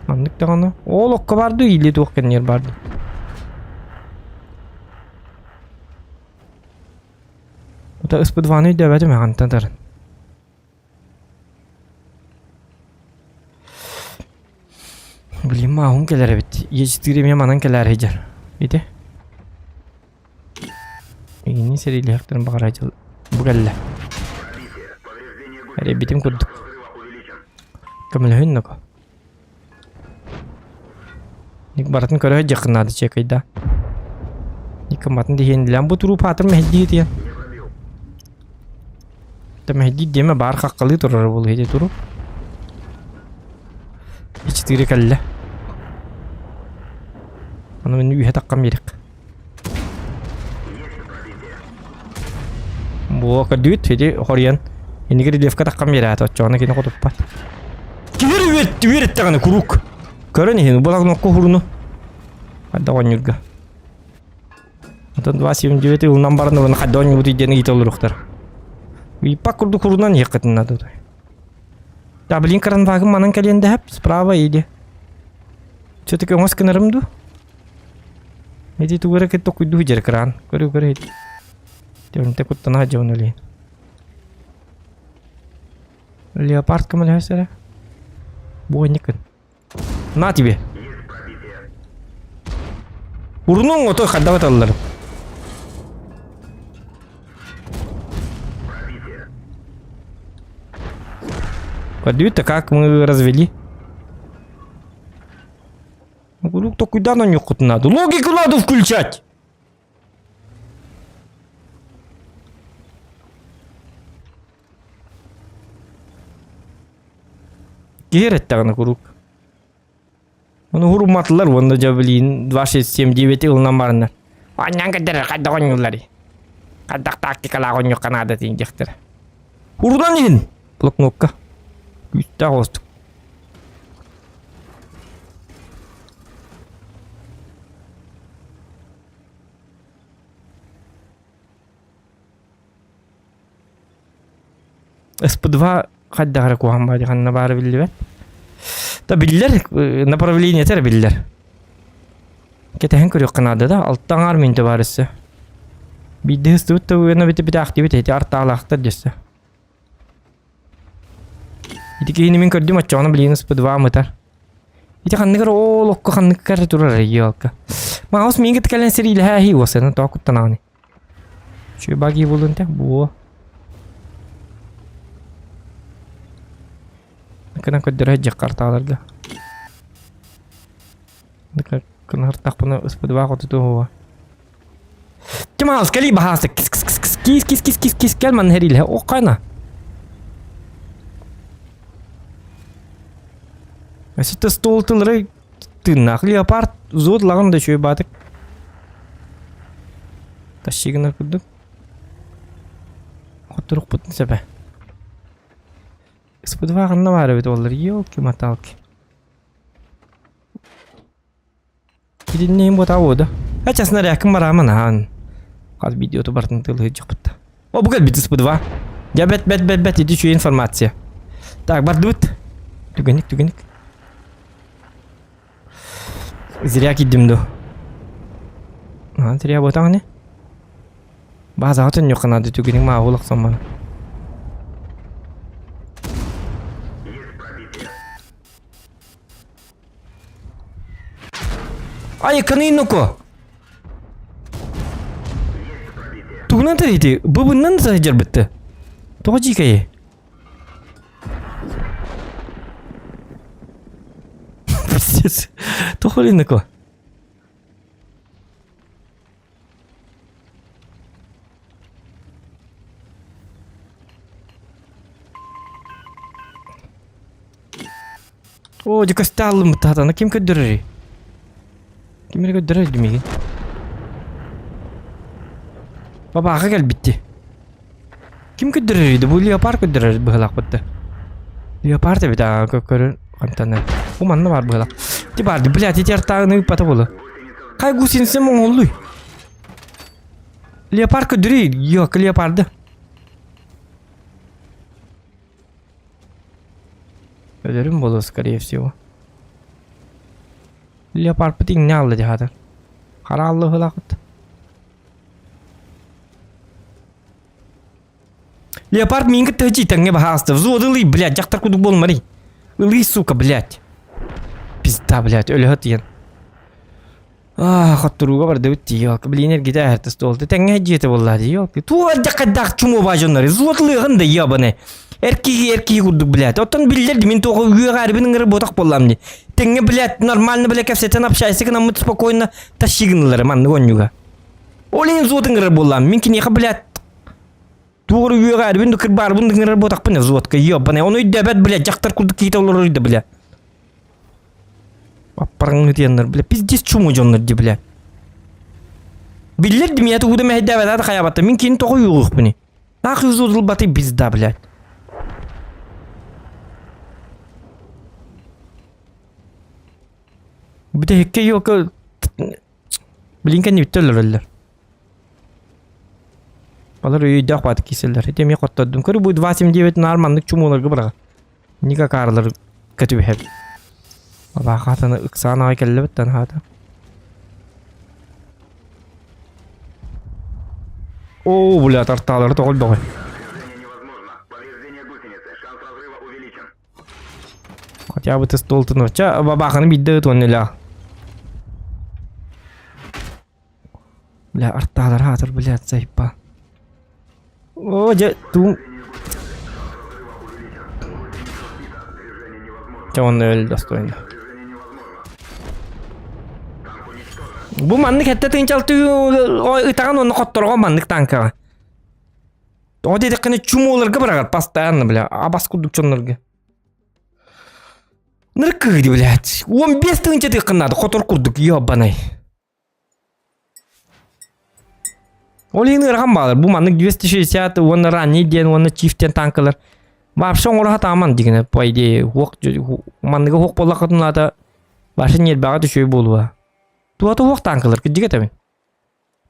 Маннык даҕаны. Ол окко бар дуу, или туох кэннигэр бар дуу? Ота СП2-ны өйдөөбөтүм хантан тарын. Блин, маахум кэлэр эбит. Е4 эмиэ манан кэлээр сылдьар. Ити. Мигини сэриилэһиэхтэрин баҕарар дьыл бу кэллэ. Эрэйбитим курдук. Көмөлөһүн ноко. Ник барытын көрө сылдьыаххын наада чекайда. Никыматын диһиэн билэн бу туруп аатым мэһэйдии тиэн. Та мэһэйдии диэмэ баар хаххалыы турара буолуо ити туруп. Ичтири кэллэ. Аны мин үһэ таххам биэрик. Буо көрдүгүт ити хоруйан инники рельефка таххан биэрээт оччоҕуна кини хотуппат. Киһи үөт үөрэттэҕинэ куруук. Көрөн иһин бу лагнокко хуруну. Хайда оонньуурга. Онтон 2.79 ылынан баран ылан хайда оонньуубут диэн ыйыта олоруохтар. Ыйыппак курдук хурунан иһиэххитин наада. Да, блин, кранвагым манан кэлиэн дэһэп, справа или. Все-таки оҥос гынарым дуу? Ити тугу эрэ кытта куйдуу дьэр кран. Көрү көрү ити. Төнтө куттана дьон үлин. Леопард көмөлөһөс эрэ. Буонникын. На тебе. Урунуҥ отой хайдах ыталлар. Көрдүбүт да как мы развели. Куруук токуйдаан оонньуоххутун наада. Логику надо включать! Киһи эрэттэҕинэ куруук. Ону урумматылар уонна дьэ блин 2,6,7,9 ылынан бараннар. Оонньоон көрдөрөр хайдах оонньуулларый? Хайдах тактикалаах оонньуохха наада диэхтэрэ. Урунан иһин! Блокнокка. Күүстээх оҕустук. СП2 хайдах эрэ куһаҕан баҕайы ханна баара биллибэт. Да биллэр, направлениета эрэ биллэр. Кэтэһэн көрүөххэ наада да, алта аҥаар мүнүүтэ баар өссө. Биирдэ сыстыбыт да уйана бити битаахтыбыт эти артаалаахтар дьөссө. Ити киһини мин көрдүм оччоҕуна билигин СП2 мытар. Ити ханнык эрэ ол окко ханнык эрэ турар елка. Маус миигин кэлэн сэриилэһээһии уосана тоҕо куттанаҕыный? Чү баги булун те буо. Кынан көрдөрө дьаккартааларга. Кынартахпына СП2 хотуту Тимаус, кэли баһаасы. Кис кис кис кис кис кис кис кис кис кэл манна хэрилэ. Оккайна. Өсөтө стол тылыры тыыннаах леопард взвод лагын да үчүгэй баатык. Тащигынар курдук. Хотторукпутун сөбө. СП2 ханна баар эбит оллар? Елки-моталки. Итиннэ иһин буотаа буода. А честно рякым барааман ахан. Хас видеоту бартын тылы дьахпытта. О, бу кэлбит СП2. Дьэ бэт бэт бэт бэт ити үчүгэй информация. Так, бардыбыт. Түгэнник түгэнник. Зря киирдим ду. А, зря буотаҕын не? Базаҕа төннүөххэ наада түгэнник мааҕы улахсан маны. Ай, каныйнуко! Тугунан тэрийди? Быбыннан сылдьарбытты. Тоҕо дьиикэйи? Пиздец. Тоҕо О, дьэ көстө аллыммыт таһатана ким көрдөрөрүй? Ким эрэ көрдөрөр димигин? Бабааха кэлбитти. Ким көрдөрөрүй да бу леопард көрдөрөр быһылаахпыт да. Леопард эбит аа көрөр хантан Бу манна бар быһылаах. Ти барды, блядь, ити артаагыны ыппата буолла. Хай гусеница моңоллуй. Леопард көрдөрүй, ёк, леопарды. Өлөрүм буолуо, скорее всего. Леопардпыт иҥнэ хаалла дьаһаатар. Хара аллыһылаахыт. Леопард миин кытта тэҥҥэ баһаалыста. Взвод ылый, блядь, дьахтар кудук буолмарый. Ылый, сука, блядь. Пизда, блядь, өлөһө тиийэн. Аа, хотторууга бардыбыт дии, ёлка. Блин, эргитэ эһэртэ стол. Тэҥҥэ дьиэтэ буолла дии, ёлка. Туох дьахайдаах чуму баажоннары. Зуотлыаҕын да, ебаный. Эр киһи, эр киһи курдук, блядь. Оттон биллэр мин туох үөҕэ арбин ыҥыры ботах буоллам дии. Тэҥҥэ, блядь, нормально, блядь, кэпсэтэн общайся гынаммыт спокойно тащи гынылары маннык онньуга. Ол иһин зуот ыҥырар буоллам. Мин киниэхэ, блядь, туох эрэ үөҕэ арбин да кырбаарбын да ыҥырар буотахпын зуотка, ебаный. Ону өйдөөбөт, блядь, дьахтар курдук киһитэ олорор да, блядь. Аппараңытыаннар, бля, пиздец чуму дьоннор ди, бля. Биллэр дим, я тугу да мэһэйдээбэтэ да хайаабатта. Мин кини тоҕо уйулуохпуний? Нахуй зудулбаты пизда, блядь. Бүтэһиккэ ёлка Блин кэннибиттэ өлөрөллөр. Балар өйдөөх баат киселлэр. Ити эмиэ хоттордум. Көрү бу 2.79 наар маннык чумууларга быраҕа. Ника каарлар көтүбэһэр. Абаахатаны ыксаан аҕай кэллэбиттэн хаата. Оо, бля, тартаалары тоҕолбоҕой. Хотя бы ты стол тыны. Ча, бабаханы биирдэ ыт уонна Бля, артаалар хаатыр, блядь, сайпа. О, дьэ, туум. Чэ, онно өл достойно. Бу маннык хэтте тыынчалты ытаҕын уонна хотторго маннык танкаҕа. Тоҕо диэтэххинэ чумоларга быраҕар постоянно, бля, абас курдук дьоннорго. Ныркыды, блядь. 15 тыынча тыыккын наада, хотор курдук, ёбаный. Ол иһин ыарахан баалар. Бу маннык 260 уонна ранний диэн уонна чиф диэн танкалар. Вообще оҥоро сатааман дигинэ, по идее, хуох манныгы хуох буоллаххытын наада вообще ньиэрбэҕэ түшүөй буолуо. Туата хуох танкалар кырдьык этэбин.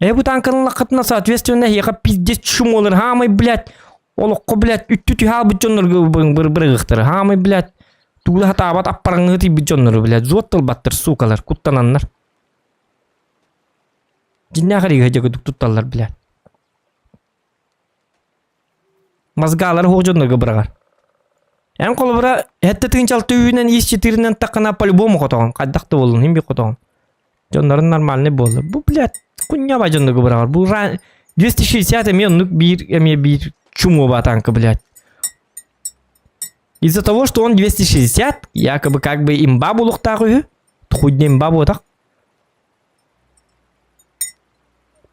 Э бу танканы ыллаххытына соответственно эһиэхэ пиздец чумолар хаамай блядь олоххо блядь үттү түһаабыт дьоннорго бырыгыахтара хаамай блядь туула хатаабат аппараҥҥа тиийбит дьоннору блядь зуот тылбаттар суукалар куттананнар дьиннээх эригэ дьэ тутталлар блядь Мозгалары суох дьоннорго быраҕар. Эн холобура сэттэ тыһыынча үүнэн ис читиринэн таххына по-любому хотоҕун. Хайдах да буоллун, иһин бир хотоҕун. Дьоннорун нормальный буолла. Бу, блядь, кунньаба дьоннорго быраҕар. Бу 260 эмиэ оннук биир эмиэ биир чумоба танка, блядь. Из-за того, что он 260, якобы как бы имба булуктаах үһү. Хуйня имба буотах.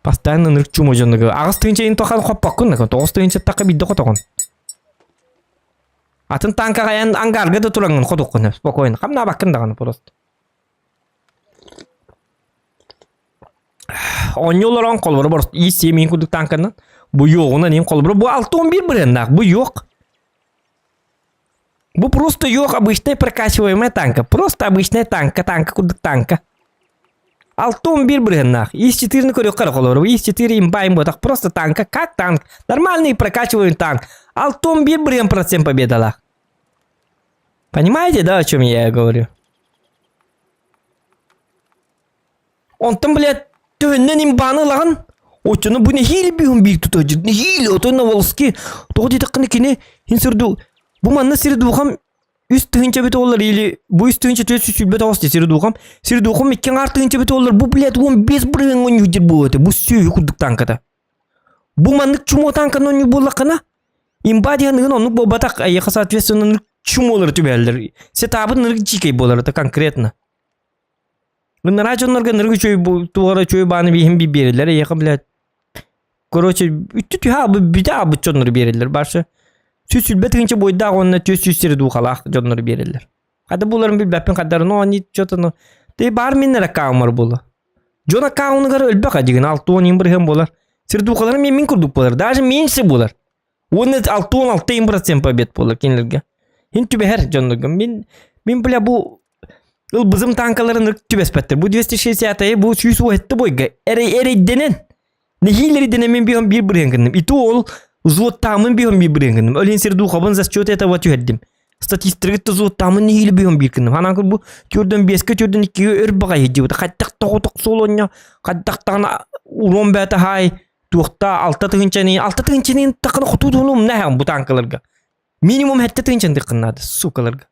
Постоянно ынырык чума дьонугар 8 тыһыынча тохан хоппоккун 9 тыһыынчаттахха биирдэ хотоҕун. Атын танкаҕа эн ангарга да тураҥҥын хотуххун спокойно хамнаабаккын даҕаны просто. Оонньуу олорон холобура просто иис сиэмиин курдук танканан бу юоҕунан иин холобура бу 6-11 бырыаннаах бу юох. Бу просто юох обычная прокачиваемая танка. Просто обычная танка, танка курдук танка. 6-11 бырыһыннаах. ИС-4-ни көрүөххэ эрэ холобура. ИС-4 имба имботах просто танка, как танк. Нормальный прокачиваемый танк. 6-11 бырыһын процент победалаах. Понимаете, да, о чем я говорю? Онтон, блядь, төһөннөн имбааны ылаҕын? Оччону бу нэһиилэ бүүһүн биир тута сылдьар. Нэһиилэ, отой Новолски. Тоҕо диэтэххинэ кини һин сирду бу манна сири духам 3 тыһыынча бүтэ олар или бу 3 429 дии сири духам. Сири духам 2,5 тыһыынча бүтэ олар. Бу, блядь, 15 бырыһыаҥҥа онньуу буолуо этэ. Бу сүөһү курдук танката. Бу маннык чумо танканы онньуу буоллаххына, имба диэн ыгын оннук буолбатах, эйиэхэ соответственно оннук чумолары түбэһэллэр. Сетабын ынырык дьиикэй буолар это конкретно. Ынараа дьоннорго ынырык үчүгэй туох эрэ үчүгэй бааны бииһин биэрэллэр эйиэхэ блядь короче үттү түһэ аабыт бүтэ аабыт дьоннору биэрэллэр барсы 120 тыһыынча буойдаах уонна 400 сири дуухалаах дьоннору биэрэллэр. Хада буларын билбэппин хаддар, но они что-то, ну, ты бар миннер аккаунмар буолла. Дьон аккаунугар өлбөх адигин 60 бырыһын буолар. Сирдуукалары мен мин курдук буолар, даже меньше буолар. Уонна 66% побед буолар кинилерге. Хин түбэһэр дьоннорго. Мин, мин бля бу ылбызым танкаларын ырк түбэспэттэр. Бу 260 бу 117 бойга эрейденен Нэһиилэ эрдэнэ мин биһон биир бырыһын гынным. И то ол взводтаамын биһон биир бырыһын гынным. Ол иһин сирдуухабын за счет этого түһэрдим. Статистикты взводтаамын нэһиилэ биһон биир гынным. Ханаан бу түрдөн биэскэ түрдөн иккигэ өр баҕайы дьыбыта. Хайдах тоҕотох суол онньо, хайдах даҕаны урон бээтэ хаай туохта 6 тыһыынчаны 6 тыһыынчаны таххана хотуу туһуну умна бу танкаларга. Минимум 7 тыһыынчаны тыккыннаады, сукаларга.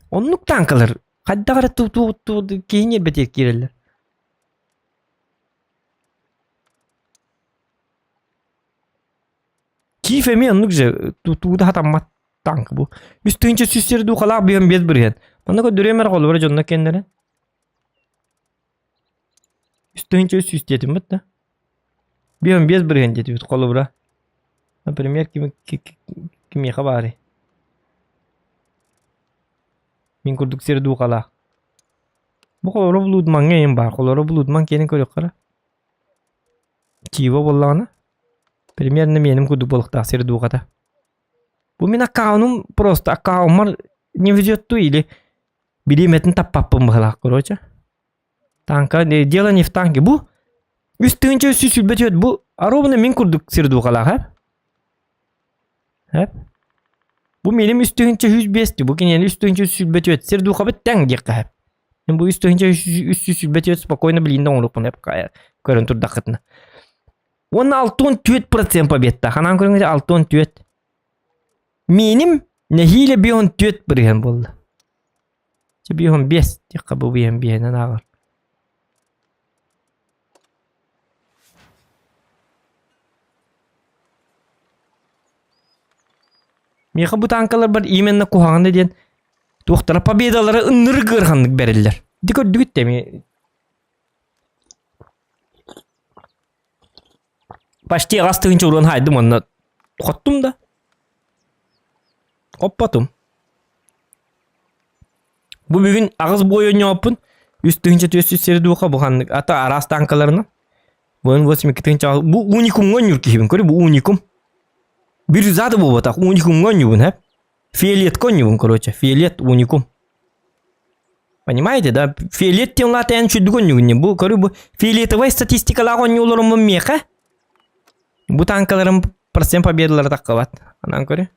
Оннук танкалар хайдах эрэ ту ту ту киһини бэтиэр киирэллэр. Киев эмиэ оннук же тууда хатаммат танк бу. 3 тыһыынча 100 сир дуухалаах биһэн 5%. Манна көрдөрүөм эрэ холобура дьонно кэннэрэ. 3 тыһыынча 300 диэтим да. Биһэн 5% диэтибит холобура. Например, ким кимиэхэ баарый? Мин курдук сир дуухалаах. Бу холоро булуудмаҥҥа эйин баар. Холоро булуудмаҥ киэнин көрүөххэ эрэ. Киева буоллаҕына, примерно миэним курдук буолуохтаах сир дуухата. Бу мин аккаунум просто аккауммар не везет ту или бириэмэтин таппаппын быһалаах короче. Танка дело не в танке. Бу 3 324 бу ровно мин курдук сир дуухалаах э? Эп. Бу миним 3 105 бу киниэни 3 124 сир дуухабыт тэҥ диэххэ сөп. Мин бу 3 324 спокойно билиинде оҥоруохпун эп көрөн турдаххытына. Уонна 64% победта. Ханаан көрүҥ 64. Миним нэһиилэ 54% буолла. Чэ 55 диэххэ бу 55-инэн ааҕар. Миэхэ бу танкаларбар именно куһаҕана диэн туохтара победалара ыннырык ыараханнык бэриллэр. Ити көрдүгүт да эмиэ Почти 8 тыһыынча уруон хаайдым уонна хоттум да. Хоппотум. Бу бүгүн аҕыс бой оонньооппун. 3 400 сири дуоха бу ханнык ата араас танкаларынан. Буон 82 тыһыынча бу уникумҥа оонньуур киһибин көрү бу уникум. Бирюза да буолбатах уникумҥа оонньуубун һэ. Фиолетка оонньуубун короче фиолет уникум. Понимаете, да? Фиолет диэн улаата эн сүрдүк оонньуугун бу көрү бу фиолетовай статистикалаах оонньууларым миэхэ. Бу танкаларым процент победалара таххыбат. Анан көрү.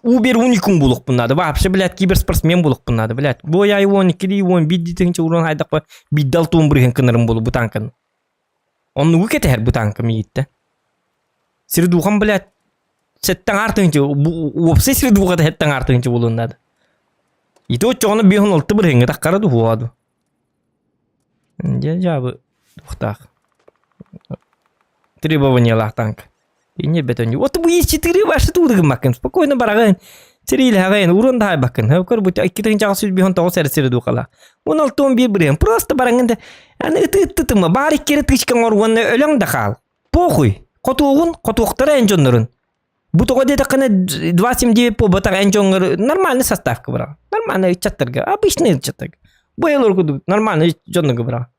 Убер уникум булукпун надо. Вообще, блядь, киберспортсмен булукпун надо, блядь. Бу я 12 11 тыһыынча урон хайдахпа биддал туун бырыһын кынарым болу бу танканы. Оннугу кэтэһэр бу танка миигиттэн. Сирдухан, блядь, сэттэн 6 тыһыынча, уопсай сирдухата 76 тыһыынча буолуон надо. Ити оччоҕуна 56 бырыһыҥҥа таххара дуһуоҕа ду. Дьэ дьаабы туохтаах. Требованиялаах танк. Инне бетон. Вот бу есть четыре ваши тууда гыммаккын. Спокойно бараҕын. Сириилэһэҕин, урун да хайбаккын. Көр бу 2 809 сэр сири дуукала. 16 11 бырыһын. Просто бараҥын да аны ыты ыттытыма. Баар иккери тычкаҥ ор уонна өлөҥ да хаал. Похуй. Хотуоҕун, хотуохтара эн дьоннорун. Бу тоҕо диэтэххинэ 2,79 буолбатах эн дьоҥҥор нормальный составка быраҕа. Нормальный ыччаттарга, обычный ыччаттарга. Бу элор курдук нормальный дьоннорго быраҕа.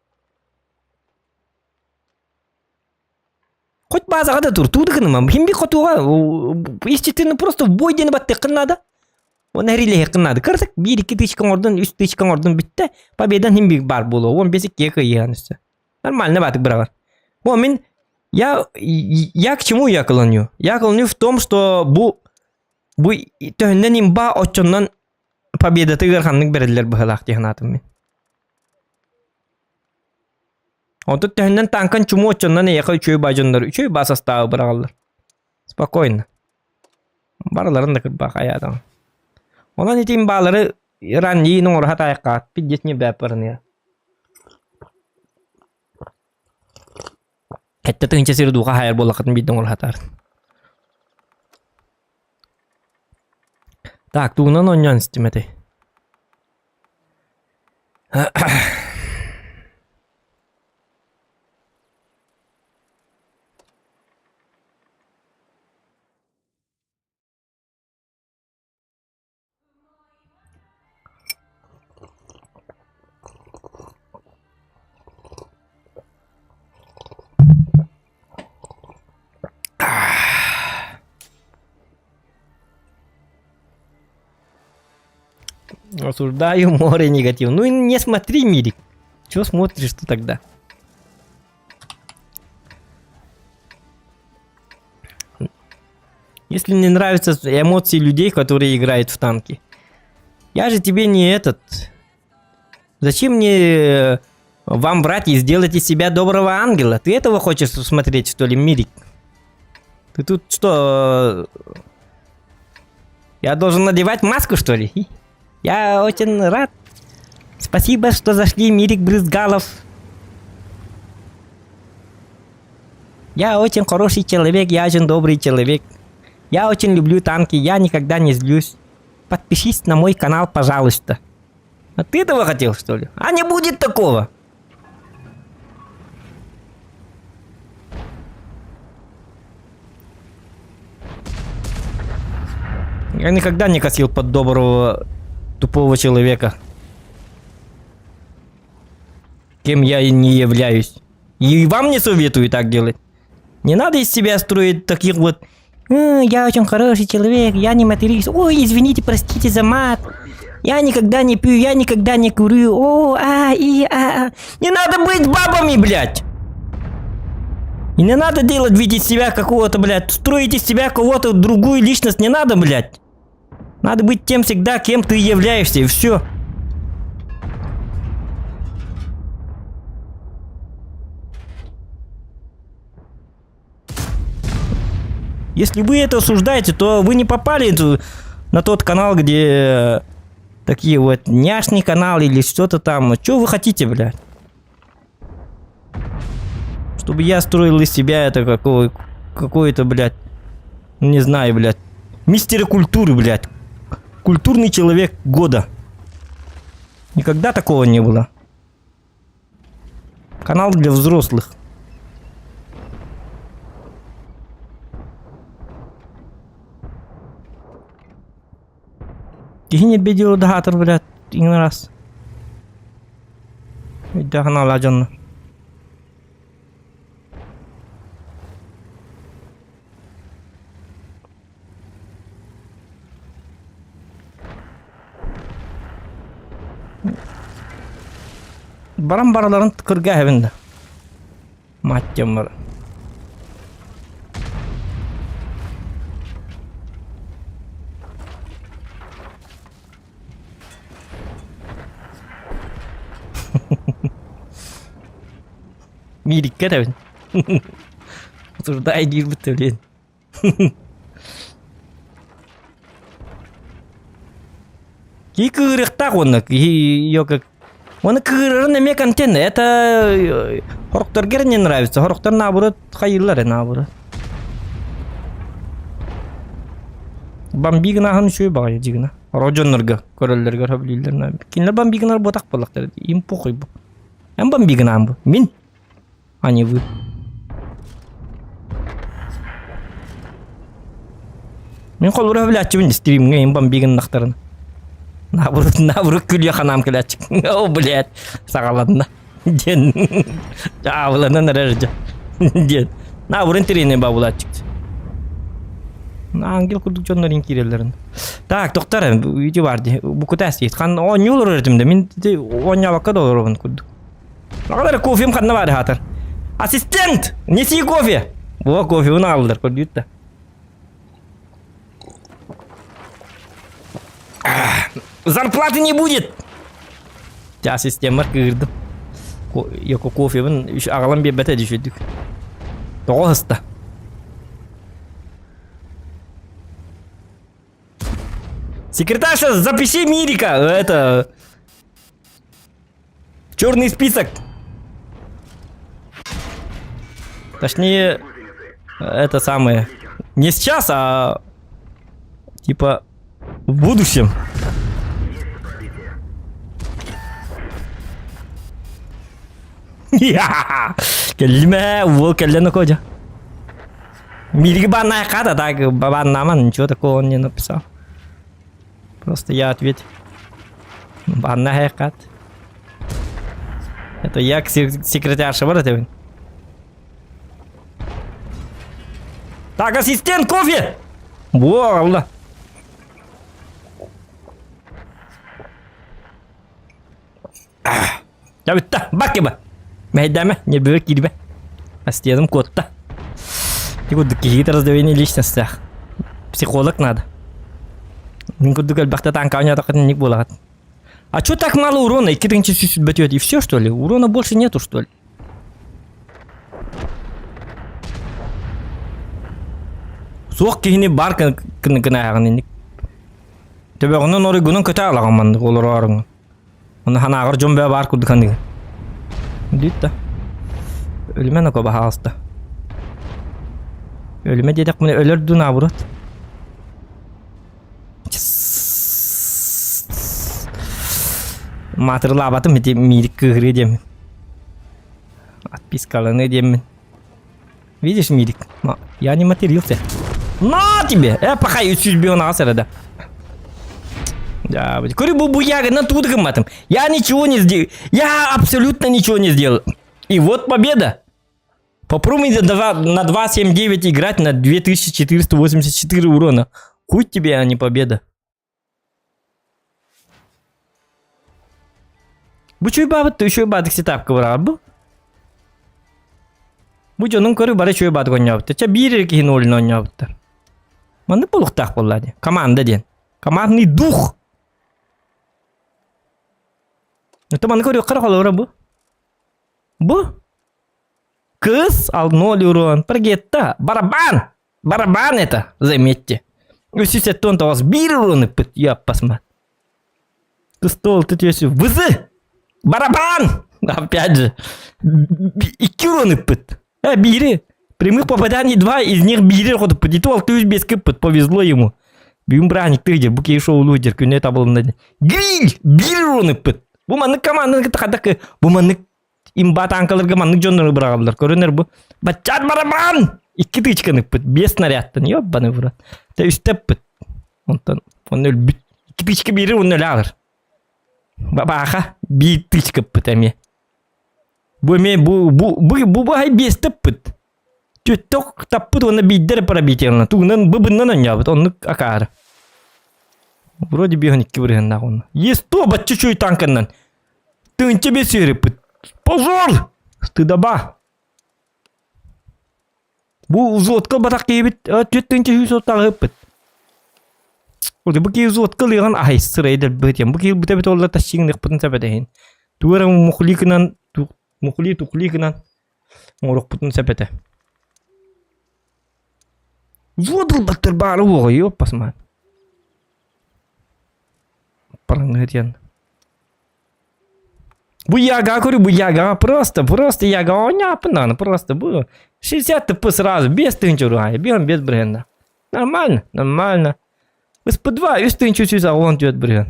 Хоть базаҕа да тур, тууды гынымам. Хим би хотуга, естественно, просто в бой диэни баттыаххын наада. Уонна эрилэһиэххин наада. Кырдык, 1-2 тысячка оҥордун, 3 тысячка оҥордун бүттэ. Победан хим би баар буолуо. 15 иккигэ кыайыаҕын өссө. Нормально баатык быраҕар. Бу мин я к чему я клоню? Я клоню в том, что бу бу төһөннөн имба оччоннон победаты ыарханнык бэриллэр быһылаах дии санаатым мин. Онтон төһөннөн танкан чуму оччоннон эйиэхэ үчүгэй баа дьоннор үчүгэй баа састааҕы быраҕаллар. Спокойно. Барыларын да кырбаах айаатаҕын. Онон ити имбаалары ранньыйын оҥоро сатаайахха пиздец не бэппарыныа. 7 тыһыынча сири дууха хаайар буоллаххытын биирдэ оҥоро сатаар. Так, тугунан оонньоон истим этэй? Осуждаю море негатив. Ну и не смотри, Мирик. Чего смотришь ты тогда? Если не нравятся эмоции людей, которые играют в танки. Я же тебе не этот... Зачем мне э, вам врать и сделать из себя доброго ангела? Ты этого хочешь смотреть, что ли, Мирик? Ты тут что... Э, я должен надевать маску, что ли? Я очень рад. Спасибо, что зашли, Мирик Брызгалов. Я очень хороший человек, я очень добрый человек. Я очень люблю танки, я никогда не злюсь. Подпишись на мой канал, пожалуйста. А ты этого хотел, что ли? А не будет такого! Я никогда не косил под доброго тупого человека. Кем я и не являюсь. И вам не советую так делать. Не надо из себя строить таких вот «Э, я очень хороший человек, я не матерюсь. Ой, извините, простите за мат. Я никогда не пью, я никогда не курю. О, а, и, а, а. Не надо быть бабами, блядь! И не надо делать вид из себя какого-то, блядь, строить из себя кого-то другую личность не надо, блядь. Надо быть тем всегда, кем ты являешься, и все. Если вы это осуждаете, то вы не попали на тот канал, где такие вот няшный канал или что-то там. Что вы хотите, блядь? Чтобы я строил из себя это какого, какое-то, блядь, не знаю, блядь, мистера культуры, блядь. Культурный человек года. Никогда такого не было. Канал для взрослых. Киһи ньирбэйдиир да аһаатар блядь, иҥин араас. Өйдөөх аналаах дьонно. Баран бараларын кырга эһэбин да. Мать дьоммор. Миириккэ этэбин. Осуждай диирбит блин. Киһи кыырыахтаах уонна киһи её как Уонна кыырарын эмиэ контент это хорохторгер не нравится хорохтор наоборот хайыыллар наоборот Бамбигынаһын үчүгэй баҕайы дьигина. Оро дьоннорго көрөллөргөр сөбүлүүллэр. Кинилэр бамбигынар буотах буоллахтара им похуй бу. Эн бамбигынаан бу. Мин а не вы. Мин холбура сөбүлээччибин стримҥэ им бамбигыннахтарын. Наоборот, наоборот күлүө ханаам кэлээччик. О, блядь, саҕаланна. Диэн аабыланан эрэр дьэ. Диэн. Наоборот интэриэһинэй баабылааччык. Ангел курдук дьоннорун киирэллэрин. Так, доктор, ити бар дии. Букутаас диит. Хан оонньуу олорор этим да. Мин оонньообокко да олоробун курдук. Аҕалар кофем ханна баар хаатар. Ассистент! Неси кофе! Во кофе аҕаллар көрдүүт да. Зарплаты не будет! Дьэ ассистеммар кыырдым. Йоко кофебын аҕалан биэрбэтэ дьүшүдүк. Тоҕо ыста? Секретарша, запиши Мирика! Это... Черный список! Точнее, это самое. Не сейчас, а типа в будущем. Кэллимэ, уол кэллэ кодя. Мириги банная хата, так бабаннаман, ничего такого он не написал. Просто я ответил. Банная хат. Это я к секретарше, вот это. Так, ассистент, кофе! Во, алла. Дьэ бүттэ, бакыба. Мэһэйдээмэ, ньирбибэр киирбэ. Астиядым куотта. Ити курдук киһи раздвоение личностях. Психолог надо. Мин курдук элбэхтэ танка оонньоотоххут инник буолаҕыт. А чё так мало урона? 2304 и все что ли? Урона больше нету что ли? Суох киһини бар гынааҕын инник. Төбөҕүнэн оройгунан көтө алаҕын маннык олорооруҥ. Оны ханааҕар дьон бөҕө баар курдук аныгы. Дүйт да. Өлүмэ нако баһаалыста. Өлүмэ диэтэхпинэ өлөр дуу наоборот. Маатырылаабатым ити миирик кыыһырыа диэммин. Отпискаланыа диэммин. Видишь, Мирик, я не матерился. На тебе! Э, пахай, 300 эрэ да. Да, көрү бу бу ягодна тугу гымматым. Я ничего не сделал. Я абсолютно ничего не сделал. И вот победа. Попробуй на 2.7.9 играть на 2484 урона. Хуй тебе, а не победа. Бу чуйбаабыт үчүгэй баадык сетапка быраҕар бу. Бу дьонун көрү бары үчүгэй баадык оонньообуттар. Чэ биир эрэ киһини олин оонньообуттар. Маннык буолуохтаах буолла диэн. Команда диэн. Командный дух. Это маннык көрүөххэ эрэ холобура бу. Бу Кыс ал ноль урон. Прогетта. Барабан! Барабан это, заметьте. 379 биир урон ыппыт. Яппасма. Стол ты төсү. Вызы! Барабан! Опять же. Икки урон ыппыт. Э, биири. Прямых попаданий два, из них биири хотуппут. И то 605 кыппыт. Повезло ему. Бүгүн браник дир. Бу киһи шоу дир. Күнне табылынна. Гриль! Биир урон ыппыт. Бу маннык команданы кытта хадак. Бу маннык имба танкаларга маннык дьоннору быраҕаллар. Көрөнөр бу. Баччаат барабан! Икки тычканы ыппыт. Биэс снарядтан. Ёббаны в рот. Тэ үстэ ыппыт. Онтон онно өлбүт. Икки тычка биэрэр уонна өлө аҕалар. Бабааха биир тычка ыппыт эмиэ. Бу эмиэ бу бу бу бу бу биэстэ ыппыт. Түттөх таппыт уонна биирдэ эрэ пробитиелана. Тугунан быбыннан оонньообут. Оннук акаары. Вроде 52 бырыһыннаах онно. Есть то бачча үчүгэй танканнан. Тыынча бес үөрүппүт. Позор! Стыдоба! Бу взводка батах киһибит 4 тыынча 100 ыппыт. Бу киһи взводка ылыаҕын аһай сырай дэлбэт Бу киһи быта бит олла тащиҥныхпытын сэбэтэһин. Тугу эрэ мухликынан мухли тухликынан оҥоруохпутун сөп этэ. Взвод ылбаттар баара уоҕа ёппасмаат. Параҥҥа диэн. Бу яга говорю, бу яга просто, просто яга оонньооппун просто бу 60 тп сразу, без тыынча уруһай, биһон без бренда. Нормально, нормально. СП2 үс тыынча 314 бырыһан.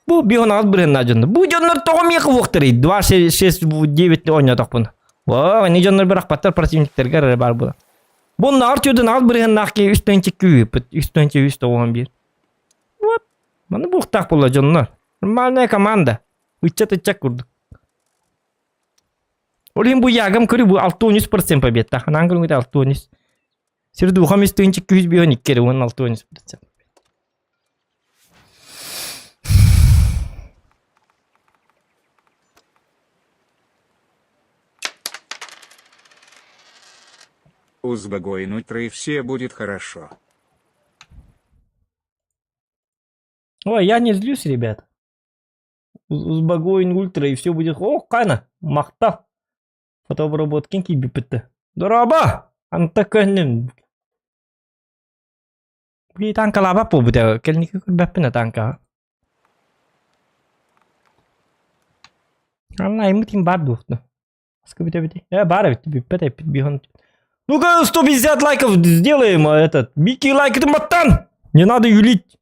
Бу биһон алт бырыһанна дьоннор. Бу дьоннор тоҕо миэхэ уохтарый? 2, 6, 9 оонньоотохпун. О, ини дьоннор бырахпаттар противниктерге эрэ бар була. Бу наар түрдүн алт бырыһаннаах ки үс тыынча күүппүт, үс тыынча үс тоҕуон биир. Вот. Маны буохтаах буолла дьоннор. Нормальная команда. Ыччат-ыччат курдук. Ол иһин бу ягам көрү бу 63% победтаах. Анаан көрүҥүтэ 63. Сир духам үс тыынча 252 эрэ уонна 63%. Узбагой нутро и все будет хорошо. Ой, я не злюсь, ребят. Узбагоин ультра и все будет. О, кана, махта. Фотообработкин киирбиппит. Дорообо! Анта көннүм. Бии танкалаабат буолбут кэлники көрбөппүн танка. Анна аймытын бар дуохту. Э, бар эбит, бүппэт эппит бихон. Ну-ка, 150 лайков сделаем этот. Микки лайк баттан! Не надо юлить.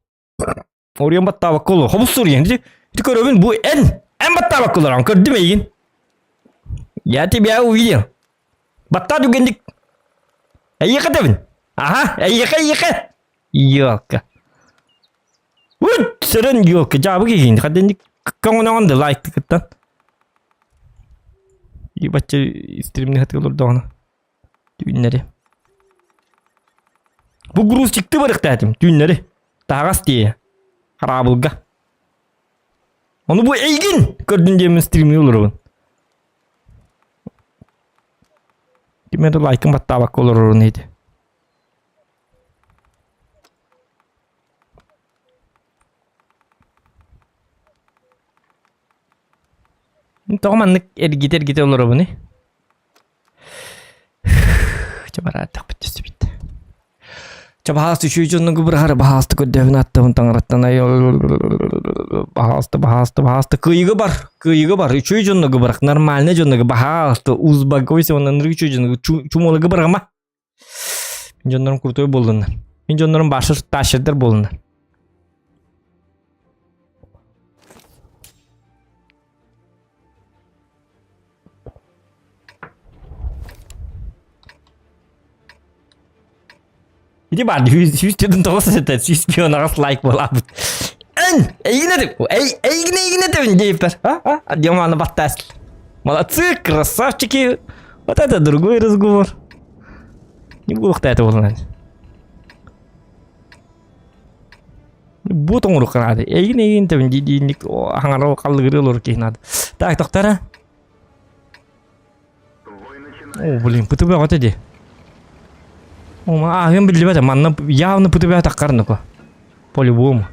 Оруйан баттаабакка олор. Хобус суруйан. Ити көрөбүн бу эн. Эн баттаабакка олорон. Көрдүм эйигин. Я тебя увидел. Баттаа түгэнник. Эйиэхэ тэбин. Аха, эйиэхэ, эйиэхэ. Ёлка. Үт, сөрөн ёлка. Жабы киһин. Хаденник көҥөнөҕөн да лайк кыттан. Ибачча стримни хатыгыл олордоҕуна. Түүннэри. Бу грузчикты барыктаатым түүннэри. Таһаҕас тиэйэ. Хараабылга. Ону бу эйгин көрдүн диэммин стримни олоробун. Ким эрэ лайкын баттаабакка олорорун иһити. Тоҕо маннык эргитэ-эргитэ олоробунуй? Чэ барааттахпыт түстүбүт. Чэ баһаалыста үчүгэй дьоннорго быраһары баһаалыста көрдөһөбүн аттабын таҥараттан баһаалыста баһаалыста баһаалыста кыайыыга бар кыайыыга бар үчүгэй дьоннорго бырах нормальный дьоннорго баһаалыста узбагойся уонна ынырык үчүгэй дьоннорго чумологы бырагыма мин дьоннорум крутой буоллуннар мин дьоннорум башыр тащердер буоллуннар Ити баар 149 этэ 108 лайк буолаабыт. Эн эйигин этим эй эйигин эйигин этим диэппэр. А а Диманы баттаас. Молодцы, красавчики. Вот это другой разговор. Не буолуохта это буолан. Бу тоҥурук наада. Эйигин эйигин тэбин дии-диинник хаҥара халлыгырыы олорор киһи наада. Так, тохтара. О, блин, пыты бөҕөтө дии. О, ааһыам биллибэт, манна явно пыты бөҕө таххар нуку. По-любому.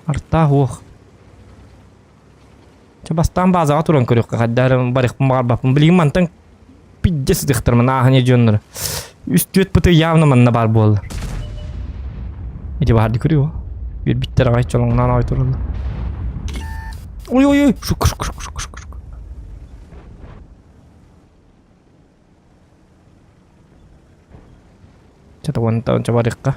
Артаах уох. Чэ, бастаан базаҕа туран көрүөххэ, хайдах барыахпын баҕарбаппын. Билигин мантан пиздец сытыахтармын ааһан дьоннору. Үс-түөрт пыты явно манна баар буолла. Ити баһарды көрүө. Үөрбүттэр аҕай чолоҥноон аҕай тураллар. Ой ой ой, шук шук шук шук шук шук. Чата уонтан чабарыхха.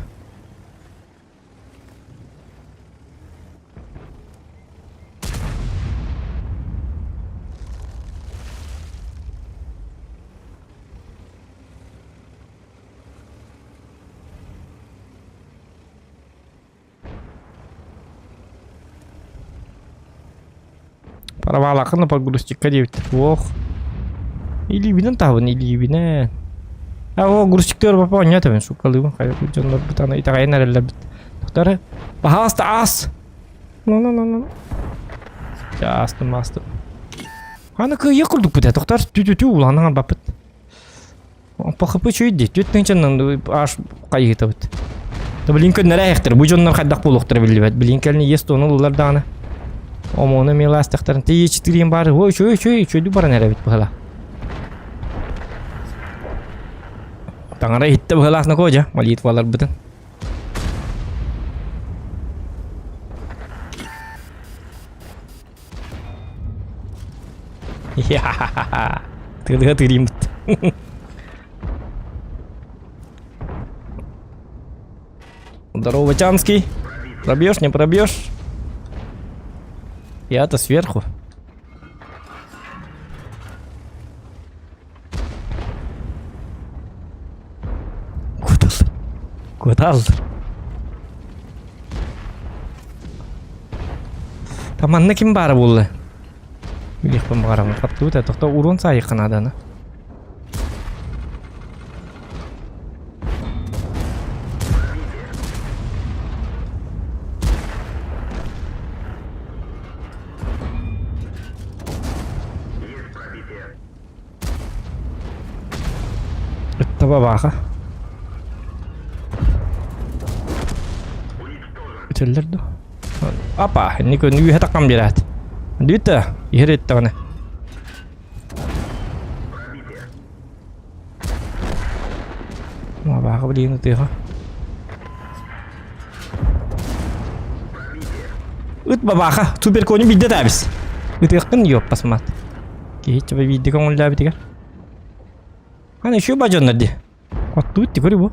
Паравалаахын погрузчикка диэбиттэр. Ох. Илиибинэн таһабын, илиибинэн. А о, грузчиктар папа оонньоото суккалыыбын хайа дьоннор бутаны итэҕэйэн эрэллэрбит. Тохтор Пожалуйста, аас! Ну ну ну ну. Астым, астым. Аны кыайа курдукпут ээ, тохтор тү-тү-тү улаанан баппыт. ПХП үчүгэй дии, түөрт тыһыынчанан аш хайыһытабыт. Да блин көннөрө эһэхтэр, бу дьоннор хайдах буолуохтара биллибэт. Блин кэлин ес тону ыллар даҕаны. Омону эмиэ лаастахтарын тиийэ четыре баар. Ой, үчүгэй, үчүгэй, үчүгэйдик баран эрэбит быһыла. Таҥара иһиттэ быһылаах кожа молитваларбытын. Тыалыга тыырыйбыт. Здорово, Чанский. Пробьешь, не пробьешь? Я-то сверху. Куда? Куда? Манна ким баара буолла? Билиэхпин баҕарабын. Хаттыбыт ээ, тохто уруон саайыахха нааданы. Ытта бабааха. Үтэллэр дуо? Апа, инник үөһэ таххан биэрээт. Бүттэ, иһэр эттэҕинэ. Бабааха билигин ытыаха. Ыт бабааха, суперконю биирдэ таабис. Ытыаххын ёппас мат. Киһи чаба биирдэ көҥүллээбитигэр. Аны еще бадьоннор ди. Оттуут ти көрү бу.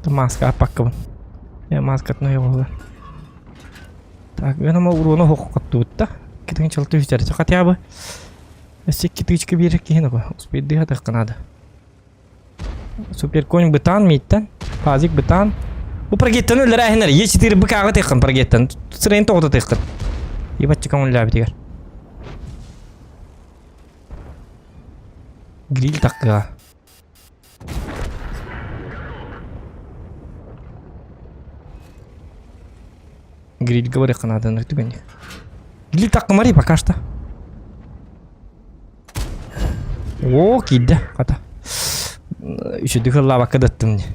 Маска аппаккабын. Я маскатын ойоҕула. Так, мен ама уруона хохоттубут да. Китин чалты үтэр. Хотя бы өссө икки тычка биэрэр киһи наба. Успейдыха тахка надо. Суперконь бытаан мииттэн. Пазик бытаан. Бу прогеттан өлөрөөһүнэр. Е4 быкааҕы тыаххын прогеттан. Сырайын тоҕото тыаххын. Ебатчы көҥүллээбитигэр. Гриль таккыга. Грильга барыахха наада түгэнник. Или так комари пока что. О, киирдэ, хата. Үчүгдүк ыллаабакка даттым дии.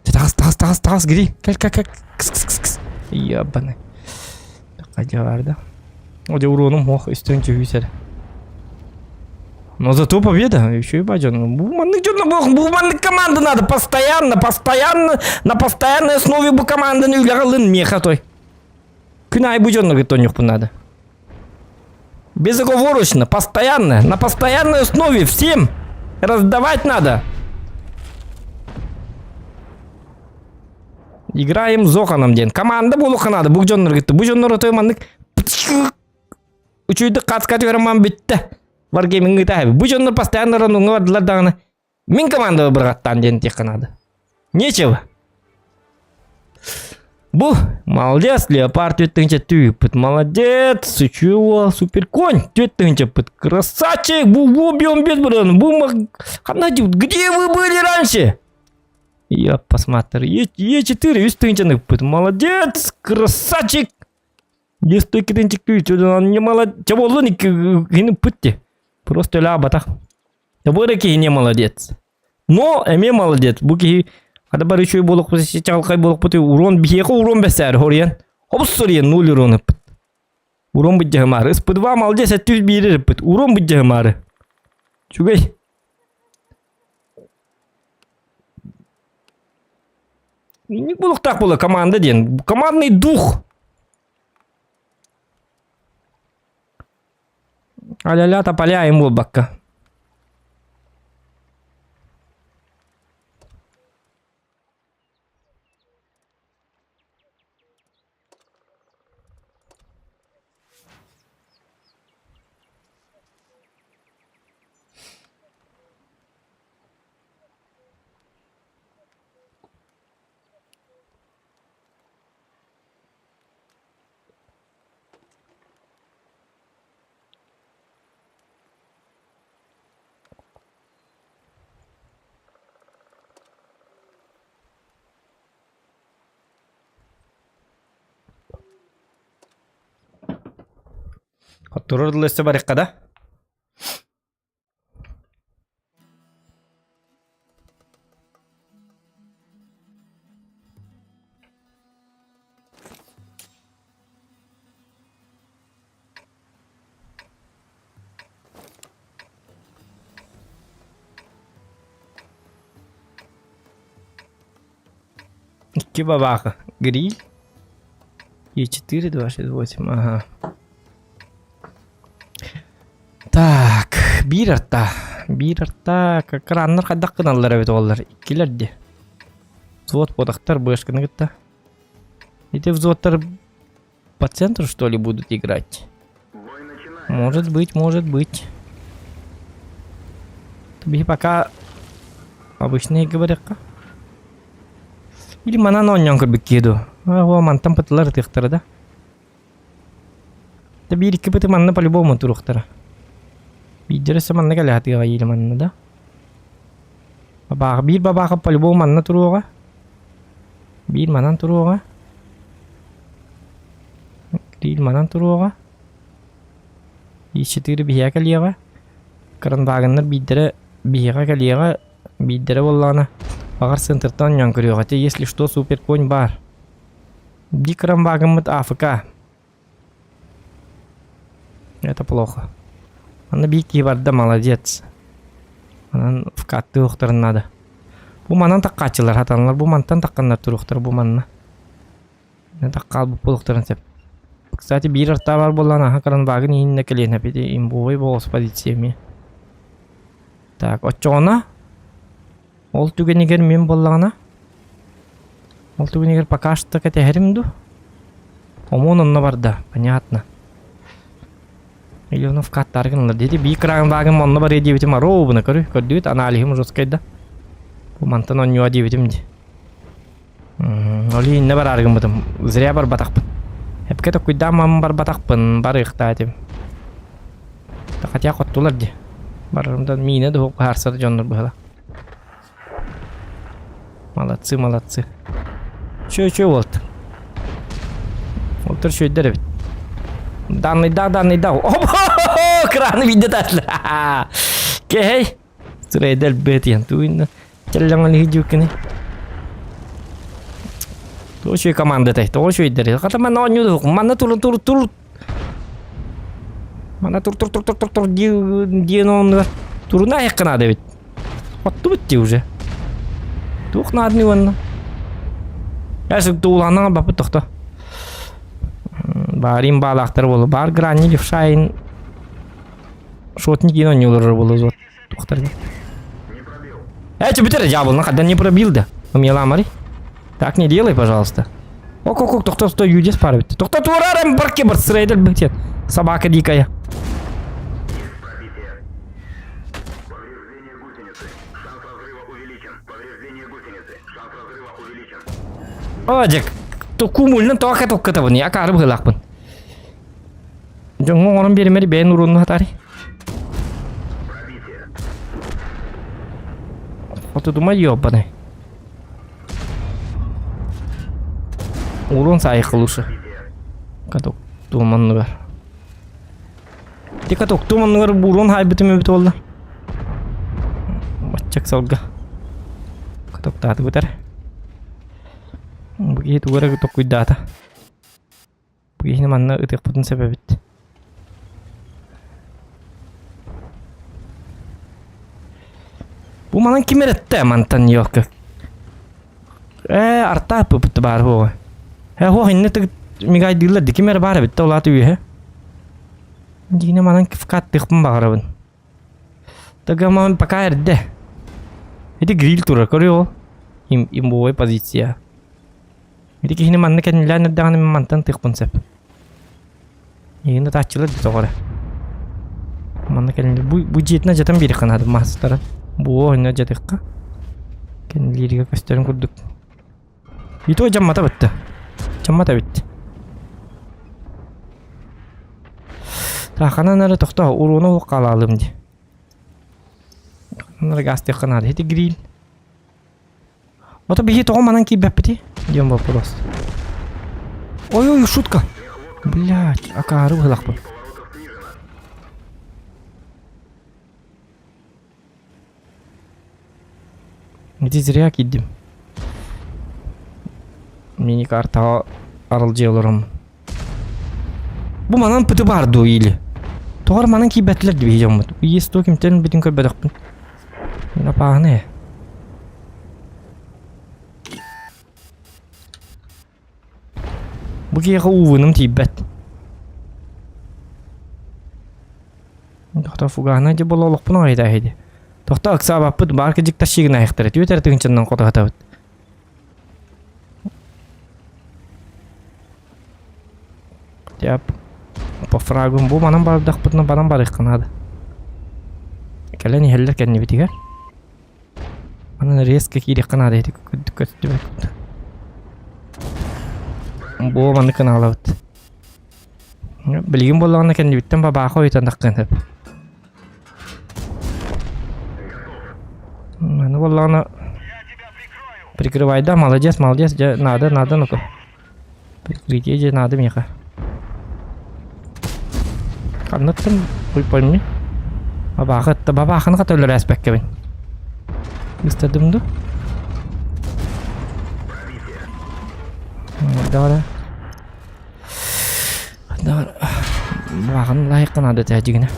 Таҕыс, таҕыс, таҕыс, таҕыс, гри. Кэл, кэл, кэл. Кыс, кыс, кыс, кыс. Ебаный. Хайдьа баар да. О, дьэ уруонум ох, үстэн түһүүс эрэ. Но зато победа. Еще и бадьон. Бу маннык дьонно бу бу маннык команда надо постоянно, постоянно, на постоянной основе бу команданы үлэҕэ ылын миэхэ той. Күн аайы бу дьонно кытта надо. Безоговорочно, постоянно, на постоянной основе всем раздавать надо. Играем Зоханом диэн. Команда буолуохха наада. Бу дьоннор кытта. Бу дьоннор отой маннык үчүйдүк хацка түһэрэн бүттэ. Wargaming ыытаһабы. Бу дьоннор постоянно ронуҥҥа бардылар даҕаны. Мин командабы бырҕаттаан диэн этиэххэ наада. Нечего. Бу, молодец, Леопард 4000 түйіппіт. Молодец, сучуо, супер конь 4000 пыт. Красавчик, бу бу объем без бран. Бу где вы были раньше? Я посмотрю. Е4 үс тыһыынчаны ыппыт. Молодец, красавчик. Е102 не молодец. Чаболлун икки ыппыт Просто ля батах. Бу эрэ киһи не молодец. Но эмиэ молодец. Бу киһи хада бары үчүгэй буолуохпут, чаҕылхай буолуохпут урон биһиэхэ урон бэсээр хоруйан. Хобус соруйан нуль урон ыппыт. Урон быдьаһымаары. Ыспыдва молодец өттүс биирэр ыппыт. Урон быдьаһымаары. Үчүгэй. Инник буолуохтаах буола команда диэн. Командный дух. Аля-ля тополя им буолбакка. Хотторор дылы өссө барыахха да? Икки бабаха. Гриль. Е4, 2, 6, 8. Ага. Так, биир арта. Биир арта. Краннар хайдах гыналлар эбит оҕолор. Иккилэр дии. Взвод подахтар бышканы кытта. Эти взводтар по центру, что ли, будут играть? Может быть, может быть. Биһи пока обычные говорят. Или манан оонньоон көрбүт киһи дуу. О, мантан пытылар ытыахтара да. Да биир икки пыты манна по-любому туруохтара. Биирдэрэ өссө манна кэлэ сатыаҕа или манна да. Бабаах биир бабаахы по-любому манна туруоҕа. Биир манан туруоҕа. Биир манан туруоҕа. Иччитигэр биһиэхэ кэлиэҕэ. Кранвагеннар биирдэрэ биһиэхэ кэлиэҕэ, биирдэрэ буоллаҕына баҕар центртан оонньоон көрүөх этэ, если что супер конь баар. Ди кранвагеммыт АФК. Это плохо. Аны биир киһи барда, молодец. Онон вкаттыы уохтарын надо. Бу манан таккааччылар хатаналар, бу мантан такканнар туруохтара, бу манна. Таккаалбыт буолуохтарын сөп. Кстати, биир артаа баар буоллаҕына аһа кранвагын иһиннэ кэлиэн эбит, имбовый болос полиция эмиэ. Так, оччоҕуна ол түгэнигэр мин буоллаҕына ол түгэнигэр пока что кэтэһэрим дуу? Омуон онно барда, понятно. Миллионов каттары гыннар диэти биир кранвагым онно барыа диэбитим ровно көрү көрдүгүт аналиһым жесткай да. Бу мантан онньуо диэбитим дии. Ол иннэ бараары гыммытым. Зря барбатахпын. Эпкэ токкуйдаан мам барбатахпын, барыахтаа этим. Хотя хоттулар дии. Барарымдан миинэ да быһаарсар дьоннор быһыла. Молодцы, молодцы. Чё, чё вот? Уттар шөйдер эбит. Данныйдаах, данныйдаах. Опа! Краны виде татла. Кehey. Сырайдал бетиен туинна. Челлеңен хижукини. Тоошуй команда тай, тоошуй дери. Хата манна оонньуу манна тур тур тур Манна тур тур тур тур тур тур диэн оннугар туруна айахха наада эбит. Оттубут дии уже. Туох нааданы уонна. Эсик тууланнаҥа баппыт тохто. Баарин баалаахтар буолу. Баар гранни левшайн шотник иин оонньуулар буолу Тухтар Эти бүтэр дьаабылна когда не пробил да. Умела Так не делай, пожалуйста. Ок, ок, ок, тохто, стой, юдес пара бит. Тохто, турарым барке бар сырайдыр битет. Собака дикая. О, дьэ, кумульнан тоҕо катоккатабын, я акаары быһыылаахпын. Дьоҥҥо оҥорон биэримэри бэйэн уруонну хатаары. Хотудума ёбаный. Урон сайык лучше. Каток туоманныгар. Ти каток туоманныгар урон хайбытым эбит буолла. Баччак салга. Катоктааты бутар. Бу киһи тугу эрэ токуйдаата. Бу киһини манна ытыахпытын сөп эбит. Бу манан ким эрэттэ мантан ёлка. Ээ, арта аппыппыт баар буоҕа. Ээ, хуох инне тыгыт мигайдыыллар ди ким эрэ баар эбит да улаата үөһэ. Дигинэ манан вкаттыахпын баҕарабын. Тагаман пока эрдэ. Ити гриль турар, көрүө ол. Им имбовой позиция. Ити киһини манна кэннилээн эрдэҕинэ мин мантан тыахпын сөп. Игин ытааччылар да тоҕо эрэ. Манна кэлин бу бу дьиэтин алдьатан биэриэххэ наада маастара. Бу онно алдьатыахха. Кэннилииргэ көстөрүн курдук. И то дьаммата бытта. Дьаммата бит. Тааханан эрэ тохтоо уруону уох хаалаалым дии. Ханан эрэ гаастыахха наада. Ити гриль. Ото биһи тоҕо манан киирбэппитий? Диэн вопрос. Ой-ой, шутка. Блядь, акаары быһылахпын. Ити зря киирдим. Мини-картаҕа аралдьыйа олором. Бу манан пыты баар дуо или? Тоҕо эрэ манан киирбэтилэр дии биһи дьоммут. Есть то кимтэн бүтүн көрбөтөхпүн. Напааны. Бу киһиэхэ уувуным тиийбэт. Тохто фугаһына дьэ буола олохпун аҕайда иһиди. Тохто ыксаабаппыт баар кыдьык тащигын айахтара түөт эрэ тыһыынчаннан хотоһотабыт. Хотя по фрагым бу манан бардахпытына баран барыахха наада. Кэлэн иһэллэр кэннибитигэр. Манан резко киириэххэ наада ити көстүбэт. Бу маннык гынаалабыт. Билигин буоллаҕына кэннибиттэн бабааха ойутан таххыан сөп. Аны буоллаҕына прикрывай да, молодец, молодец, дьэ надо, надо, ну-ка. Прикрытие дьэ надо миэхэ. Ханныттан хуй пойми. Бабааха бабааханы хата өлөрөөспөккөбүн. Ыстадым ду? Давай. Давай. Бабааханы лайыққа надо тәжігіне.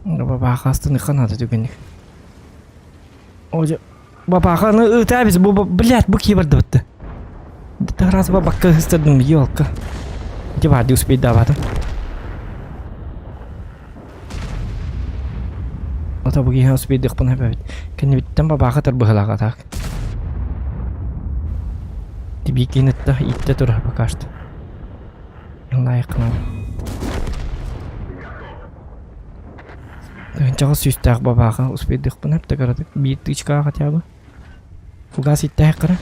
Бабаха астыныхха наада түгэнник. Оже бабаханы ыытаабис бу блядь бу кии бардыбытты. Раз бабакка ыстырдым елка. Где барды успеть даватым. Ото бу киһи успейдыхпын эбэбит. Кэннибиттэн бабааха тарбыһалаах так. Тибиикинетта иттэ турар пока что. Лайкнал. Тыһынчаҕа сүүстээх бабааха успейдыхпын эптэ кыратык биир тычкаҕа хотя бы. Фугас иттээх кыра.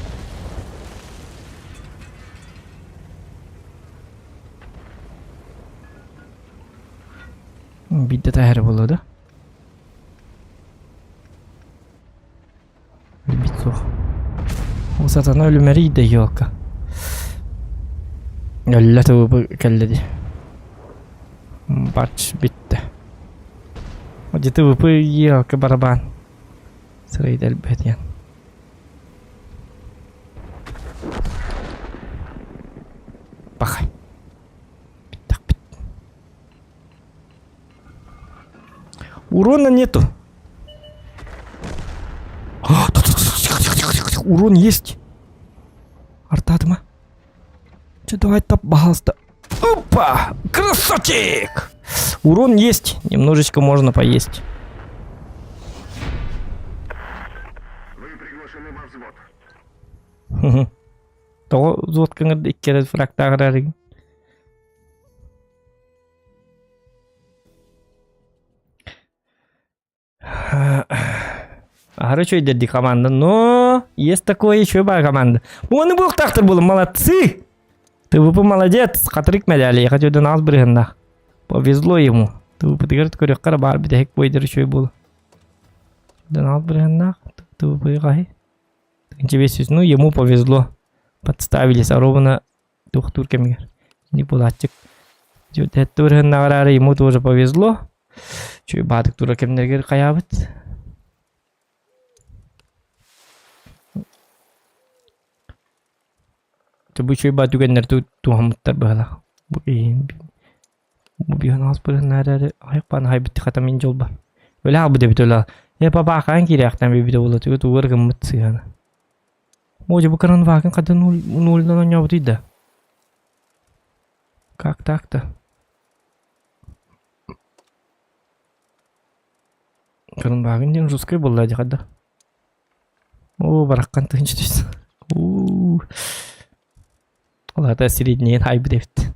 Биирдэ таһара буолуо да? Өлбүт суох. Ол сатана өлүмэрий да елка. Өллө тыбы кэллэ дии. Бач бүттэ. Дьэ ТВП елка барабан. Сырайда элбэт диэн. Пахай. Бүттэхпит. Урона нету. Урон есть. Артатыма. Че, давай топ, пожалуйста. Опа! Красавчик! Урон есть. Немножечко можно поесть. Вы приглашены во взвод. Тоҕо взводкаҥар икки фрактааҕар эригин? Аһары үчүгэйдэр дии команда, но есть такое еще бар команда. Оны буохтаахтар буолан молодцы! ТВП молодец, хатырык медали, я хочу донаас бырыһыннах. Повезло ему. ТВП-тыгар көрүөххэ баар бүтэһик бойдер үчүгэй буолу. Донаас бырыһыннах, ТВП хаһы. Ну, ему повезло. Подставились, а ровно туохтуур кэмигэр. Ини булааччык. Дьүдэт бырыһыннаҕар ему тоже повезло. Чүй баадык тура кэмнэргэр хайаабыт. Бу чүй баа түгэннэр туһаммыттар быһалаах. Бу иһин бу биһан аас бырыһыннаары айык баан хайбыт хата мин дьолбар. Өлө хаалбыт эбит өлө. Э папа хаан киириэхтэн бибитэ була тугу тугар гыммыт сыһана. О, бу кранвагын хата нулынан оонньообутуй да? Как так-то? Кранвагын диэн жесткай буолла дии хада. Оо, бараххан тыһынча түс. Уу. Ол аата среднейин хайбыт эбит.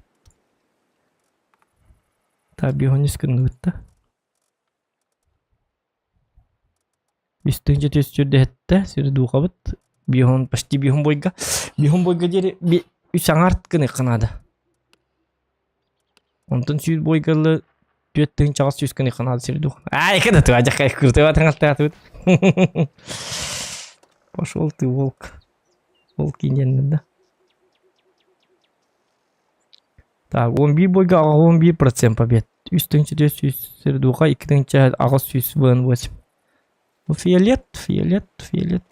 Табиһон үс гынныбыт да. Үс тыһыынча түөс сүүрдэһэттэ, сири дуухабыт. Биһон, почти биһон бойга. Биһон бойга диэри би үс аҥаарт гыныахха наада. Онтон сүүр бойгалы 4800 гыныахха наада сири дух. Ай, када ты ажакай кыртыба таңалтаатыбыт. Пошел ты, волк. Волк иненнен да. Так, 11 бойга 11% побед. 3400 сердуха, 2800 ВН8. Ну, фиолет, фиолет, фиолет.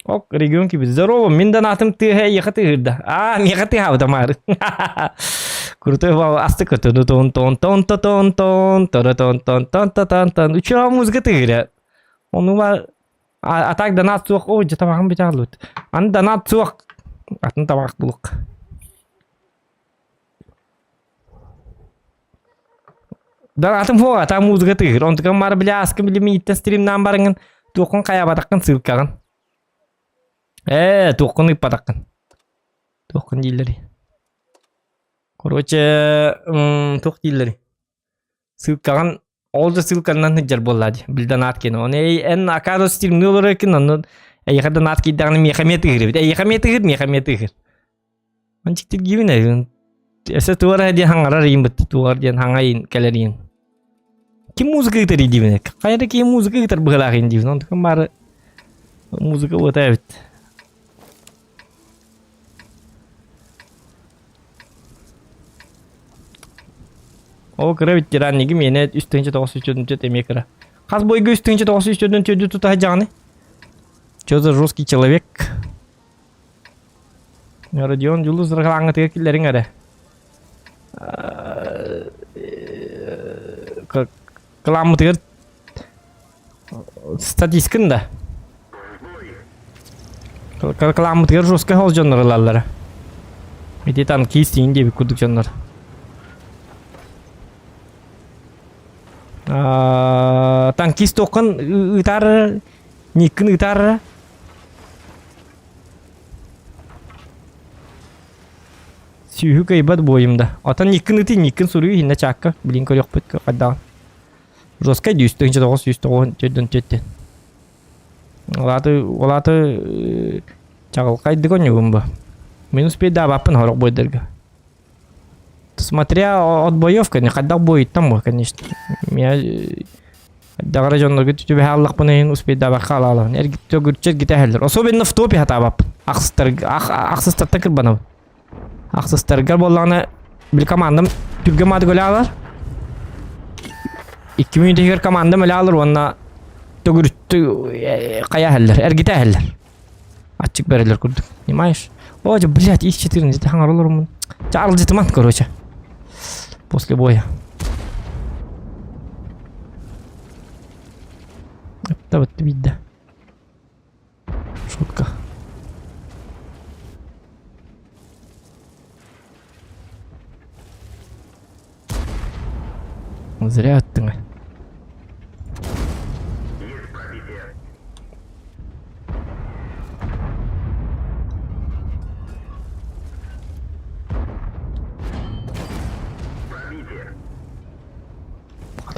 Ок, регион кибит. Здорово, мин донатым тыаһа эйиэхэ тыаһыырда. Аа, миэхэ тыаһаабыта маары. Крутой вау, астык тон тон тон тон тон тон тон тон тон тон тон Үчүгэй музыка тыаһыыра. Ону ба а так донат суох. Ой, дьэ табаҕым бүтэ Аны донат суох. Атын табаах булук. Донатым суох, а музыка тыаһыыр. Онтукам баар били ааскын били мииттэн стримнаан бараҥын туоххун хайаабатаххын ссылкаҕын. Ээ, туоххун ыыппатаххын. Туоххун дииллэрий? Короче, туох дииллэрий? Ссылкаҕын ол да ссылканан сылдьар буоллаа дии. Били донат киэнэ. Оны эй, эн акаары стримныы олорор экин, онно эйиэхэ донат киирдэҕинэ миэхэ эмиэ тыыһыр эбит. Эйиэхэ эмиэ тыыһыр, миэхэ эмиэ тыыһыр. Ончиктиргиибин ээ. Өссө туох эрэ диэн хаҥарар иин бытты, туох диэн хаҥа иин кэлэр иин. Ким музыка ыытар диибин Хайа да киһи музыка ыытар быһыылаах иин диибин. Онтукам баары музыка уота эбит. Ол кыра ветеранниги миэнэ 3904 эмиэ кыра. Хас бойга 3904 тута сылдьаҕыный? Чё за жесткий человек? Родион Дьулус рахалааҥҥытыгар киллэриҥ эрэ. Кылааммытыгар статискын да. Кылааммытыгар жестко ол дьоннор ылаллара. Ити танкист иин диэбит курдук дьоннор. Танкист туоххун ыытаар, никкин ыытаар Сүүһү кыайбат буойум да. Отон никкин ытый, никкин суруй иһиннэ чаакка. Билин көрүөхпүт хайдаҕын. Жесткай дүүс 1994 Олааты, олааты чаҕылхайдык онньугум бу. Мин успейдаабаппын сорох бойдарга. Смотря от боев, конечно, хайдах бойуттан бу, конечно. Меня хайдах эрэ дьоннорго түбэһэ аллахпын иһин успейдаабакка хаалаалабын. Эргитэ эргитэ Особенно в топе хатаабаппын. Ахсыстартан кырбанабын. Ахсыстаргар буоллаҕына били командам түргэн мааты көлө аалар. Икки мүнүүтэ иһигэр командам өлө аалар уонна төгүрүттү хайа иһэллэр, эргитэ иһэллэр. Аччык бэрэлэр курдук. Понимаешь? О, блядь, ИС-14 хаҥар олоруммун. Чарылдьытыман, короче. После боя. Это вот видно. Шутка. Зря ыттыҥ.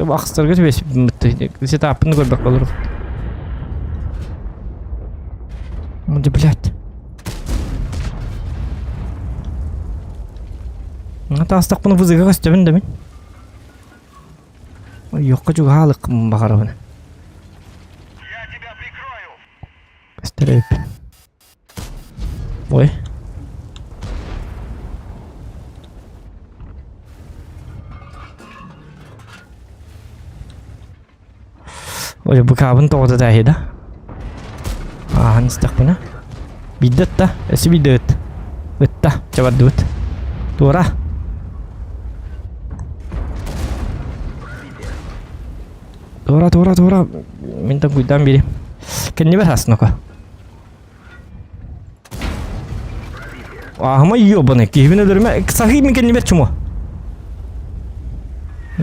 Ахстарга түбэспиппин сетаппын көрбөккө олорор. Да блядь. Таастахпына вызыга көстөбүн да мин. Йокка чугаһаалык баҕарабын. Я тебя прикрою. Көстөр Ой. Ой, быкаабын тоҕото тааһы да. Ааһан истэхпинэ. Биирдэ ытта, өссө биирдэ ыт. Ытта, чабардыбыт. Туора. Туора, туора, туора. Мин таҥкуйдаан биэриим. Кэннибэр хаснока. Ааһыма ёбаный, киһибин өлөрүмэ, саһыы мин кэннибэр чумо.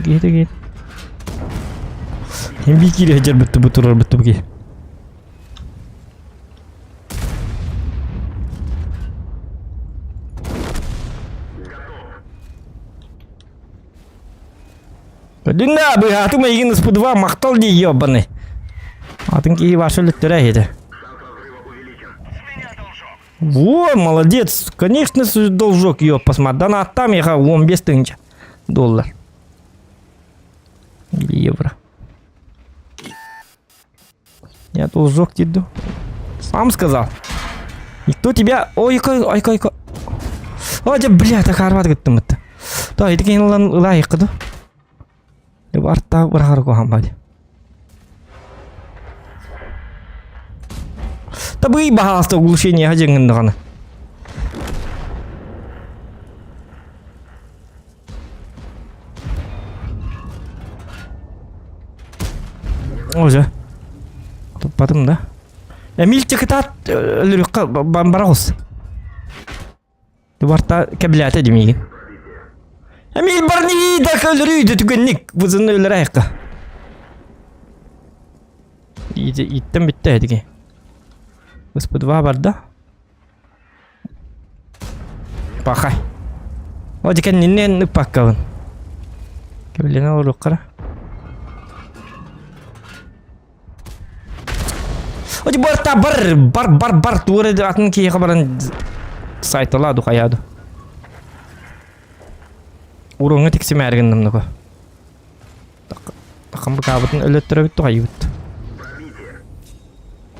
Киһи киһи. Хим би киири сылдьар бытты бу турар бытты бу киһи. Динна быһаатым эйигин ыспыдыба махтал дии ёбаный. Атын киһи ваша өлөттөрө эһиэтэ. Во, молодец. Конечно, должок ее посмотри. Да на там я 15 тысяч доллар. Или евро. Я должок деду. Сам сказал. Никто тебя... Ой, ой, ой, ой, ой. Ой, бля, так арват гыттым это. Да, это кинулан лайк, да? Барта бырахар куһаҕан баҕайы. Табый баһаалыста оглушение дьэҥҥин даҕаны. Уже. Туппатым да. Эмил кытаат өлөрүөххэ бараҕыс. Барта кэбилээтэ димиигин. Эмил барни да өлөрүү түгэнник бузын өлөр айыкка. Иттен бүтте эдиги. Господва барда. Пахай. О дикен ниннен ыппаккабын. Кэбилэне олоруккара. Оти барта бар бар бар бар туора атын киһиэхэ баран сайталаа ду хайаа ду. Уруҥҥа тиксимээри гынным нуку. Тахам быкаабытын өлөттөрөбүт тухайыбыт.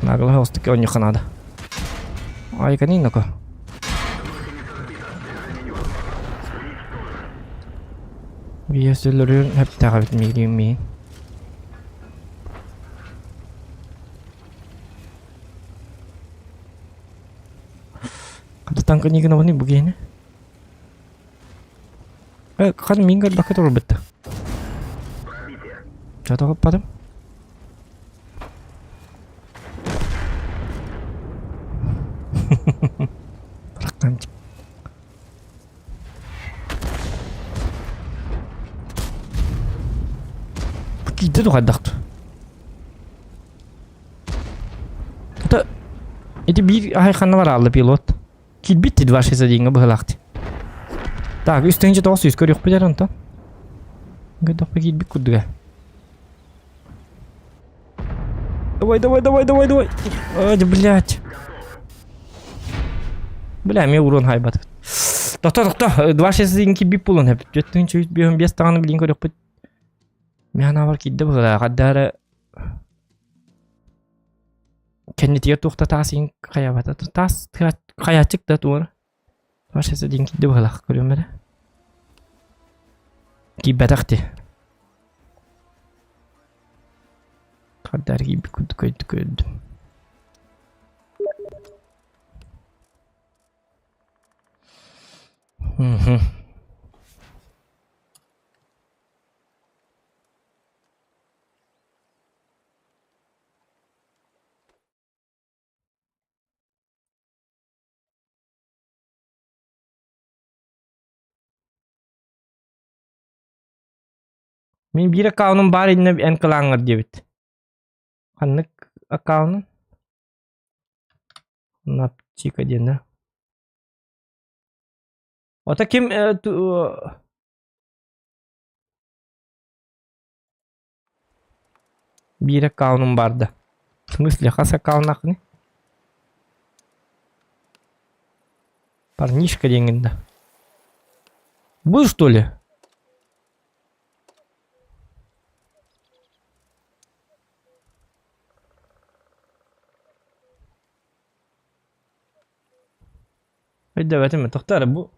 Наглаһа остуки онньуха наада. Ай канин нуку. Биэс өлөрүн хэптээҕэбит миигин миин. Хата танка нигин бу киһини. Э, хан мин көрбөккө турбут. Чата хоппатым. Раканчик. Киирдэ дуо хайдах Это ити биир аһай ханна бараалла пилот. Киирбит дии 261-ҥа быһылаах дии. Так, 3900 көрүөхпүт эрэ онтон. Көрдөхпө киирбит курдуга. Давай, давай, давай, давай, давай. Ай, блядь. Бля, эмиэ урон хайбат. Тохто, тохто. 261 киирбит буолан эбит. 455 даҕаны билин көрүөхпүт. Мин анаабар киирдэ быһыылаах. Хадда эрэ кэннитигэр туохта таас иһин хайаабата. Таас хайааччык да туора. Ваша диэн киирдэ быһыылаах көрүөм эрэ. Киирбэтэх дии. Хаддар киирбит курдук өйдүк көрдүм. Мгм. Мин биир аккаунум баар иннэ эн кылааҥҥар диэбит. Ханнык аккаунун? Наптика диэн да. Ото ким э, ту- Биир аккаунум баар да. В смысле, хас аккауннааххыный? Парнишка диэҥҥин да. Был что ли? Өйдөөбөтүм тоқтар эрэ бу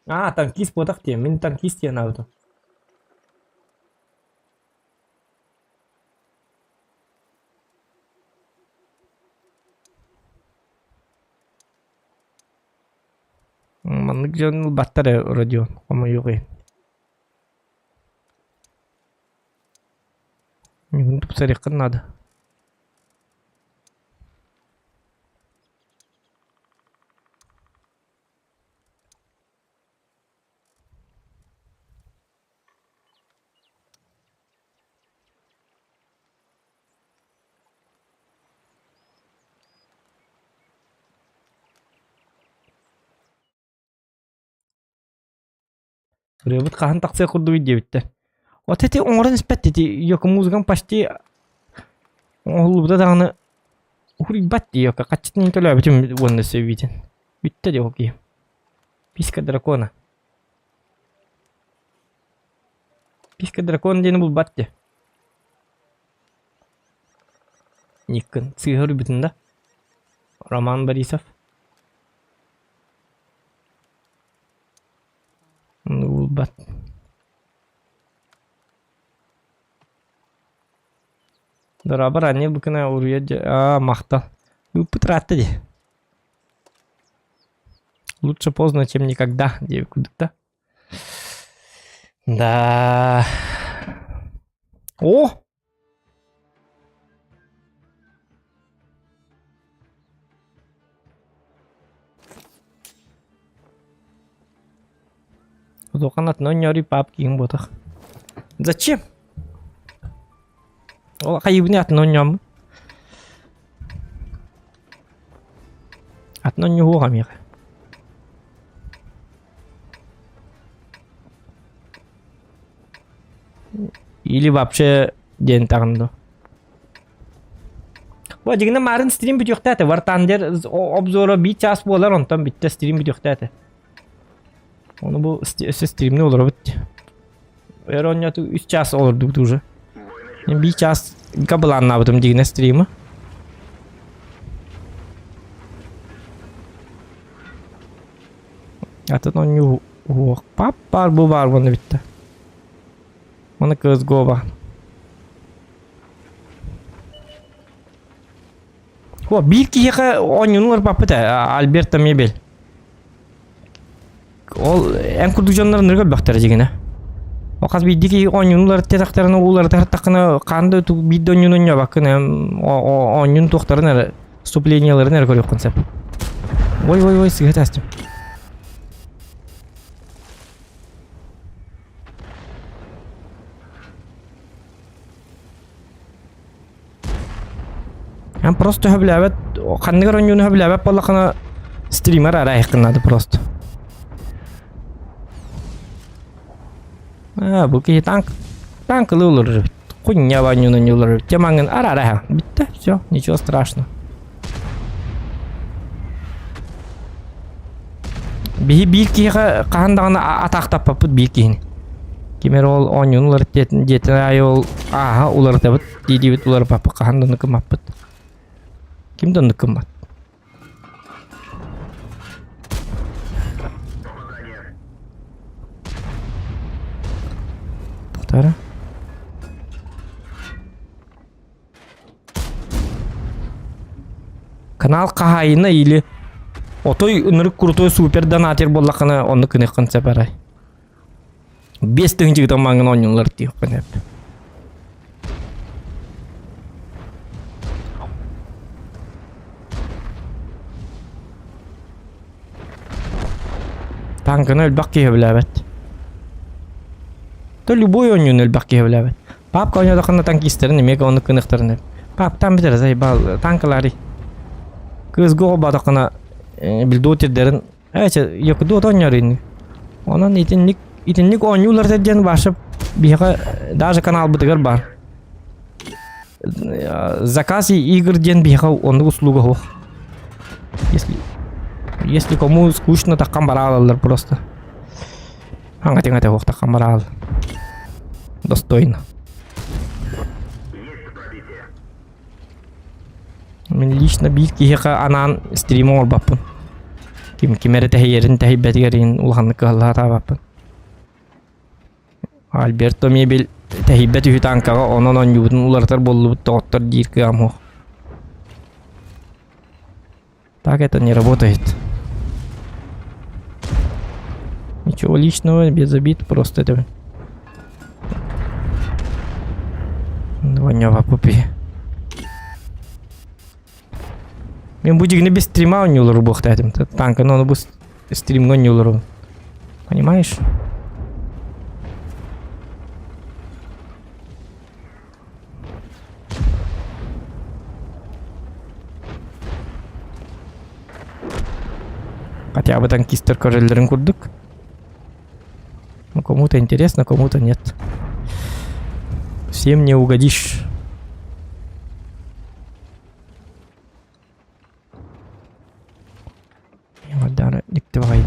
Аа, танкист буотах диэн, мин танкист диэн аабытым. Маннык дьон ылбаттар ээ Родион, хомойуох иһин. Миигин тупсарыаххын наада. Ырыабыт хаһан тахсыах курдугуй диэбиттэр. Вот эти оҥорон испэт ити Йоко музыкам почти оҥоһуллубута даҕаны уһуруйбат дии Йоко хаччытын төлөөбүтүм уонна сөбүтүн. Бүттэ дии ол киһи. Писька дракона. Писька дракона диэни булбат дии. Никкын сыыһа уруйбутун да. Роман Борисов. Булбат. Дорообор анньа букына уруйа аа махтал. Ыыппыт ыраатта дии. Лучше поздно, чем никогда, диэбит курдук да. Да. О! Улахан атын папки буотах. Зачем? Ол хайыбыны атын оонньооммун. Атын оонньуһуоҕа миэхэ. Или вообще диэн таҕын дуо? Бу дьиҥинэн маарын стрим бүтүөхтээтэ. War Thunder обзора биир чаас буолар, онтон бүттэ стрим бүтүөхтээтэ. Ону бу өссө стримни олоробут. Өр оонньооту үс чаас олордубут уже. Биир чаас былааннаабытым дьиҥинэ стримы. Атын оонньуу уһуох пап баар бу баар уонна бүттэ. Уонна CSGO баар. О, биир киһиэхэ оонньууну ыларбаппыт ээ, Альберто Мебель. Ол эн курдук дьоннор ынырык өлбөхтөрө дьигинэ. О хас биирдии киһи оонньууну уларыттахтарына уларытахтаххына хаан да биир да оонньууну оонньообаккын оонньуун туохтарын эрэ вступлениеларын эрэ көрүөххүн сөп. Ой ой ой сыыһа таастым. Эн просто сөбүлээбэт, ханныгар оонньууну сөбүлээбэт буоллаххына стример арайыаххын наада просто. А, бу киһи танк, танкылыы олорор эбит. Хуйня оонньууну оонньуулар эбит. Дьэ маҥан ара-араһа. Бүттэ, все, ничего страшного. Биһи биир киһиэхэ хаһан даҕаны атаахтаппаппыт биир киһини. Ким эрэ ол оонньууну уларыт диэтин диэтин аайы ол ааһа уларытабыт дии-диибит уларыппаппыт хаһан да оннук гыммаппыт. Ким да оннук гыммат. Тохтоо Канал хаһаайына или отой ынырык крутой супер донатер буоллаххына оннук гыныаххын сөп арай. 5000 ыытан маҥан оонньуулар диэххин сөп. Танканы элбэх киһи сөбүлээбэт. То любой оонньууну элбэх киһи сөбүлээбэт. Папка оонньоотоххуна танкистарын эмиэ оннук гыныахтарын Пап там бүтэр заебал танкалары. Кыыс холбоотоххуна бильдотердерин Эчэ якудуот оонньоор ини. Онон итинник итинник оонньуулар диэн баша биһиэхэ даже каналбытыгар баар. Заказ игр диэн биһиэхэ оннук услуга суох. Если если кому скучно таххан бараалаллар просто. Аҥа-тиҥа суох таххан бараал. Достойно. Мин лично биир киһиэхэ анаан стрим оҥорбоппун. Ким ким эрэ тэһийэрин тэһийбэтигэр иһин улаханнык кыһалла сатаабаппын. Альберто мебель тэһийбэт үһү танкаҕа онон оонньуубутун уларытар буоллубут доҕоттор диир кыаҕым суох. Так это не работает. Ничего личного, без обид, просто это... Ваня пупи. Мен бу дьигини без стрима оонньуулар буохтаатым. Танканы ону бу стримҥа оонньууларым. Понимаешь? Хотя бы танкистер көрөллөрүн курдук. Ну, кому-то интересно, кому-то нет. Всем не угодишь. Дикти баҕайы.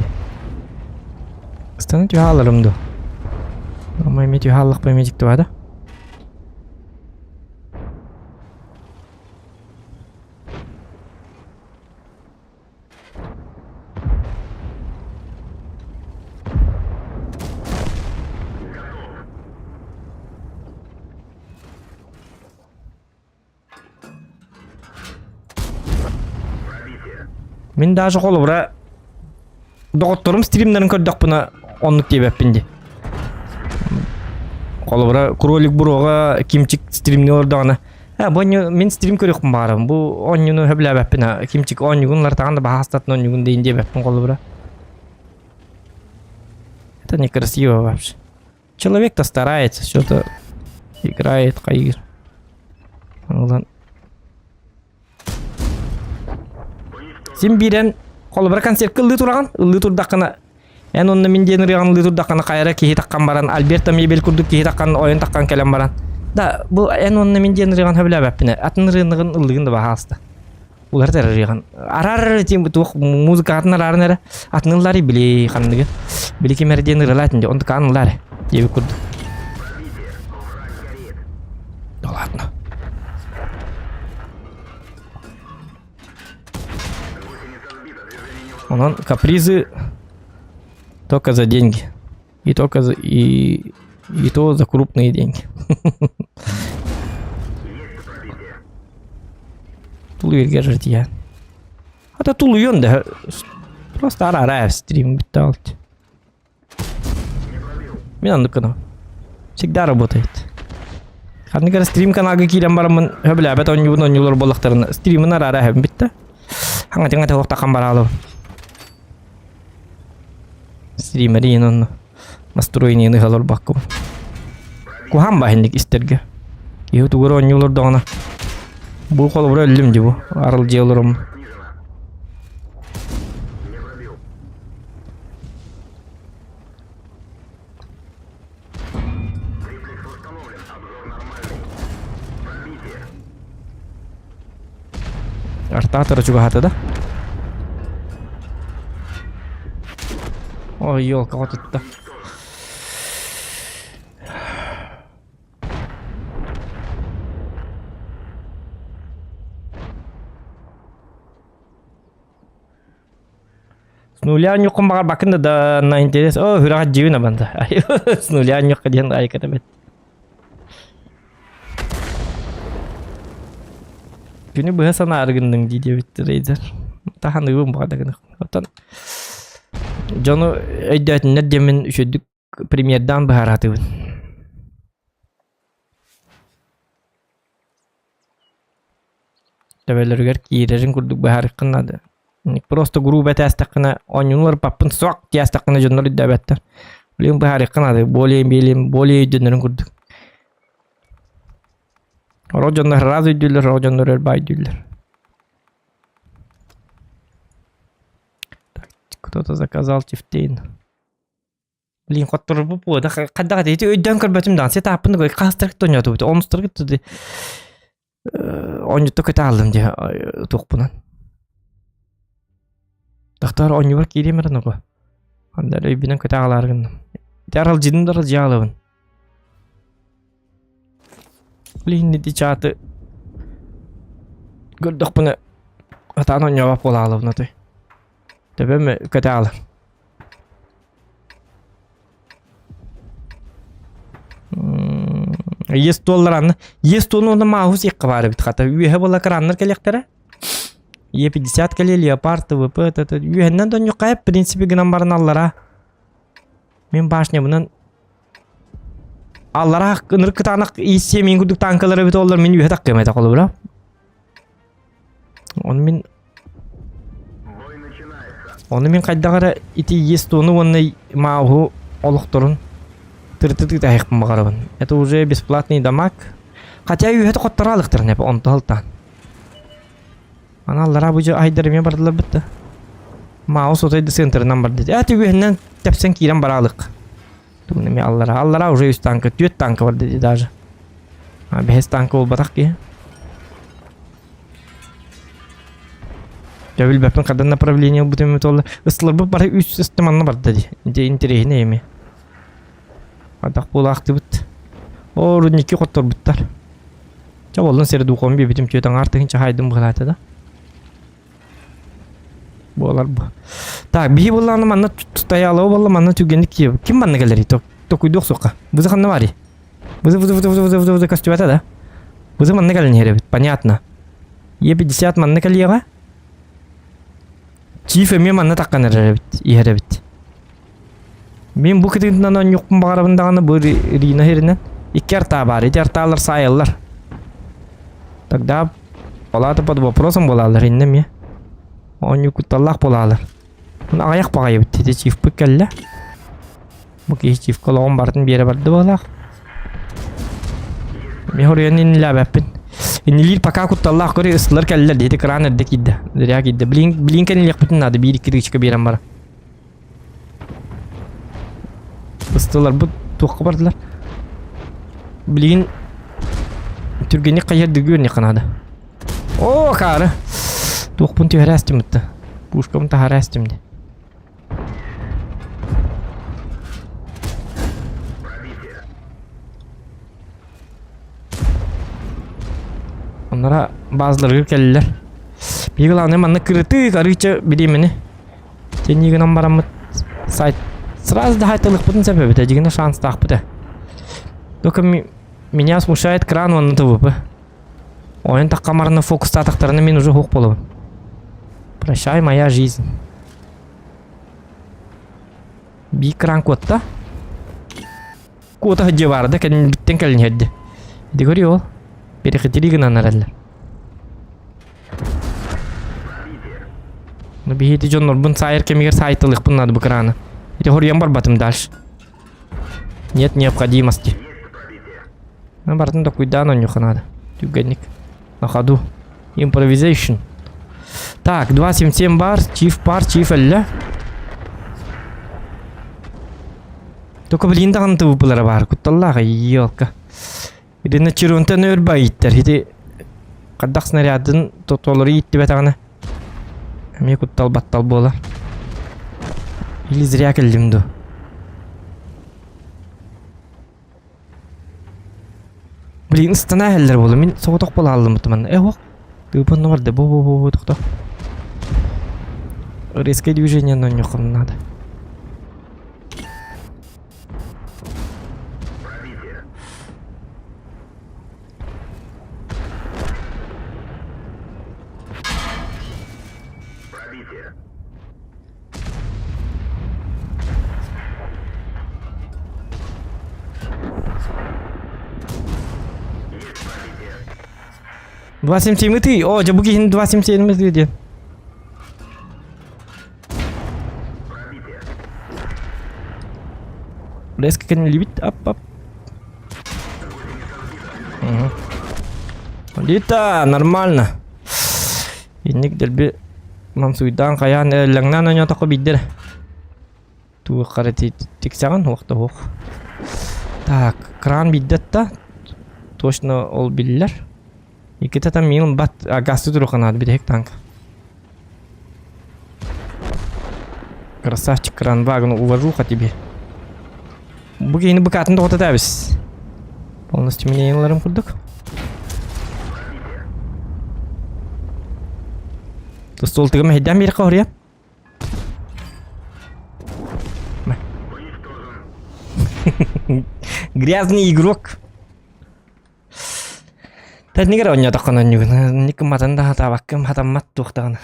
Ыстаны түһэ аларым дуо? Ама эмиэ түһэ аллахпа эмиэ дьикти баада. Мин даже холобура доҕотторум стримнарын көрдөхпүнэ оннук диэбэппин дии. Холобура кролик буруоҕа кимчик стримни олордоҕуна «Э, бу оонньуу мин стрим көрүөхпүн баҕарабын бу оонньууну сөбүлээбэппин а кимчик оонньуугун лартаҕан да баһаастатын оонньуугун диин диэбэппин холобура». Это некрасиво вообще. Человек-то старается, что-то играет, хайыр. Ылан. Син биирэн холобура концертка ыллыы тураҕын, ыллыы турдаххына эн онно мин диэн ырыаҕын ыллыы турдаххына хайара киһи таххан баран Альберта мебель курдук киһи таххан ойон таххан кэлэн баран да бу эн онно мин диэн ырыаҕын сөбүлээбэппинэ атын ырыаныгын ыллыгын да баһаалыста уларыт эрэ ырыаҕын араар тим туох музыкатын арааран эрэ атын ыллаары били ханныгы били ким эрэ диэн ырыалаатын дии онтукаан ыллаары диэбит курдук да ладно Онон капризы только за деньги. И только за, и, и то за крупные деньги. Тулуйга жертия. А то тулуйон да. Просто ара стрим бүттэ Мин оннук гынабын. Всегда работает. Ханнык стрим каналга киирэн бараммын сөбүлээбэт оонньуубун оонньуулар буоллахтарына стримин араара эһэбин бүттэ. Хаҥатыҥа туохтахан бараалабын. Стримерин онно настроениены ыһалар Куһаан баһинник истэргэ. Киһи тугура оонньуулар даҕаны. Бу холобура өллүм дии бу. Арылдьыйа олором. Артаатара чугаһаата да? Ой, елка тутта. С нуля ньуккун баҕарбаккын да да на интерес. О, хүрэҕэ дьиибин абанта. С нуля ньукка диэн айката бэт. Күнү быһа санаары гынныҥ дии диэбит рейдер. Таһаныыбын баҕа да гынах. Оттон дьону өйдөөтүннэр диэммин үчүгдүк премьердаан быһаараатыбын. Төбөлөрүгэр киирэрин курдук быһаарыаххын наада. Просто грубо этээстэххинэ оонньууну ырыппаппын суох диэстэххинэ дьоннор өйдөөбөттөр. Билигин быһаарыахха наада более более более өйдөнөрүн курдук. Сорох дьоннор сразу өйдүүллэр, сорох дьоннор өр баай өйдүүллэр. Так, кто-то заказал тифтейн. Блин, хотторбут буо да хайдах ити өйдөөн көрбөтүм даҕаны сет ааппын да хаастаргыт оонньоотубут омустаргыт оонньотто көтө ааллым дии туохпунан Тахтар оонньуубар киириэм эрэ ногу Анда эрэ өйбүнэн көтө аҕалаары гынным Ити аралдьыйдым да аралдьыйа аҕалабын Блин ити чааты көрдөхпүнэ атаан оонньообот буола аҕалабын отой Төбөм көтө аҕалар Ес туоллар анна. Ес туону онно мааһу сиэххэ баар эбит хата. Үөһэ буола краннар кэлиэхтэрэ. Е50 кэлиэ, Леопард, ТВП, т үөһэннэн донньукка в принципе гынан баран аллара. Мин башнябынан аллара ынырык кытаанах ИС-7 мин курдук танкалар эбит оллар мин үөһэ таккыам этэ холобура. Ону мин Ону мин хайдах эрэ ити Естону уонна Мауһу олохторун тырытытыы таһыахпын баҕарабын. Это уже бесплатный дамаг. Хотя үөһэ хотторо алыктарын эп онто алтаан. Аны аллараа бу айдар эмиэ бардылар бытта. Маус отой да центрынан барды. Эти үөһэннэн тэпсэн киирэн бараалык. Тугун эмиэ аллараа. Аллараа уже үс танка, түөрт танка бар диди даже. А, бэһис танка буолбатах киһи. Дьэ билбэппин ханна направление ылбытым эбит буолла. Ыстыларбыт бары үс ыстым анна барда дии. Дьэ интэриэһинэй эмиэ. Атах буолаахтыбыт. Оо, рудники хотторбуттар. Чэ буоллун сири духуом биэбитим түөт аҥаар тыһыынча хаайдым быһалаата да. Буолар бу. Так, биһи буоллаҕына манна стоялого буолла, манна түргэнник киев. Ким манна кэлэрий? Токуйдуох суохха. Бызы ханна барый? Бызы бызы бызы бызы бызы бызы көстүбэтэ да. Бызы манна кэлэн иһэр эбит, понятно. Е50 манна кэлиэҕэ. Чиф эмиэ манна таххан эрэр эбит, иһэр эбит. Мин бу кытыытынан оонньуохпун баҕарабын даҕаны бу Рина иһэринэн икки артаа баар, ити артаалар саайаллар. Тогда палата под вопросом буолаалар иннэ эмиэ. Оонньуу кутталлаах буолаалар. Муну аҕыйах баҕайыбыт ити чифпыт кэллэ. Бу киһи чифка олоҕун барытын биэрэ барды буолаах. Мин хоруйан иннилээбэппин. Иннилиир пока кутталлаах көрө ыстылар кэллэр диэти кран эрдэ киирдэ. Зря киирдэ. Блин, блин кэннилиэхпитин наада биир икки тычка биэрэн бара. Ыстыларбыт туохха бардылар? Билигин түргэнник хайыһар дүгүөр наада. Оо, акаары! Туохпун түһэрэ астым ытта. Пушкабын таһаара астым дии. Оннора базаларыгар кэллилэр. Биһиги главное манна кырытык арыыча бириэмэни Тенни гынан бараммыт сайт сразу да хайталыхпытын сөп эбит, дьигинэ шанстаахпыт ээ. Только меня смущает кран уонна ТВП. Ойон таххамарына фокустаатахтарына мин уже хух буолабын. Прощай, моя жизнь. Би кран куотта. Куота сылдьыа баара да кэнниттэн кэлин иһэрдэ. Ити көрүө ол. Перехитири гынан эрэллэр. Ну биһи дьоннорбун саайар кэмигэр саайталыахпын наада бу краны. Ити хоруйан барбатым дальше. Нет необходимости. Ну, барытын докуйдаан оонньуохха наада. Түргэнник. На ходу. Improvisation. Так, 2.77 бар, чиф пар, чиф эллэ. Только блин даҕаны тыбыппылара баар, кутталлаах, елка. Итиннэ Чирунтан өр байыттар. Ити хардах снарядын толору ииттибэтэҕинэ эмиэ куттал баттал буолар. Или зря кэллим дуу. Блин, ыстана иһэллэр буолла. Мин соҕотох буолааллым манна. Э, ох. Тыыпын барда. Бу бу бу бу тохто. Резкое движение но нюхом надо. 277 ты. О, дьэ бу киһини 277 ты диэн. Резко кэннилибит. Ап, ап. Угу. Лита, нормально. Инник дэлби мамсуйдаан хайаан эллэҥнээн ойнотоххо биирдэ эрэ. Туох эрэ тиксэҕин уох да уох. Так, кран биирдэ да точно ол биллэр. Иккитэ там миин бат гасты туруохха наада бүтэһик танк. Красавчик кран вагон уважуха тебе. Бу киһини быкаатын тоҕото тээбис. Полностью меня ыларым курдук. Стол тыгым мэһэйдээн биэрэххэ хоруйа. Грязный игрок. Тэтнигэр оонньоотоххун оонньугун. Никымматын да хатаабаккым хатаммат туохтаҕына.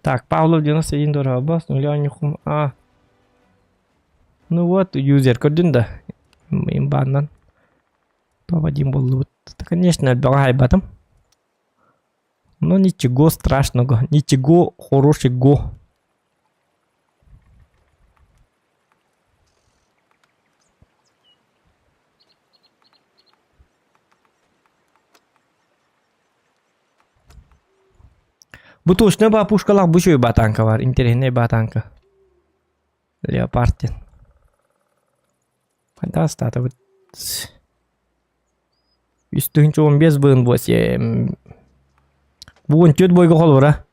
Так, Павлов 91 дорого, нуля нюхум. А. Ну вот, юзер көрдүн да. Имбаннан. Топ-1 буллубут. Конечно, элбэҕи хайбатым. Но ничего страшного, ничего хорошего. Бу точно ба пушкалаах бу үчүгэй батаанка бар, интэриэһинэй батаанка. Леопард диэн. Хайдах астаатыбыт? 315 быын 8. Бу 14 бойга холбура.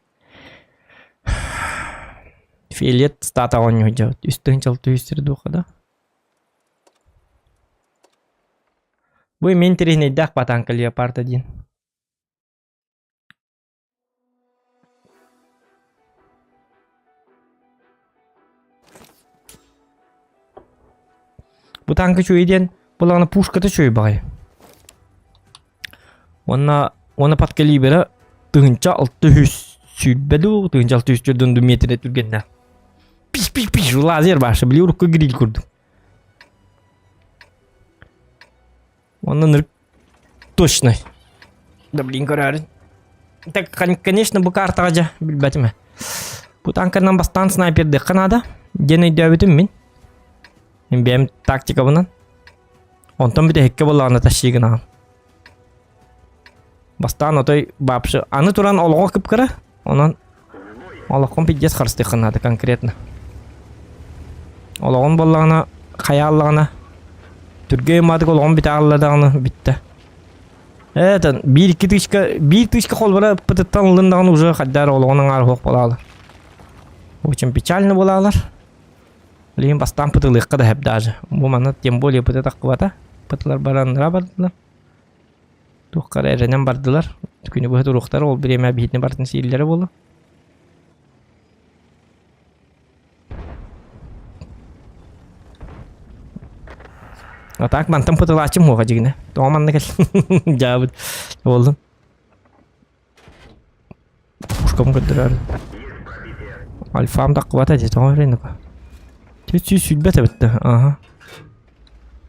Фиолет стата оонньуу сылдьабыт. 3 6 сир дуоха да. Бу эмиэ интэриэһинэйдээх батаанка Леопард 1. Бу танка үчүгэй диэн буоллаҕына пушката үчүгэй баҕайы. Уонна уонна подкалибера 1620 дуу, 1604 дуу метрэ түргэннээх. Пиш-пиш-пиш лазер баша, били урукку гриль курдук. Уонна ныр точно. Да блин көрөөрүн. Так, конечно, бу картаҕа дьэ билбэтим ээ. Бу танканан бастаан снайпердыахха наада диэн өйдөөбүтүм мин. Мин бэйэм тактикабынан. Онтон бүтэһиккэ буоллаҕына тащи гынаҕын. Бастаан отой вообще аны туран олоҕо кып-кыра. Онон олоххун пиздец харыстыаххын наада конкретно. Олоҕун буоллаҕына хайааллаҕына түргэй маатык олоҕун бүтэ аалла даҕаны бүттэ. Это биир икки тысячка биир тысячка холбора ыппытыттан ыллын даҕаны уже хайдаар олоҕун аҥаар суох буолаалар. Очень печально буолаалар. Билигин бастаан пытылыахха да сөп даже. Бу манна тем более пыты таххыбата. Пытылар бараннара бардылар. Туохха эрэ эрэнэн бардылар. Күнү быһа туруохтара, ол бириэмэ биһитини барытын сииллэрэ буолуо. А так мантан пытылааччым уоха дьигинэ. Тоҕо манна кэл дьаабыт буоллун. Пушкам көрдөрөр. Альфам таххыбата дии тоҕо эрэ 420 эбит да. Ага.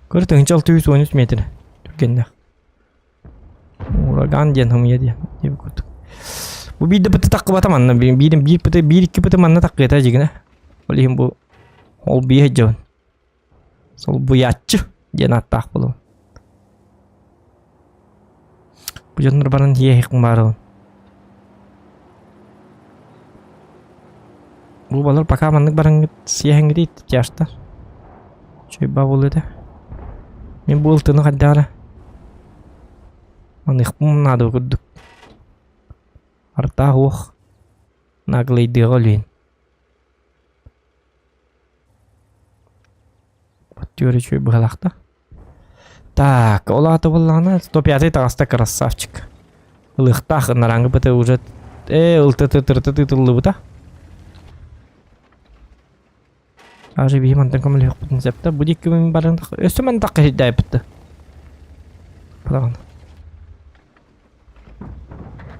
Көр 1613 метр. Түргэннэх. Ураган диэн хомуйа диэн диэбит курдук. Бу биирдэ быты таххыбата манна биир биир быты биир икки быты манна таххыата дьигинэ. Ол иһин бу ол биэ дьон солбуйааччы диэн ааттаах буолуо. Бу дьоннор баран иэһик баарыбын. Бу балар пока маннык бараҥҥыт сиэһэҥҥитий тяжта. Чуйба буолуо этэ. Мин бу ылтыны хайдах эрэ маныхпын наада курдук. Артаах уох наглыйдыаҕа өлүйэн. Түөрэ үчүгэй быһалаах да. Так, ол аата буоллаҕына 105 таҕыста красавчик. Ылыахтаах ынарааҥҥы быта уже э ылтытытырты тыытыллыбыта. Даже биһи мантан көмөлөһүөхпүтүн сөп да. Бу диэки мин баран өссө мантан киһирдээбит да. Падаҕан.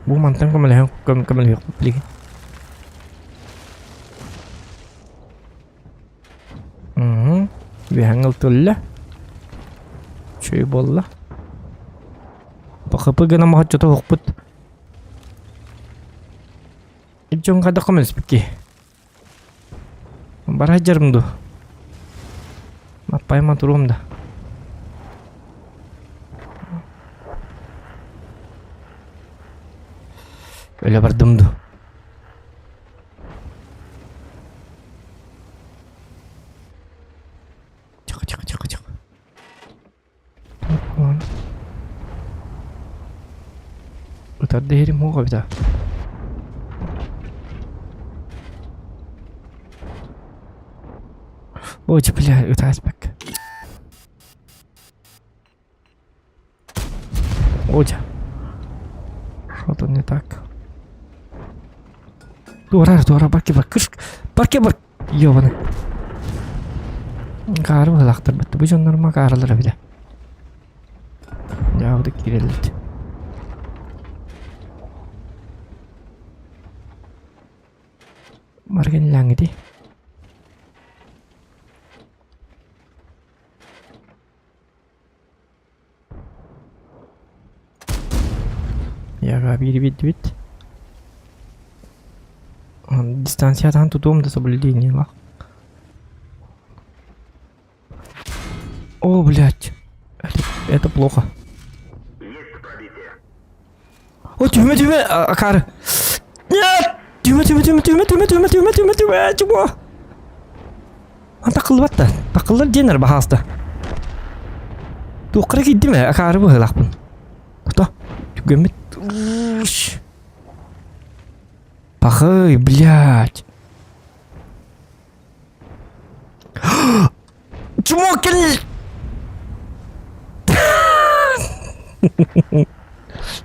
Бу мантан көмөлөһөн көмөлөһүөхпүт билигин. Угу. Үөһэҥ ылтылла. Үчүгэй буолла. ПХП гына моһоччото оһохпут. Дьон хайдах көмөлөспүккүй? Бара сылдьарым дуу? Аппайма туруом да. Өлө бардым дуу? Тихо, тихо, тихо, тихо. Ытар дэһэрим суох эбит аа. Ой, бля, ытааспакка. Ой, что-то не так. Туора, туора, барки бар, кыш, барки бар, ёбаный. Каары быһылаахтарбыт. Бу дьоннорума кааралара бile. Дьаабыдык киирэллэр. Марген лаҥҥыти. Яга биири биэрдибит. Дистанциятан тутуом да соблюдениелаах. О, блядь. Это, это плохо. О, тюрьма, тюрьма, Акар. Нет! Тюрьма, тюрьма, тюрьма, тюрьма, тюрьма, тюрьма, тюрьма, тюрьма, тюрьма, тюрьма. Такыллыбат да. Такыллар диэннэр баһааста. Туохха киирдим ээ, акаары быһыылаахпын. Ото, түгэммит. Пахай, блядь. Чмо кэл...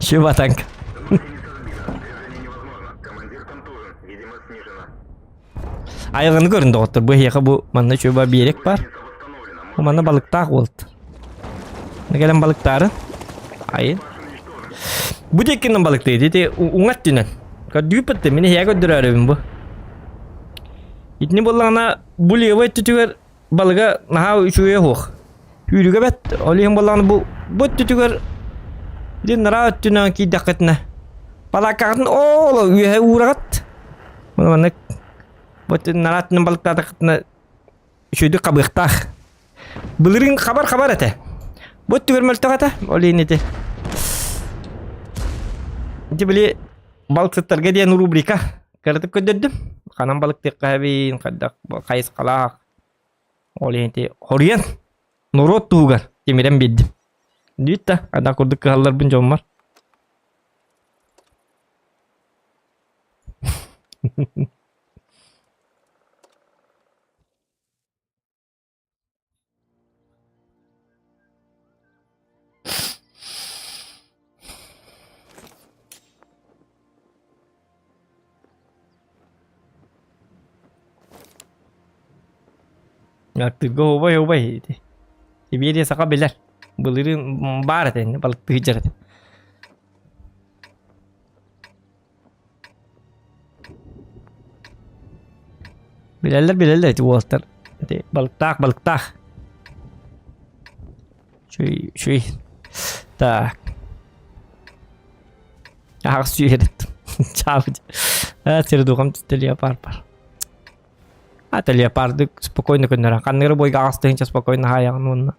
Чего танк? Айылҕаны көрүн доҕоттор, бу эһиэхэ бу манна чуба биэрэк бар. Бу манна балыктаах уолт. Кэлэн балыктаары. Айын. Бу диэкинэн балыктыы, ити уҥа өттүнэн. Көрдүүппүт мин эһиэхэ көрдөрөөрүбүн бу. Итини буоллаҕына бу левый өттүтүгэр балыга наһаа үчүгэйэ суох. Сүүрүгэ бэт, ол иһин буоллаҕына бу бу өттүтүгэр дин нараа өттүнэн киирдэххитинэ балааккаҕытын оол үөһэ уураҕыт. Маннык бу нараа өттүнэн балыктаатаххытына үчүгэйдик хабыахтаах. Былырыын хабар-хабар этэ. Бу өттүгэр мөлтөх этэ, ол иһин ити. Ити били балыксыттарга диэн рубрика кыратык көрдөрдүм. Ханан балыктыахха эбин, хайдах хайысхалаах. Ол иһин ити хоруйан норуот туһугар тимирэн биэрдим. Дүйт да, ада курдук кыһалларбын дьоммор. Аттыырга оһуобай оһуобай ити. Сибиэриэ саха билэр. Былырыын баар этэ иннэ балыктыы сылдьар этим. Билэллэр билэллэр ити уолаттар. Ити балыктаах балыктаах. Үчүгэй үчүгэй. Так. Аҕыс сүүһэреттим. Чаабыт. Э, сир духам түстэ леопард бар. Ата леопарды спокойно көннөрөн. Ханныгы бойга аҕыс тыһыынча спокойно хаайаҕын уонна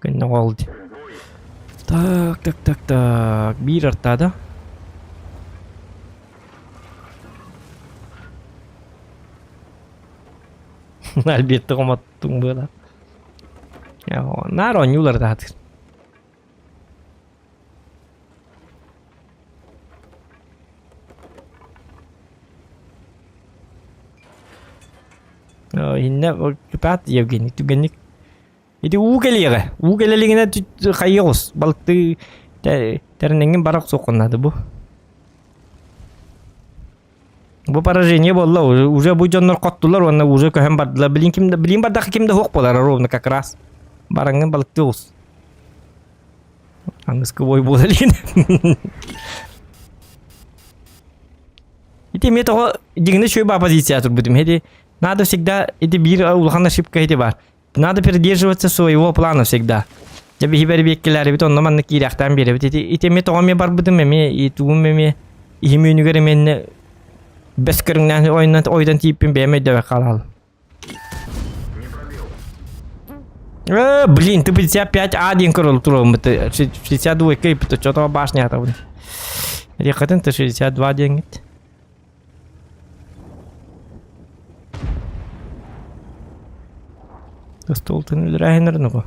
көннө ол ди. Так, так, так, так. Биир артаада. Альбертты хомоттуҥ быала. Наар оонньуулар даатыр. Иннэ кытаат Евгений түгэнник ити уу кэлиэҕэ. Уу кэлэлигинэ хайыы оҕус балыктыы тэринэҥҥин бара охсуоххун наада бу. Бу поражение буолла уже бу дьоннор хоттулар уонна уже көһөн бардылар. Билин ким да билин бардахха ким да суох буолар ровно как раз. Бараҥҥын балыктыы оҕус. Аныгыскы бой буола илигин. Ити эмиэ тоҕо дьиҥинэ үчүгэй баа позиция турбутум. Ити надо всегда ити биир улахан ошибка ити бар. Надо придерживаться своего плана всегда. Дьэ биһи бэрбиэккэлээрибит онно манна киирэхтээн биэрэбит. Ити ити эмиэ тоҕо эмиэ барбытым эмиэ и тугум эмиэ иһим үүнүгэр эмиэннэ бэс көрүҥнээн ойунан ойдон тиийппин бэйэм өйдөбөк хаалаалым. Э, блин, ты 55А диэн көрөл туруоммут. 62 кыйпыт, что-то башня атабын. Рехатын ты 62 диэҥҥит. Столтын үлэрээһинэр нугу.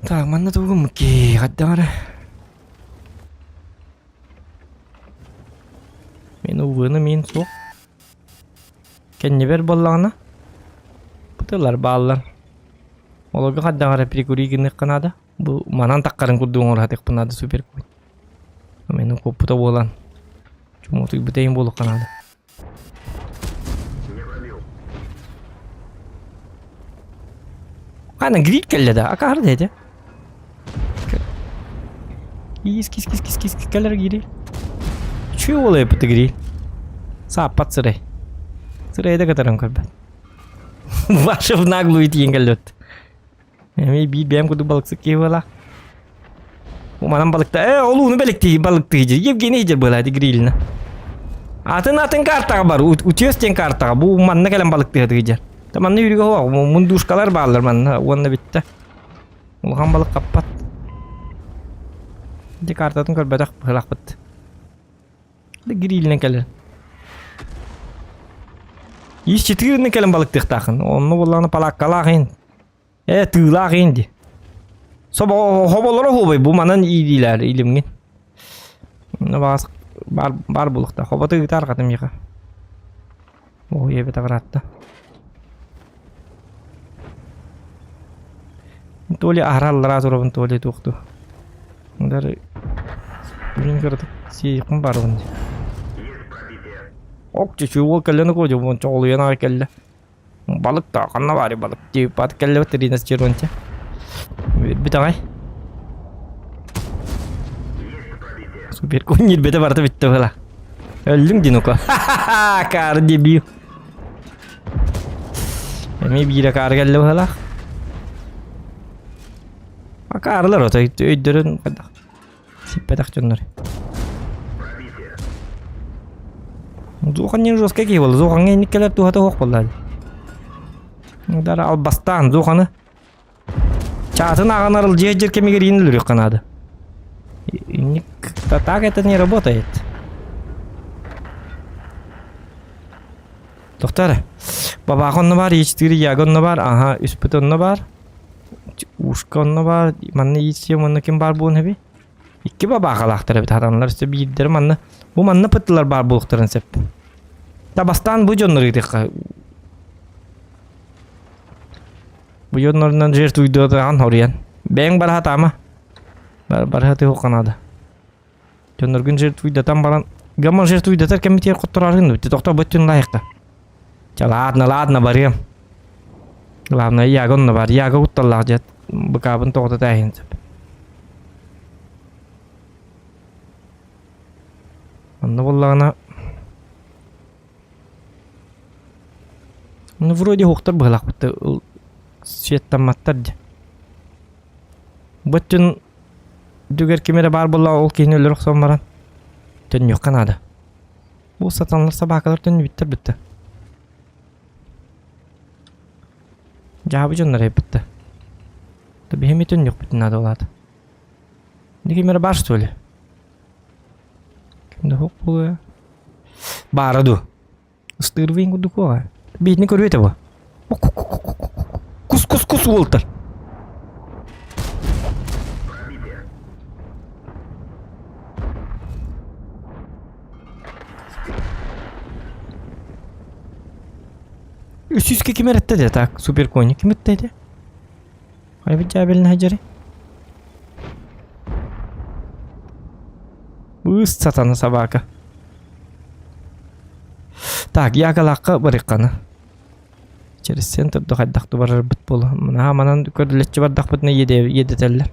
Так, манна тугум ки, хаддара. Мин увыны мин суох. Кэннибэр буоллаҕына бытылар бааллар. Олорго хайдах эрэ прикури гыныахха наада. Бу манан таххарын курдук оҥоро сатыахпын наада супер куй. Мин куоппута буолан чумотуйбут эйин буолуохха наада. Хана грипп кэллэ да, акаары да этэ. Кис кис кис кис кис кэлэр гири. Чү ол эппит гири. Сааппат сырай. Сырай да кытаран көрбөт. Ваша в наглую тиийэн кэллэт. Эми биир бэйэм курдук балыксыт киһи буола. Манан балыкта э ол ууну бэликтии балыктыы дьир. Евгений дьир буола грильна. Атын атын картаҕа бар. Утес диэн картаҕа. Бу манна кэлэн балыктыһа дьир. Та манна үүрүгэ хоох. Мундушкалар бааллар манна. Уонна бүттэ. Улахан балык хаппат. Ити картатын көрбөтөх быһылахпыт. Грилинэн кэлэр. Ис четырны кэлэн балыктыахтаахын. Онно буоллаҕына палааккалаах иһин. Э, тыылаах иһин ди. Собо хоболоро хуобай бу манан иилиилэр илимҥин. Баас бар бар булуохтаах. Хоботу ыытаар хатым миэхэ. Ой, эбит аҕыраатта. То ли аһара аллараа турабын, то ли туохту. Даже блин, кыратык сиэйикпин барабын дии. Ок, чүчү уол кэллэ ну кодю, чоҕулуйан аҕай кэллэ. Балык да, ханна баарый балык диэбит кэллэбит Рина Черонте. Үөрбүт аҕай. Супер ньирбэтэ барыта бүттэ была. Өллүҥ дин ука. Каары дебил. Эми биирэ каары кэллэ быһалаах. Акаарылар ото өйдөрүн хайдах сиппэтэх дьоннор. Зухан не жесткий киһи буолла. Зухаҥҥа инник кэлэр туһата суох буолла. Дара албастаан Зуханы Чаатын ааҕан арылдьыйа дьир кэмигэр иин өлөрүөххэ наада. Инник так это не работает. Доктор, бабаах онно бар, Е4 яга онно бар, ага, үспүт онно бар, ушка онно бар, манна ИС манна ким бар буолун эби? Икки бабаахалаахтар эбит хатаннар өссө биирдэрэ манна бу манна пыттылар баар буолуохтарын сөп. Та бастаан бу дьоннору ыытыахха Бу дьоннорунан жертвуйдуотаҕын хоруйан. Бэйэҥ бараһа таама. Бараһа тыһуохха наада. Дьонноргун жертвуйдатан баран гамма жертвуйдатар кэммитигэр хоттороорун тохто бөттүн лайықта. Ча ладно, ладно, барыам. Главное, Яга онно бар. Яга утталлаах дьэт. Быкаабын тоҕото тээһин сөп. Онно буоллаҕына Ну, вроде уһуктар быһылаахпыт светтамматтар дии. Бу өттүн үрдүгэр ким эрэ баар буолла ол киһини өлөрө охсон баран төннүөххэ наада. Бу сатаннар собакалар төннүбүттэр бүттэ. Дьаабы дьоннор эппиттэ. Да биһими төннүөхпүтүн наада улаата. Ким эрэ баар что ли? Ким да суох буолуо. Баара дуу? Ыстыырбыйын курдук буоҕа. Биитини көрүө этэ бу. Кус кус кус уолтар. Үсүскэ ким эрэтте де так супер кони ким этте де? Хайбыт дьаабелин хадьары. Быыс сатана собака. Так, Ягалаахха барыаххана. Через центр да хайдах да барарбыт буолуо. Наһаа манан көрүлэччи бардахпытына иэдэтэллэр.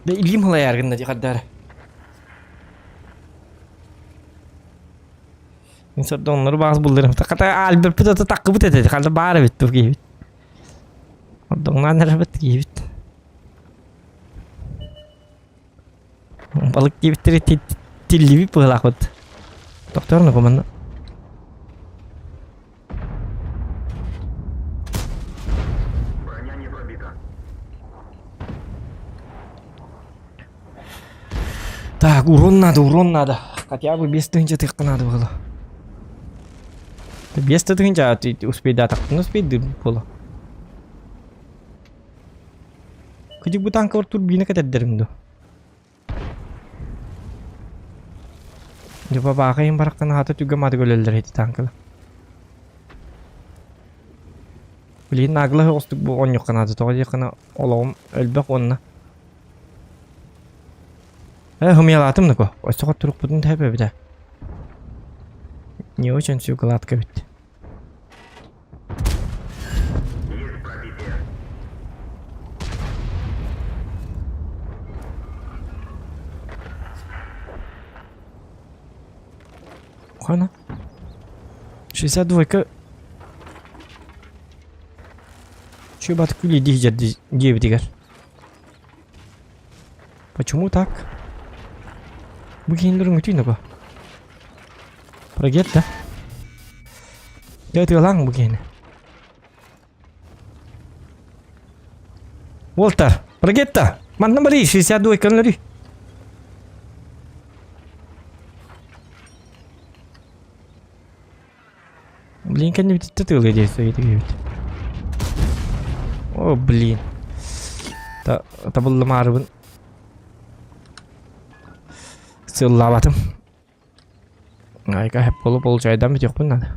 Да илиим халайаар гынна дии хардаары. Мин сордоҥнору баҕас булларым. Хата Альберпит ата таккыбыт этэ. Хата баар эбит бу киһибит. Ордоҥноон эрэрбит киһибит. Балык диэбиттэри тиллибит быһыылаахпыт. Тохтоор манна. Так, урон надо, урон надо. Хотя бы без тыһыынча тыахха надо было. Без тыһыынча успейдаатахпына успейдыыр буолуо. Кыдьык бу танкабар турбина кэтэрдэрим дуо? Дьэ бабаахайым бараххан аһата түгэн мааты өлөллөр ити танкалар. Билигин наглаһы оҕустук бу оонньуохха наада тоҕо диэххинэ олоҕум элбэх уонна Э, хымыйалаатым да Өссө хотторукпутун тэп эбитэ. Не очень все гладко эбит. Хана. 62 Чү бат күлі диэбитигэр. Почему так? Бу киһиннэр үҥүтүй наба. Прогет да? Дьэ тыалаҥ бу киһини. Уолтар, прогетта! Манна барый, 62 көннөрүй. Блин, кэннибититтэ тыалыа диэ сөйдүгүбүт. О, блин. Та табыллымаарыбын. Сыллаабатым. Айка хэп болу получайдан бүтүөхпүн надо.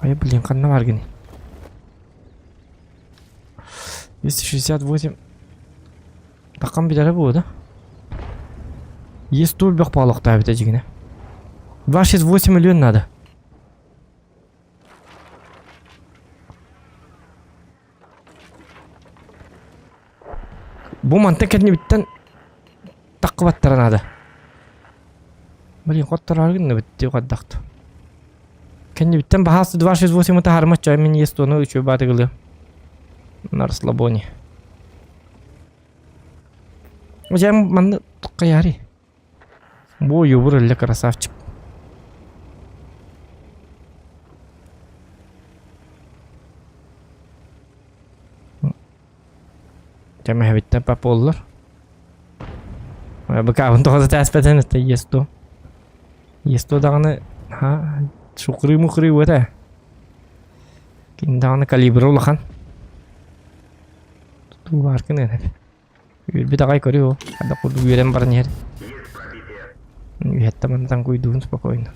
Ай, блин, ханна бар гини? 268 Такам билэрэ буо да? Есть бөх баалахтаабыта дьигинэ. 268 миллион надо. Бу мантан кэннибиттэн таххыбаттара наада. Блин, хоттороору гынныбыт дии хайдахт. Кэннибиттэн баһаас 268 таһаарыма чай мин есть ону үчүгэй баатыгылыам. На расслабоне. Дьэ манна хайаарый? Бу ойуубур өллө красавчик. Дьэ мэһэбиттэн пап буоллар. Быкаабын тоҕо да тээспэтэн это есто. Есто даҕаны ха шукры-мукры уота. Кини даҕаны калибра улахан. Тутуу баар гыныан Үөрбүт аҕай көрүө ол. Хада курдук үөрэн баран иһэр. Үһэттэ мантан куйдуун спокойно.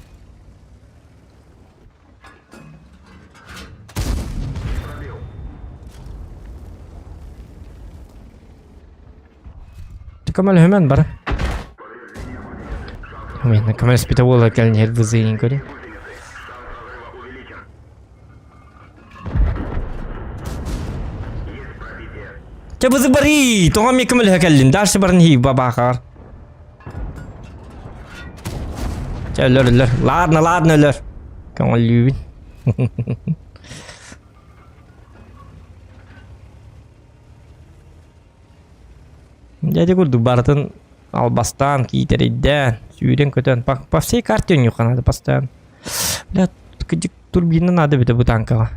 Көмөлөһүмэн бар. Мен көмөлөспүтэ буола кэлин иһэр бызыйын көрү. Чэ бызы барый, тоҕо эмиэ көмөлөһө кэллин, дальше баран иһий бабаахаҕар. Чэ өлөр өлөр, ладно ладно өлөр. Көҥүллүүбүн. Дьэ ити курдук барытын албастаан, киитэрийдээн, сүүрэн-көтөн по, по всей карте унньуохха наада постоянно. Бля, кыдьык турбина надо эбитэ бу танкаҕа.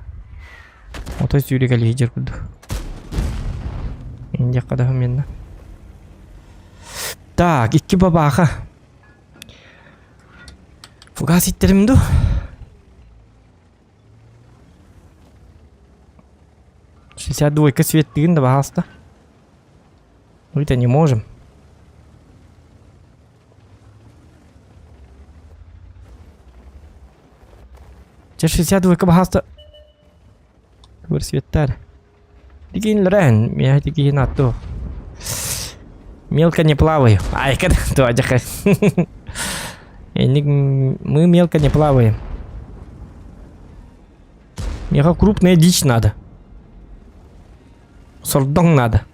Отой сүүрэ кэлиһи курдук. Индиэххэ да менна. Так, икки бабаха. Фугас иттерим ду. 62 светтигин да баһааста. Мы-то не можем. Че 62 баһааста. Кыбыр светтар. Дикин я тикин атту. Мелко не плаваю. Ай, когда Мы мелко не плаваем. Мне крупная дичь надо. Сордоҥ надо.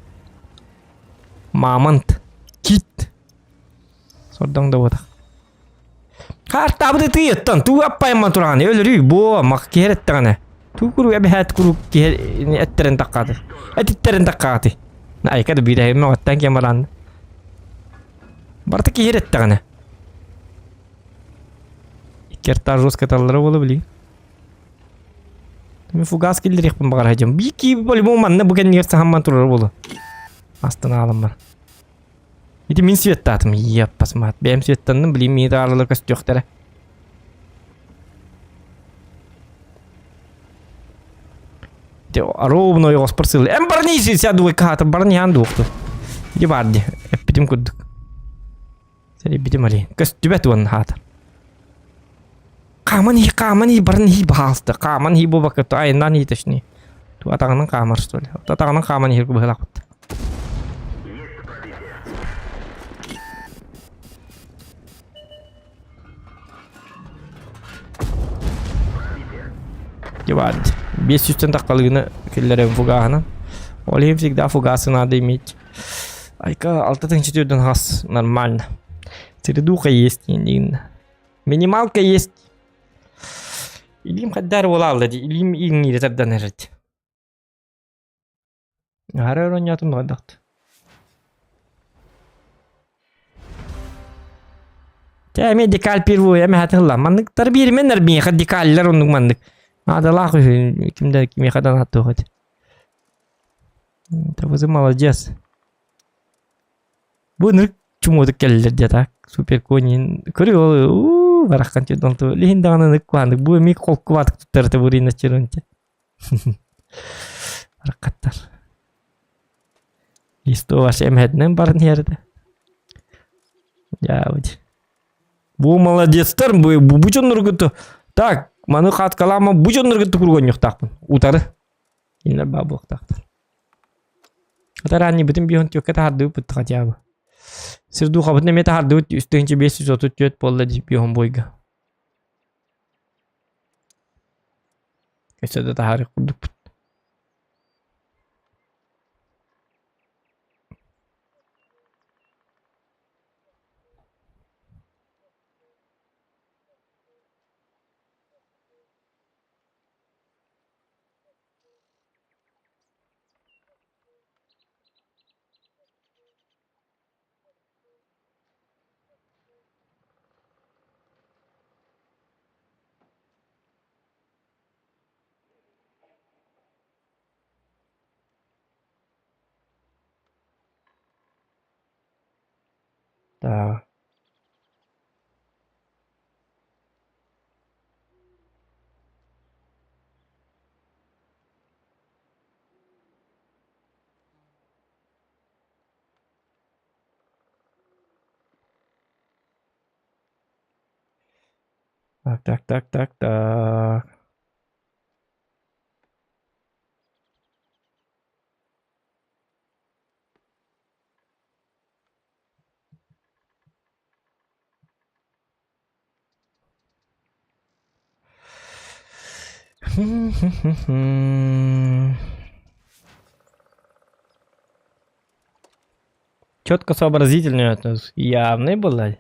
Мамонт. Кит. Сордоҥ да буотах. Хаартаабыты тыйыттан туу аппайымман тураҕын өлөрүй буо мах киһэр эттэҕинэ. Туу куру эбэһээт куруук киһи эттэрин таккааты. Этиттэрин таккааты. Айка да биирэ мөҕөттөн кем баран. Барыта киһи эттэҕинэ. Икки жестко таллара буола билигин. Мин фугас киллэриэхпин баҕара сылдьабын. Биир киһи по-любому манна бу кэннигэр саһамман турар буолуо. Астына аалым бар. Ити мин светтаатым. Еппас мат. Бэйэм светтанным, билим миит аарылар көстүөхтэрэ. Ровно ойоҕоспор сыл. Эн баран иисин дуой каатыр баран иһан дуохту. Ити бар ди. Эппитим курдук. Сэрэйбитим али. Көстүбэт уонна хаатар. Хааман иһи, хааман иһи, баран иһи баһаалыста. Хааман иһи буолбакка, айаннаан иһи точнее. Ту атаҕынан хаамар что ли? Атаҕынан хааман иһэр быһыылаахпыт. Дебат. Бес жүзден таққалыгына киллерем фугаһынан. Ол иһин всегда фугасы надо иметь. Айка алта тыһыынча төрдүн хас нормально. Середуха есть диин. Минималка есть. Илиим хаддар буолаалла дии. Илиим иҥниирэ тардан эрэрди. Аһара өр оонньоотум баҕардахт. Чэ эмиэ декаль первую эмэ хатылла. Манныктар биэримэннэр миэхэ декаллар оннук маннык. Наадалаах үһү ким да кимиэхэ да наадтуох этэ. Табызы молодец. Бу ынырык чумуотук кэллилэр дии так. Супер конин. Көрү ол уу бараххан чудон ту. Лиһин даҕаны ынык куһааннык. Бу эмиэ холкубаатык туттарыта бурина черунча. Бараххаттар. Исто ваш эмэһэтинэн баран иһэрдэ. Дьаабыт. Бу молодецтар бу бу дьонноргуту. Так, маны хаткалаама бу дьонноргуту кургонньуктаахпын. Утары. Кинилэр баа буолуохтаахтар. Атараанньыбытын биһон түөккэ таһардыбыт хотя бы. Сирдуухабытын эмиэ таһардыбыт 3534 буолла дии биһон бойга. Өссө да таһаарыах курдукпут. Да. Так, так, так, так, так. Четко сообразительный это явный был.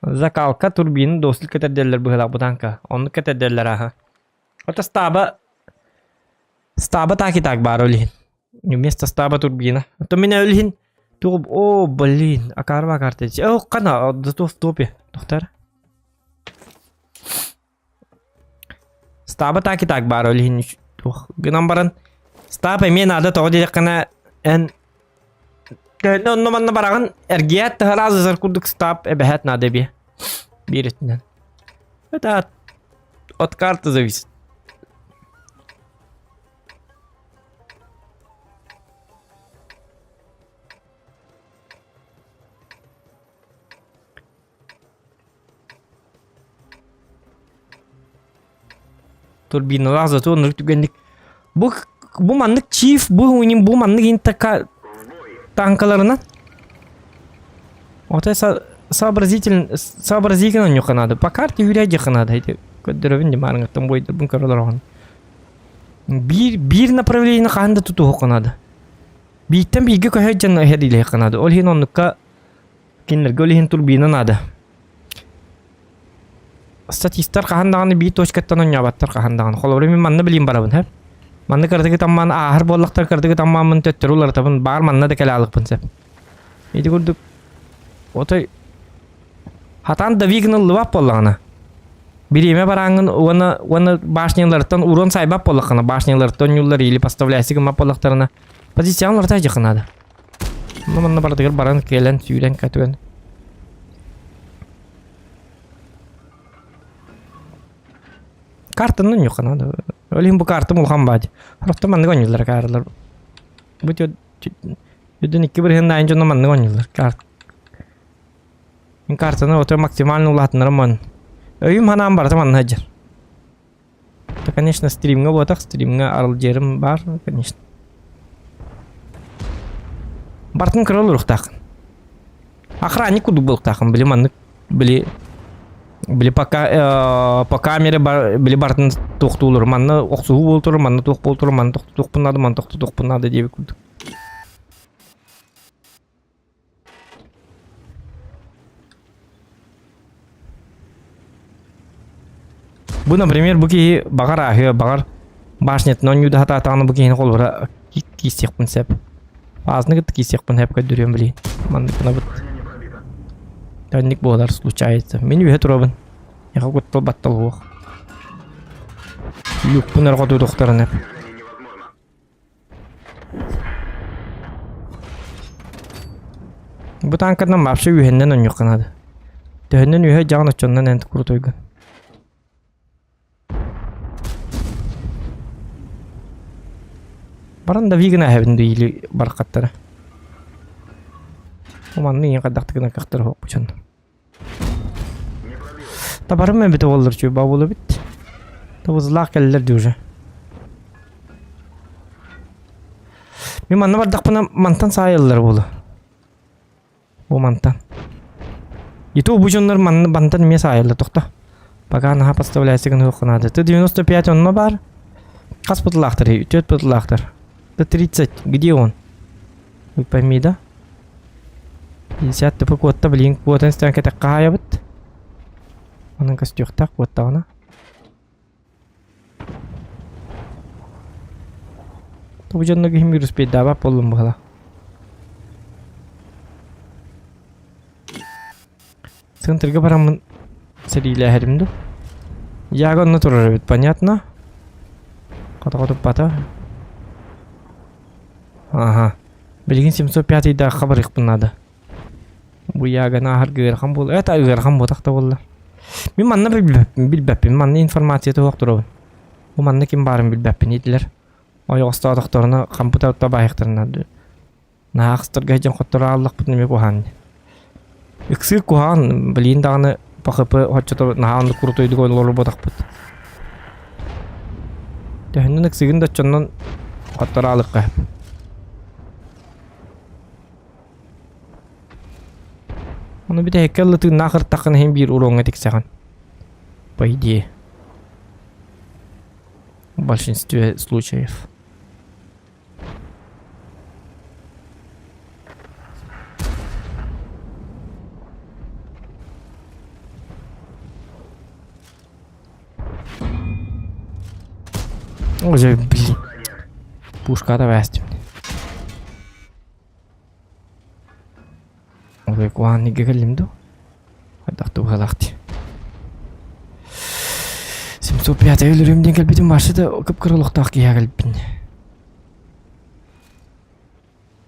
Закалка турбина досл кэтэрдэллэр быһыылаах бу танка. Оннук кэтэрдэллэр аха. Ото стаба стаба так и так баар ол иһин. Вместо стаба турбина. А то меня ол иһин тугу о блин акаарба карта О хана зато в топе. Доктор. Стаба так и так баар ол иһин туох гынан баран стаб эмиэ наада тоҕо диэтэххинэ эн Төһөннө онно манна бараҕын эргийээт таһараас ызар курдук стаб эбэһээт наада эбиэ. Биир өттүнэн. Это от, от карты зависит. Турбиналаах зато оннук түгэнник бу бу маннык чиф бу уйнин бу маннык интака танкаларынан Отой сообразительно сообразительно онньуохха наада. По карте үүрээдиэххэ наада ити көрдөрөбүн димаарыҥыттан буойдарбын көрө олороҕун. Биир биир направлениены хаһан да тутуһуохха наада. Бииртэн бииргэ көһө дьон иһэр наада. Ол иһин оннукка Кинилэргэ ол иһин турбина наада. Статистар хаһан даҕаны биир точкаттан оонньооботтор хаһан даҕаны. Холобура мин манна билиим барабын һэ. Манна кыратыгы таммаан ааһар буоллахтар кыратыгы таммааммын төттөрү уларытабын баар манна да кэлэ аалыкпын сөп. Ити курдук отой хатаан дави гыныллыбат буоллаҕына бириэмэ барааҥҥын уонна уонна башняларыттан урон сайбат буоллаххына башняларыттан оонньууллар или поставляйся гыммат буоллахтарына позицияҕын уларыта дьиэххэ наада. Онно манна барытыгар баран кэлэн сүүрэн көтөн. Картаны ньуха надо. Ол иһин бу картам улахан баadi. Сорохтор маннык оонньууллар каарлар. Бу Үдүн икки бырыһын дьоно маннык оонньууллар. Карт. Мин картаны ото максимально улаатыннарым он. Өйүм ханаан барыта манна сылдьар. Это, конечно, стримҥа буотах, стримҥа аралдьыйарым баар, конечно. Бартын кыра олоруохтааххын. Охранник курдук буолуохтааххын, били маннык, били били пока э, по камере бар, били бартын туохтуулар, манна охсуһуу буола турар, манна туох буола турар, манна тохтотуохпун наада, манна тохтотуохпун наада диэбит курдук. Бу, например, бу киһи баҕар ааһыа, баҕар башнятын оонньуу да сатаатаҕына бу киһини холобура киирсиэхпин сөп. Аазны кытта киирсиэхпин сөп көрдөрүөм билигин. Маннык гынабыт. Төннүк буолар случается. Мин үөһэ турабын. Яха куттал баттал суох. Люкпун эрэ хотуутуохтарын Бу тааҥканан вообще үөһэннэн оонньуохха наада. Төһөннөн үөһэ дьаҕын оччоннон эн крутойгун. Баран да вигна эһэбин дуу или барахаттара. Манны иин хайдахтыгына кахтар хооппучан. Табарым эбитэ буоллар үчүгэй баа эбит. Табызлаах кэллэр дии уже. Мин манна бардахпына мантан саайыллар буолуо. Бу мантан. И то бу дьоннор манна мантан эмиэ саайыллар тохто. Пока наһаа подставляйся гыныахха наада. Т-95 онно баар. Хас бытылаахтар? Түөрт бытылаахтар. Т-30. Где он? Вы пойми, да? 50 ТП куотта, блин, куотан истэн кэтэххэ хаайабыт. Онон көстүөхтээх куоттаҕына. Бу дьонно киһим успейдаабат буоллум быһыла. Центрга бараммын сэриилээһэрим дуу? Яга онно турар эбит, понятно? Хото туппата. Ага. Билигин 705 ыйдаахха барыахпын наада. Бу Яганы аһарга ыарахан буолла. Это ыарахан буотах да буолла. Мин манна билбэппин, билбэппин. Манна информацията суох турабын. Бу манна ким баарын билбэппин диэтилэр. Ойоҕостоотохторуна компьютер табаһыахтарына наһаа ахстарга сылдьан хотторо ааллахпытына эмиэ куһаҕан. Ыксыыр куһаҕан, билигин даҕаны ПХП оччото наһаа оннук крутойдук олорботохпут. Төһөннөн ыксыгын да оччоннон хотторо аалыахха сөп. Ону бүтэһиккэ ылла тыыннаах ыртаххына иһин биир уроҥҥа тиксэҕин. По идее. В большинстве случаев. Уже, блин. Пушка давай. Ой, куһаҕанныга кэллим дуу? Хайдах туһалаах дии. 705 өлөрүм диэн кэлбитим барса да кып-кыра олохтоох киһиэхэ кэлбиппин.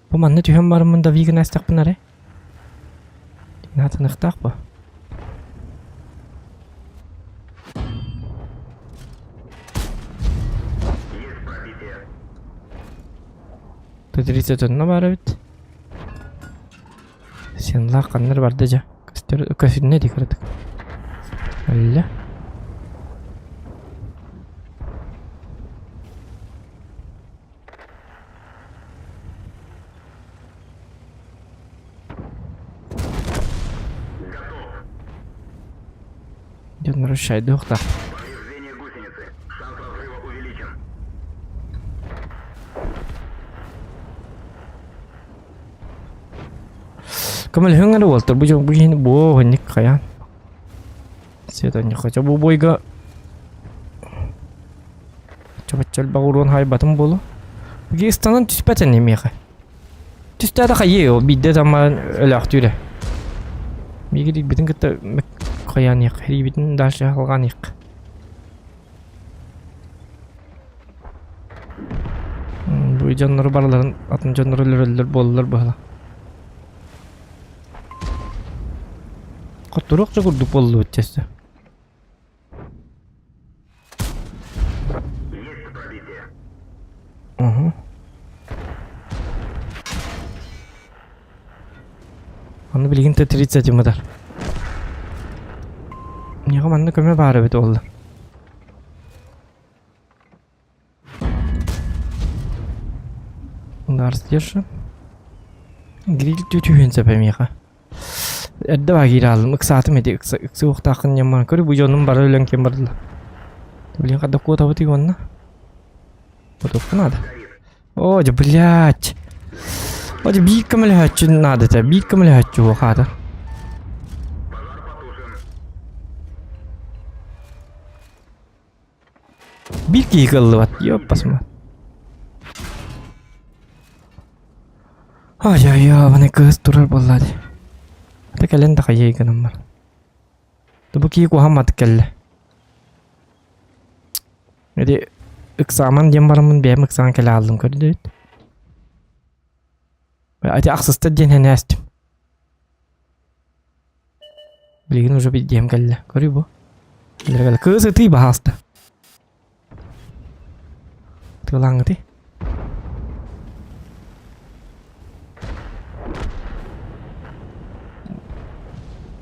Бу манна түһэн бараммын да вигын астахпын эрэ. Наатаныахтаах бу. Т-30 онно баар эбит. Сенлаах ханна эрэ барда дьэ. Көстөр көһүннэ дии кыратык. Өллө. Дьоннору шайдыахтаах. Повреждение гусеницы. Шанс разрыва увеличен. Көмөлөһүҥ эрэ уолтар бу дьон бу киһини буо инник хайаан. Света хотя бу бойга Чабаччал баҕуруон хайбатым буолу. Гистанан түспэт ини миэхэ. Түстээдэ хайыы ол биирдэ таммаан өлөөхтүүрэ. Миигин илбитин кытта хайааныах, илиибитин дальше халҕааныах. Бу дьоннору барыларын атын дьоннору өлөрөллөр буоллар быһыла. Хотторуох да курдук буоллубут честно. Угу. Аны билигин Т-30 мыдар. Миэхэ манна көмө баар эбит буолла. Удар сдержан. Гриль түһүөн сөп эмиэхэ. Эрдэ баа киирэ хааллым. Ыксаатым ити. Ыкса, ыксыахтааххын ньаммаан. Көрү бу дьонум бары өлөн ким бардылар. Блин, хадда куотабытый уонна? Куотуохха наада. О, дьэ, блядь. О, дьэ, биир көмөлөһөөччү наада этэ. Биир көмөлөһөөччү уох аата. Биир киһи кыаллыбат. Ёппасма. Ай-ай-ай, кыыс турар буолла дии. Ата кэлэн да хайыы гынан бар. Бу киһи куһаҕан кэллэ. Ити ыксааман диэн бараммын бэйэм ыксаан кэлэ хааллым көрдүбүт. Ити ахсыста диэн хэнээстим. Билигин уже биирдиэм кэллэ. Көрүй бу. Кэллэ кэллэ. Кыыс ытый баһааста. Тыалааҥҥытый.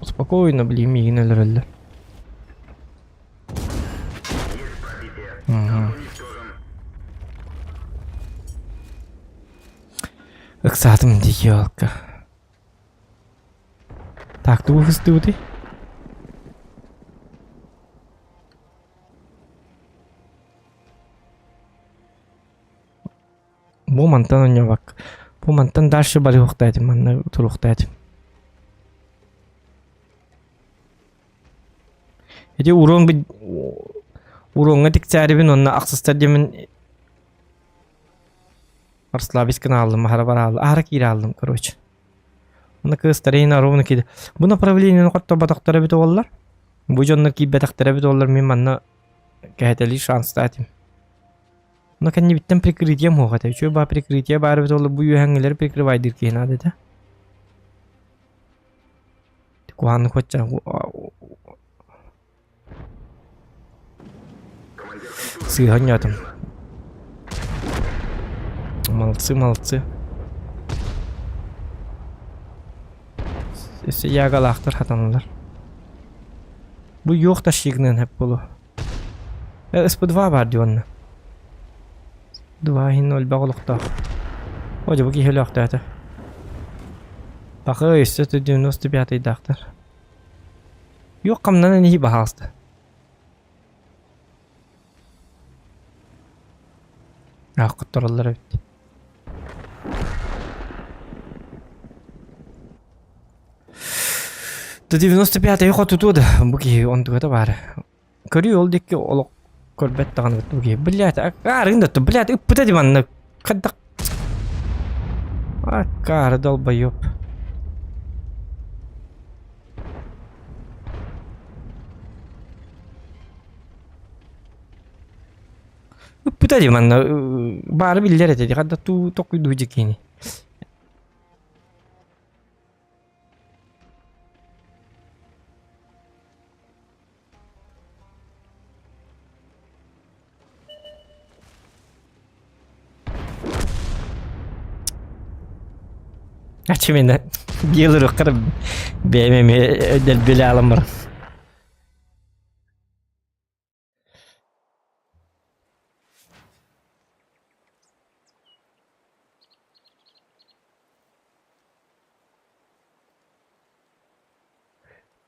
Спокойно, блин, миигин өлөрөллөр. Угу. Ыксаатым дии елка. Так, тугу кыстыбытый? Бу мантан оонньообокко. Бу мантан дальше барыахтаах этим, манна туруохтаах этим. Ити урон бы уроҥҥа тиксээрибин уонна ахсыстар диэмин Расслабить гына хааллым, аһара бара хааллым, аһара киирэ хааллым, короче. Уонна кыыс ровно киирдэ. Бу направлениены хотторботохторо эбит уоллар. Бу дьоннор киирбэтэхтэрэ эбит уоллар мин манна кэһэтэлии шанстаатым. Но кэннибиттэн прикрытием суох этэ. Үчүгэй баа прикрытие баар эбит уоллар бу үөһэҥҥилэри прикрывайдыыр киһи наада этэ. Куһаҕаннык хочча Сыыһа оонньоотум. Молодцы, молодцы. Өссө ягалаахтар хатаналлар. Бу юох тащигынан хэп буолуо. СП2 баар дии уонна. 2 иһин өлбөх олохтоох. О, дьэ бу киһи өлөөхтөөтө. Бакы өссө 95-даахтар. Юох хамнанан иһи баһаалыста. Аах хоттороллор эбит. До 95-й хотутуо да бу киһи онтугата баара. Көрүү ол диэки олох Көрбөт даҕаны бу киһи. Блядь, аарыгын да блядь, ыппыта дии манна. Хайдах Акаары долбоеб. Ыппыта дии манна баары биллэр этэ дии хадда туу токуйдуу дьикини. Ачымина биэлэр бэйэм эмиэ дэлбилэ аламмар.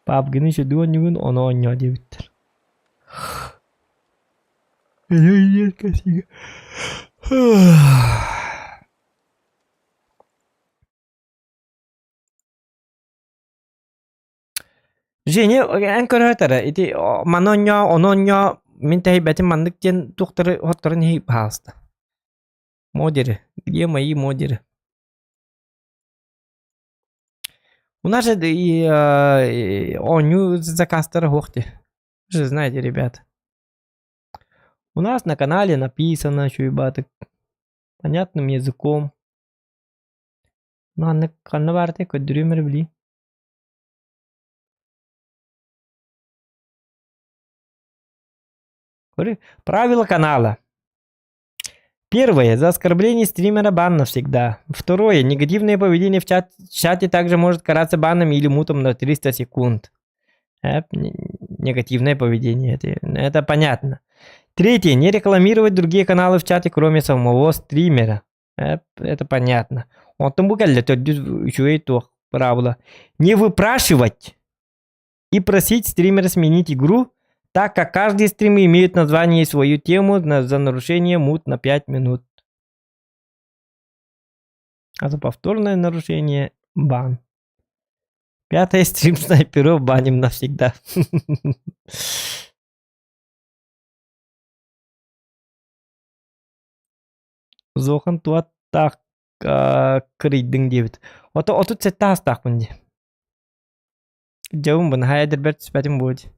Папгины сүдү оонньуугун ону оонньоо диэбиттэр. Женя эн көрөөт эрэ ити маны оонньоо, ону оонньоо мин тэһийбэтим маннык диэн туохтары хотторон иһи баһаалыста. Модеры. Где мои модеры? У нас же и оонньуу заказтара суох дии. Вы же знаете, ребят. У нас на канале написано чуйбатык понятным языком. Маннык ханна баартай көрдөрүөм эрэ билии. Правила канала. Первое. За оскорбление стримера бан навсегда. Второе. Негативное поведение в чат, чате также может караться баном или мутом на 300 секунд. Негативное поведение. Это, это понятно. Третье. Не рекламировать другие каналы в чате, кроме самого стримера. Это понятно. Онтон бу кэллэ төрдүс үчүгэй туох правило. Не выпрашивать и просить стримера сменить игру, так как каждый стрим имеет название и свою тему на, за нарушение мут на 5 минут. А за повторное нарушение бан. Пятое стрим снайперов баним навсегда. Зохан туаттаах кырыйдыҥ диэбит. Ото 37 аастаахпын дии. Дьабын наһаа эдэрбэр түспэтим буо дии.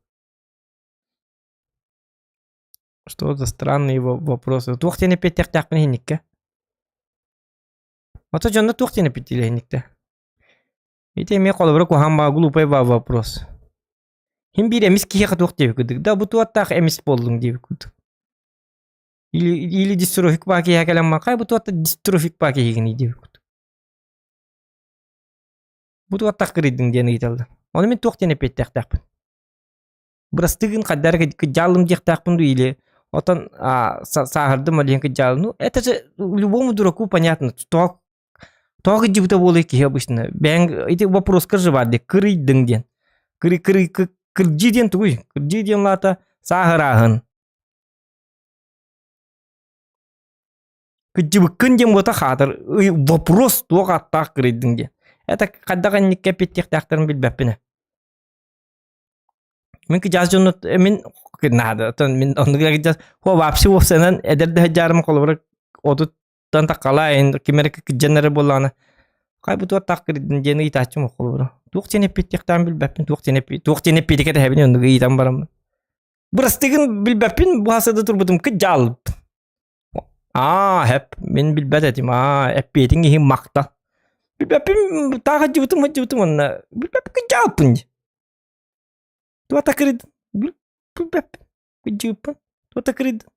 Что за странные вопросы? Туох диэн эппиэттиэхтээхпин иһинниккэ? Ото дьонно туох диэн эппиэттиилэр иһинниктэ? Ити эмиэ холобура куһаҕан баа глупый баа вопрос. Хим биир эмис киһиэхэ туох диэбит курдук. Да бу туоттаах эмис буоллуҥ диэбит курдук. Или, или дистрофик баа киһиэхэ кэлэн хай бу туотта дистрофик баа киһигиний диэбит курдук. Бу туоттах кырыйдыҥ диэн ыйыталлар. Ону мин туох диэн эппиэттээхтээхпин? Бырастыгын хайдары кыдьаалым диэхтээхпин дуу или отон сааһырдым ол иһин кыдьаалым. Ну, это же любому дураку понятно. Тоҕо тоҕо кыдьыбыта буолуой киһи обычно. Бэйэҥ ити вопроска же баар дии кырыйдыҥ диэн. Кыры кыры кырдьыы диэн тугуй? Кырдьыы диэн лаата сааһырааһын. Кырдьыбыккын диэн буота хаатар вопрос туох ааттаах кырыйдыҥ диэн. Это хайдах инникке эппиэттиэхтээхтэрин билбэппин ээ. Мин кыдьаас дьону мин наада оттон мин оннук кыдьаас хуа вообще уопсайынан эдэр да сылдьарым холобура отуттан таххалаа ким эрэ кыдьан эрэ буоллаҕына хай бу туох кырдын диэн ыйытааччым холобура туох диэн эппиэттиэхтээҕин билбэппин туох диэн туох диэн эппиэти кэтэһэбин оннук ыйытан бараммын Бырастыгын билбэппин бу хасыда турбутум кыдьаалып. Аа, хэп, мин билбэт этим. Аа, эппиэтиҥ иһин макта. Билбэппин таах сылдьыбытым сылдьыбытым уонна билбэппин кыдьаалпын дии. Туата кырыд билбэппин кыдьыыппын. Туата кырыд.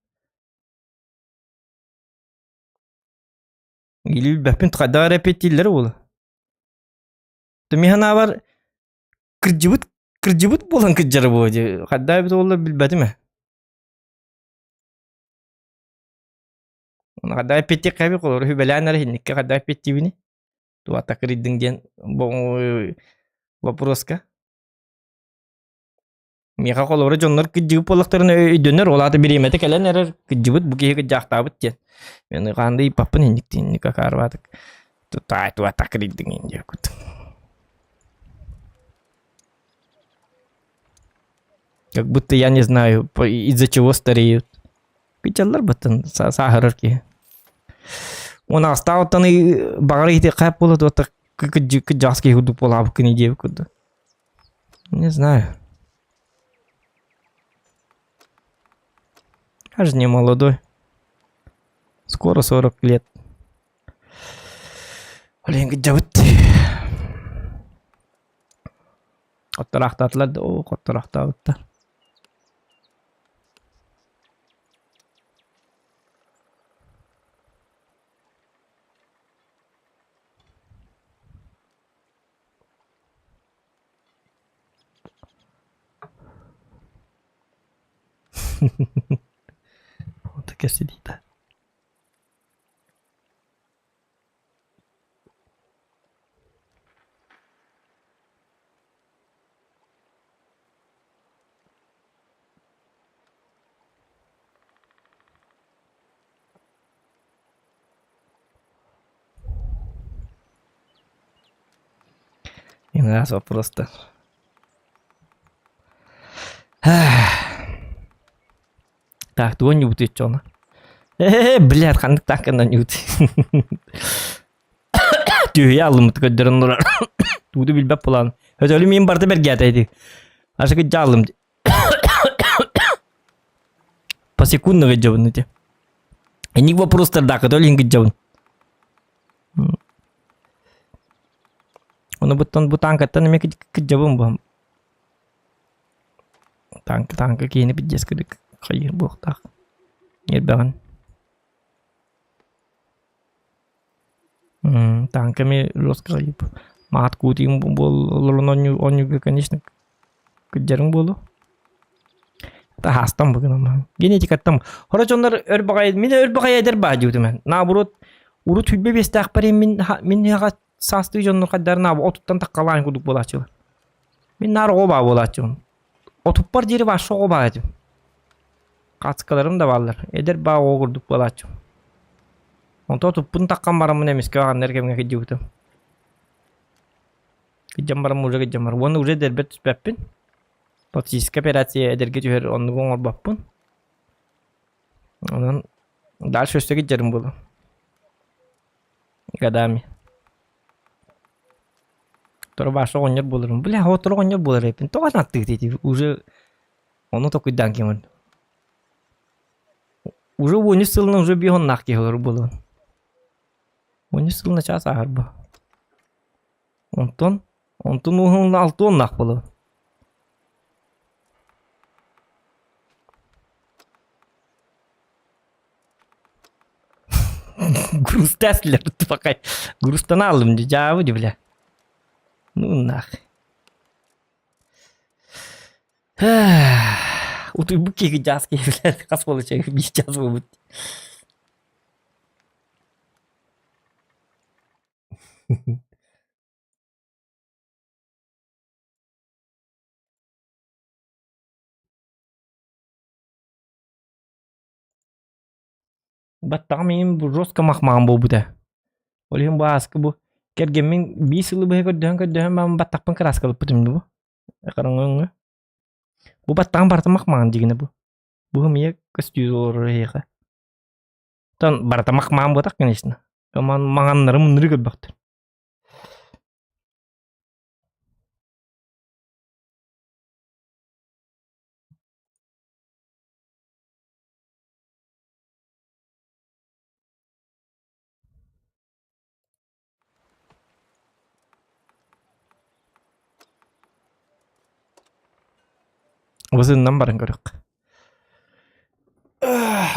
Или билбэппин хайдах эрэ эппиэттииллэр буолла. Мин санаабар Кырдьыбыт кырдьыбыт буолан кырдьара буо дии. Хайдах эбит буолла билбэтим ээ. Хайдах эппиэттиэххэ эбит холобура сүбэлээн эрэ иһинниккэ хайдах эппиэттиибиний? Туата кырыйдыҥ диэн вопроска. Миэхэ холобура дьоннор кырдьыбыт буоллахтарына өйдөнөр, ол аата бириэмэтэ кэлэн эрэр кырдьыбыт бу киһи кырдьаахтаабыт диэн. Мен хаан да ыйыппаппын инник инник акаарбаатык. Тута туата кырыйдыҥ диэн курдук. Как будто я не знаю, из-за чего стареют. Кычаллар баттан сааһырар киһи. Уон аҕыстаах баҕар иһити хайап буола туота кыдьаҕас киһи курдук буолаабыккын диэбит курдук. Не знаю. Я же не молодой. Скоро 40 лет. Блин, кыдьабыт. Оттораахтаатылар да, оо, хоттораахтаабыттар. Вот кэсилиитэ. Инаас вопростар. Так, тугу ньуутуй чоно? Ээ, блядь, ханнык таакканан ньуутуй. Түһүйэ аллыммыт көрдөрөн турар. Тууду билбэт булан. Өтөлү мин барда бэргээтэ ити. Ашыгы жаалым. Посекундно гыдьабын ити. Эник вопростардаакы төлүн гыдьабын. Ону буттан бу танкаттан эмиэ кыдьабын бу. Танка танка киһини пиздец кырык хайыыр буохтаах. Ньиэрбэҕин. Танка эмиэ жестко хайып. Маат куутуйум буол оонньууга конечно кырдьарыҥ буолуо. Таһаастан бу гынан Генетикаттан. Хоро дьоннор өр баҕайы мин өр баҕайы эдэр баа диибитим. Наоборот урут хүлбэ биэстээхпэр мин мин саастыы дьоннор хайдарына отуттан таккалаан курдук буолааччылар. Мин наар оҕо баа буолааччыбын. Отуппар диэри баашша оҕо баа этим. Хаацкаларым да бааллар. Эдэр баа оҕо курдук буолааччым. Онтон отуппун таккан бараммын эмискэ ханна эрэ кэмҥэ кырдьыбытым. Кырдьан баран уже кырдьан баран. Уонна уже эдэрбэр түспэппин. Пластическая операция эдэргэ түһэр оннугу оҥорбоппун. Онон дальше өссө кырдьарым буолуо. Годами. Торбаша оҕонньор буоларым. Бля, отор оҕонньор буолар эбиппин. Тоҕо аттыгыт ити? Уже ону токуйдаан киһи Уже уонүс сылынан уже биһоннаах киһи олорор буолуон. Уонүс сылына чаас ааһар бу. Онтон, онтон уһун алтуоннаах буолуон. Грустаслер тупакай. Грустана алым дьаабы ди бля. Ну нах. Утуйбут киһи дьаас киһи блядь, хас буола чай биир чаас буолбут. Баттаҕым иһин бу жестко махмаан буолбута. Ол иһин бу ааскы бу кэргэммин биир сылы быһа көрдөһөн-көрдөһөн баран баттахпын кырааскалаппытым дуу бу. Хараҥа Бу баттаҕым барыта махмаан дьигинэ бу. Бу ымыйа көстүү олорор эһиэхэ. Тон барыта махмаан буотах конечно. Маҥаннары муннары көрбөхтөр. Узуннан баран көрүөххэ.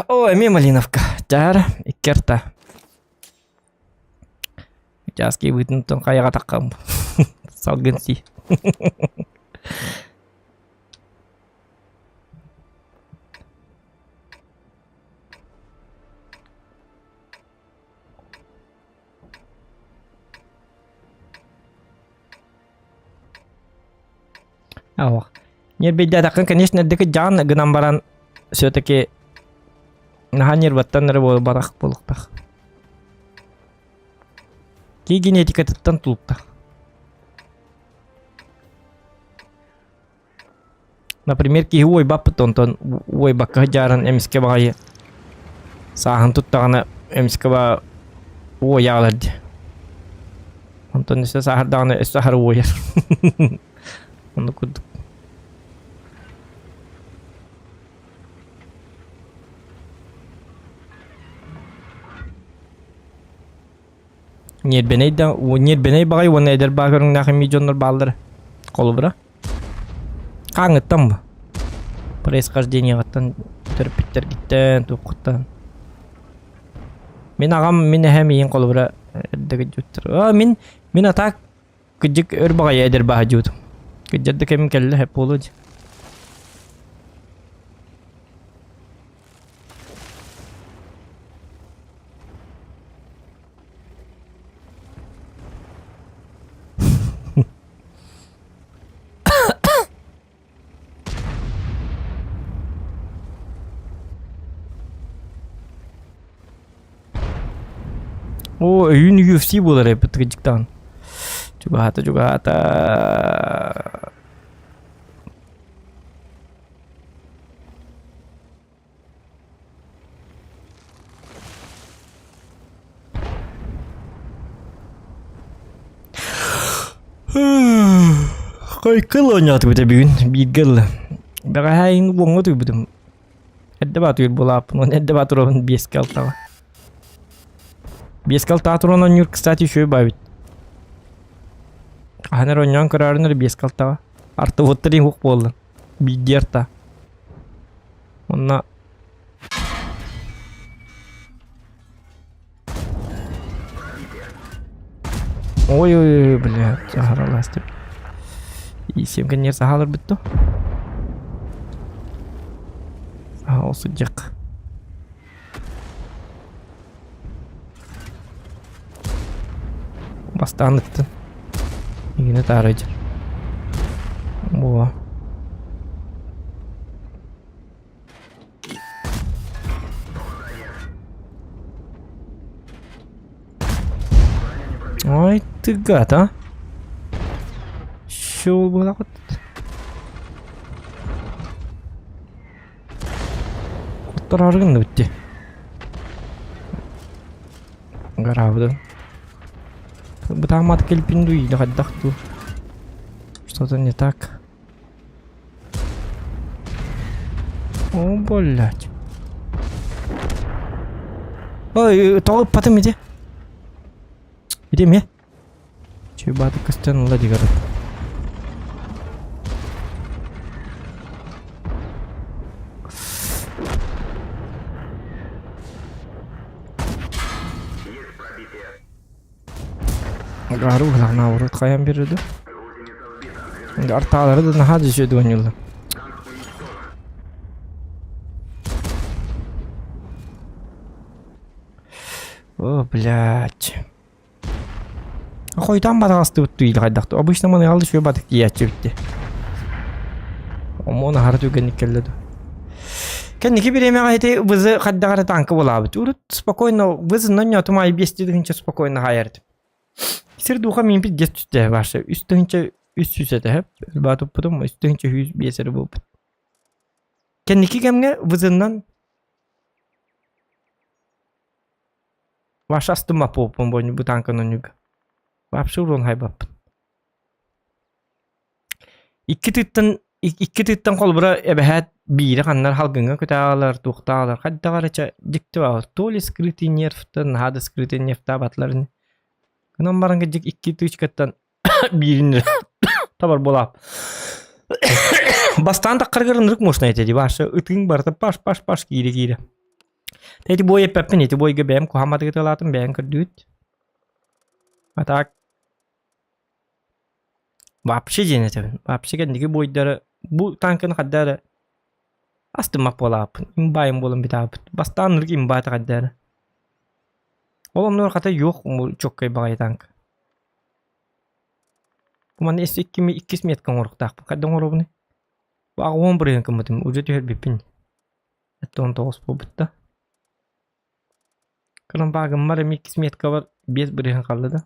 О, эмиэ Малиновка. Дьаар, икки арта. Чааскы быытын хайаҕа таххам. Салгын сии. Ох. Ньиэрбэйдээтэххин, конечно, эрдэ кыдьаан гынан баран все-таки наһаа нерваттан эрэ буолбатах буолуохтаах. Кии генетикатыттан тулуктаах. Например, киһи уойбаппыт онтон уойбакка сылдьааран эмискэ баҕайы. Сааһын туттаҕына эмискэ ба уойаҕалар дии. Онтон өссө сааһырдаҕына өссө аһары уойар. Оннук курдук. Ньиэрбэнэй да ньиэрбэнэй баҕайы уонна эдэр баа көрүҥнээх эмиий дьоннор бааллара. Холобура. Хааҥҥыттан бу. Происхождениеҕыттан төрөппүттэргиттэн, туоххуттан. Мин аҕам, мин эһэм ийин холобура эрдэ кырдьыбыттар. А, мин мин атаак кырдьык өр баҕайы эдэр баһа дьуутум. Кырдьар да кэмим кэллэ хэп буолуо дии. Оо, өйүүн UFC буолар эбит кырдьыктаан. Чугаһаата, чугаһаата. Хайкыл оонньоотубут бүгүн бииргэ ылла. Бэҕэһээ иһин уоҥҥа утуйбутум. Эрдэ баатыыр буолааппын уонна эрдэ баатыробун биэскэ алтаҕа. Биэскэ алтаҕа туран оонньуур, кстати, үчүгэй баабит. Хаһан эрэ оонньоон көрөөрүн эрэ биэскэ алтаҕа. Артыбыттар иһин уох буолла. Биирдии арта. Онно Ой-ой-ой, блядь, аһаралаастым. И всем конец аһалар бүттү. Аһал сыдьак. Бастаан ыттын. Игини таарыйдыр. Буо. Ой ты гад, а! Що было вот? Куттараргын битти. Гарабыдан. Бытаамат кэлбин дуу или хайдах дуу? Что-то не так. О, блядь. Ой, тоҕо ыппатым ити? Ити эмиэ? Чуйбааты көстөн ыла дигэр. Гары уһлах наоборот хайан береді. Артаалары да наһаа дьүсүөдү оонньууллар. О, блядь. Хойутаан батаҕастыбыт дуу хайдах дуу. Обычно маны алыс үө батык тиийээччибит дии. Омуон аһара түргэнник кэллэ дуу. Кэнники бириэмэҕэ ити вызы хайдах эрэ танка булаабыт. Урут спокойно вызы нонньоотум аайы биэс тыһыынча спокойно хаайар этим. Сир духа миинпит дьэс түстэ ваша үс тыһыынча үс сүүс этэ сөп. Өлбаатыппытым үс тыһыынча сүүс биэс эрэ буолбут. Кэнники кэмҥэ вызыннан Ваша астыммат буолбуппун бу бу танканы онньуга. Вообще урон хайбаппын. Икки тыттан икки тыттан холобура эбэһээт биири ханнар халгыҥҥа көтөҕөлөр, туохтаалар хайдах эрэ чэ дьикти баар. То ли скрытый нервтан, наһаа да скрытый нервтаабатылар ини. Гынан баран кырдьык икки тычкаттан биирин табар буолаап. Бастаан таххаргар ынырык мощно этэ дии Ваша ытыҥ барыта паш паш паш киирэ киирэ. Ити бой эппэппин, ити бойга бэйэм куһаамматыгы тылаатым, бэйэм көрдүүт. А так вообще диэн этэбин. Вообще кэнники бойдары бу танканы хайда эрэ астыммат буолааппын. Имбайым буолан бүтааппыт. Бастаан ынырык имбаата хайда эрэ. Ол оннугар хата юох чоккай баҕайы танк. Манна иккис метка оҥоруохтаахпын. Хайда оҥоробунуй? Аҕа уон бырыһыан гыммытым, уже түһэрбиппин. 19 буолбут да. Кырамбаагыммар эмиэ иккис меткабар 5 бырыһыан хаалла да.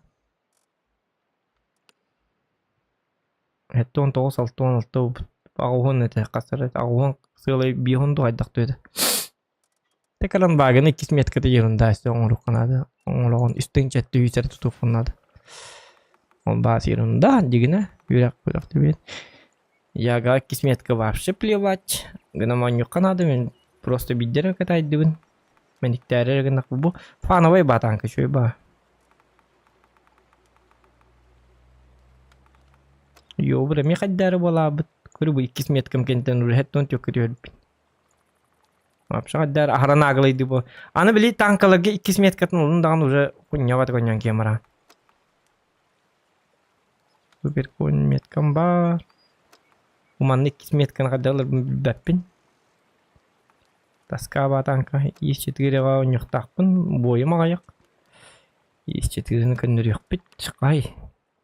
79 66 буолбут. Аҕа уон этэ, хас эрэ аҕа уон сыалай биэс уон дуу хайдах дуу этэ. Тэкэрэн баагын иккис метката ерунда өссө оҥоруохха наада. Оҥороҕун үстэн чэттэ үүсэр тутуоххун наада. Ол баас ерунда дигинэ үөрэх күрэх түбүн. Яга иккис метка вообще плевать. Гына монньукка наада мин просто биддер катайдыбын. Мэниктээри гынах бу фановай батанка үчүгэй баа. Йоо, эмиэ хайдаары буолаабыт. Көрү бу иккис меткам кэнтэн уже тон түөккэ түһэрбин. Вообще хайдаар аһара наагалайды бу. Аны били танкаларга иккис меткатын олун даҕаны уже хунньабат коньон кемара. Супер конь меткам бар. Уманны иккис метканы хайдалар билбэппин. Тоска танка ис четыреҕа оонньуохтаахпын, буойум аҕыйах. Ис четырени көннөрүөхпүт. Ай,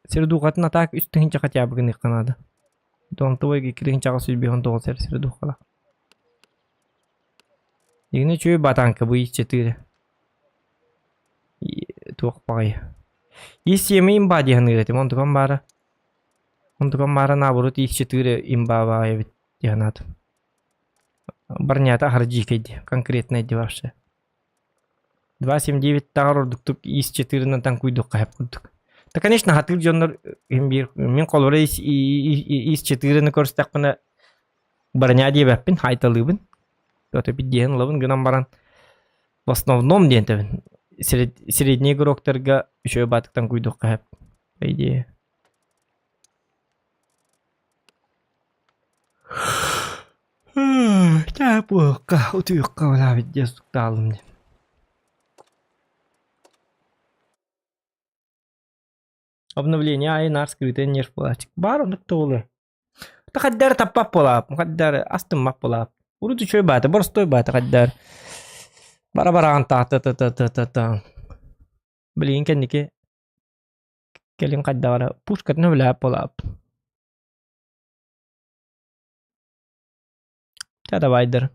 сир духатын атаак үс тыһыынча хотя бы гыныахха наада. Донтовой икки тыһыынчаҕа 159 сир сир духалаах. Дигини үчүгэй батанка бу ис четыре. Туох баҕайы. Ис сиэмэ имба дии саныыр этим, онтукам баара. Онтукам баара наоборот ис четыре имба баҕайы эбит дии санаатым. Барнята аһара дьиикэй дии, конкретнай дии вообще. 2.79 таҕар ордуктук ис четырынан таҥкуйдуохха сөп курдук. Да, конечно, хатыыр дьоннор им биир мин холобура ис ис четырыны көрүстэхпинэ броня диэбэппин, хайталыыбын. Өтөпүт диэн ылабын гынан баран в основном диэн тэбин. Средний игроктарга үчүгэй баатыктан куйдуохха сөп, по идее. Чаапыахха, утуйуохха баҕарабыт диэн суктаалым дии. Обновление аайы наар скрытый нерв буолааччы. Баар оннук да буолуо. Хайдары таппат буолаап, хайдары астыммат буолаап. Урут үчүгэй баата, боростуой баата хайдары. Бара-бараҕын та-та-та-та-та-та. Билигин кэнники кэлин хайдах эрэ пушкатын өбүлээп буолаап. Чэ давайдар.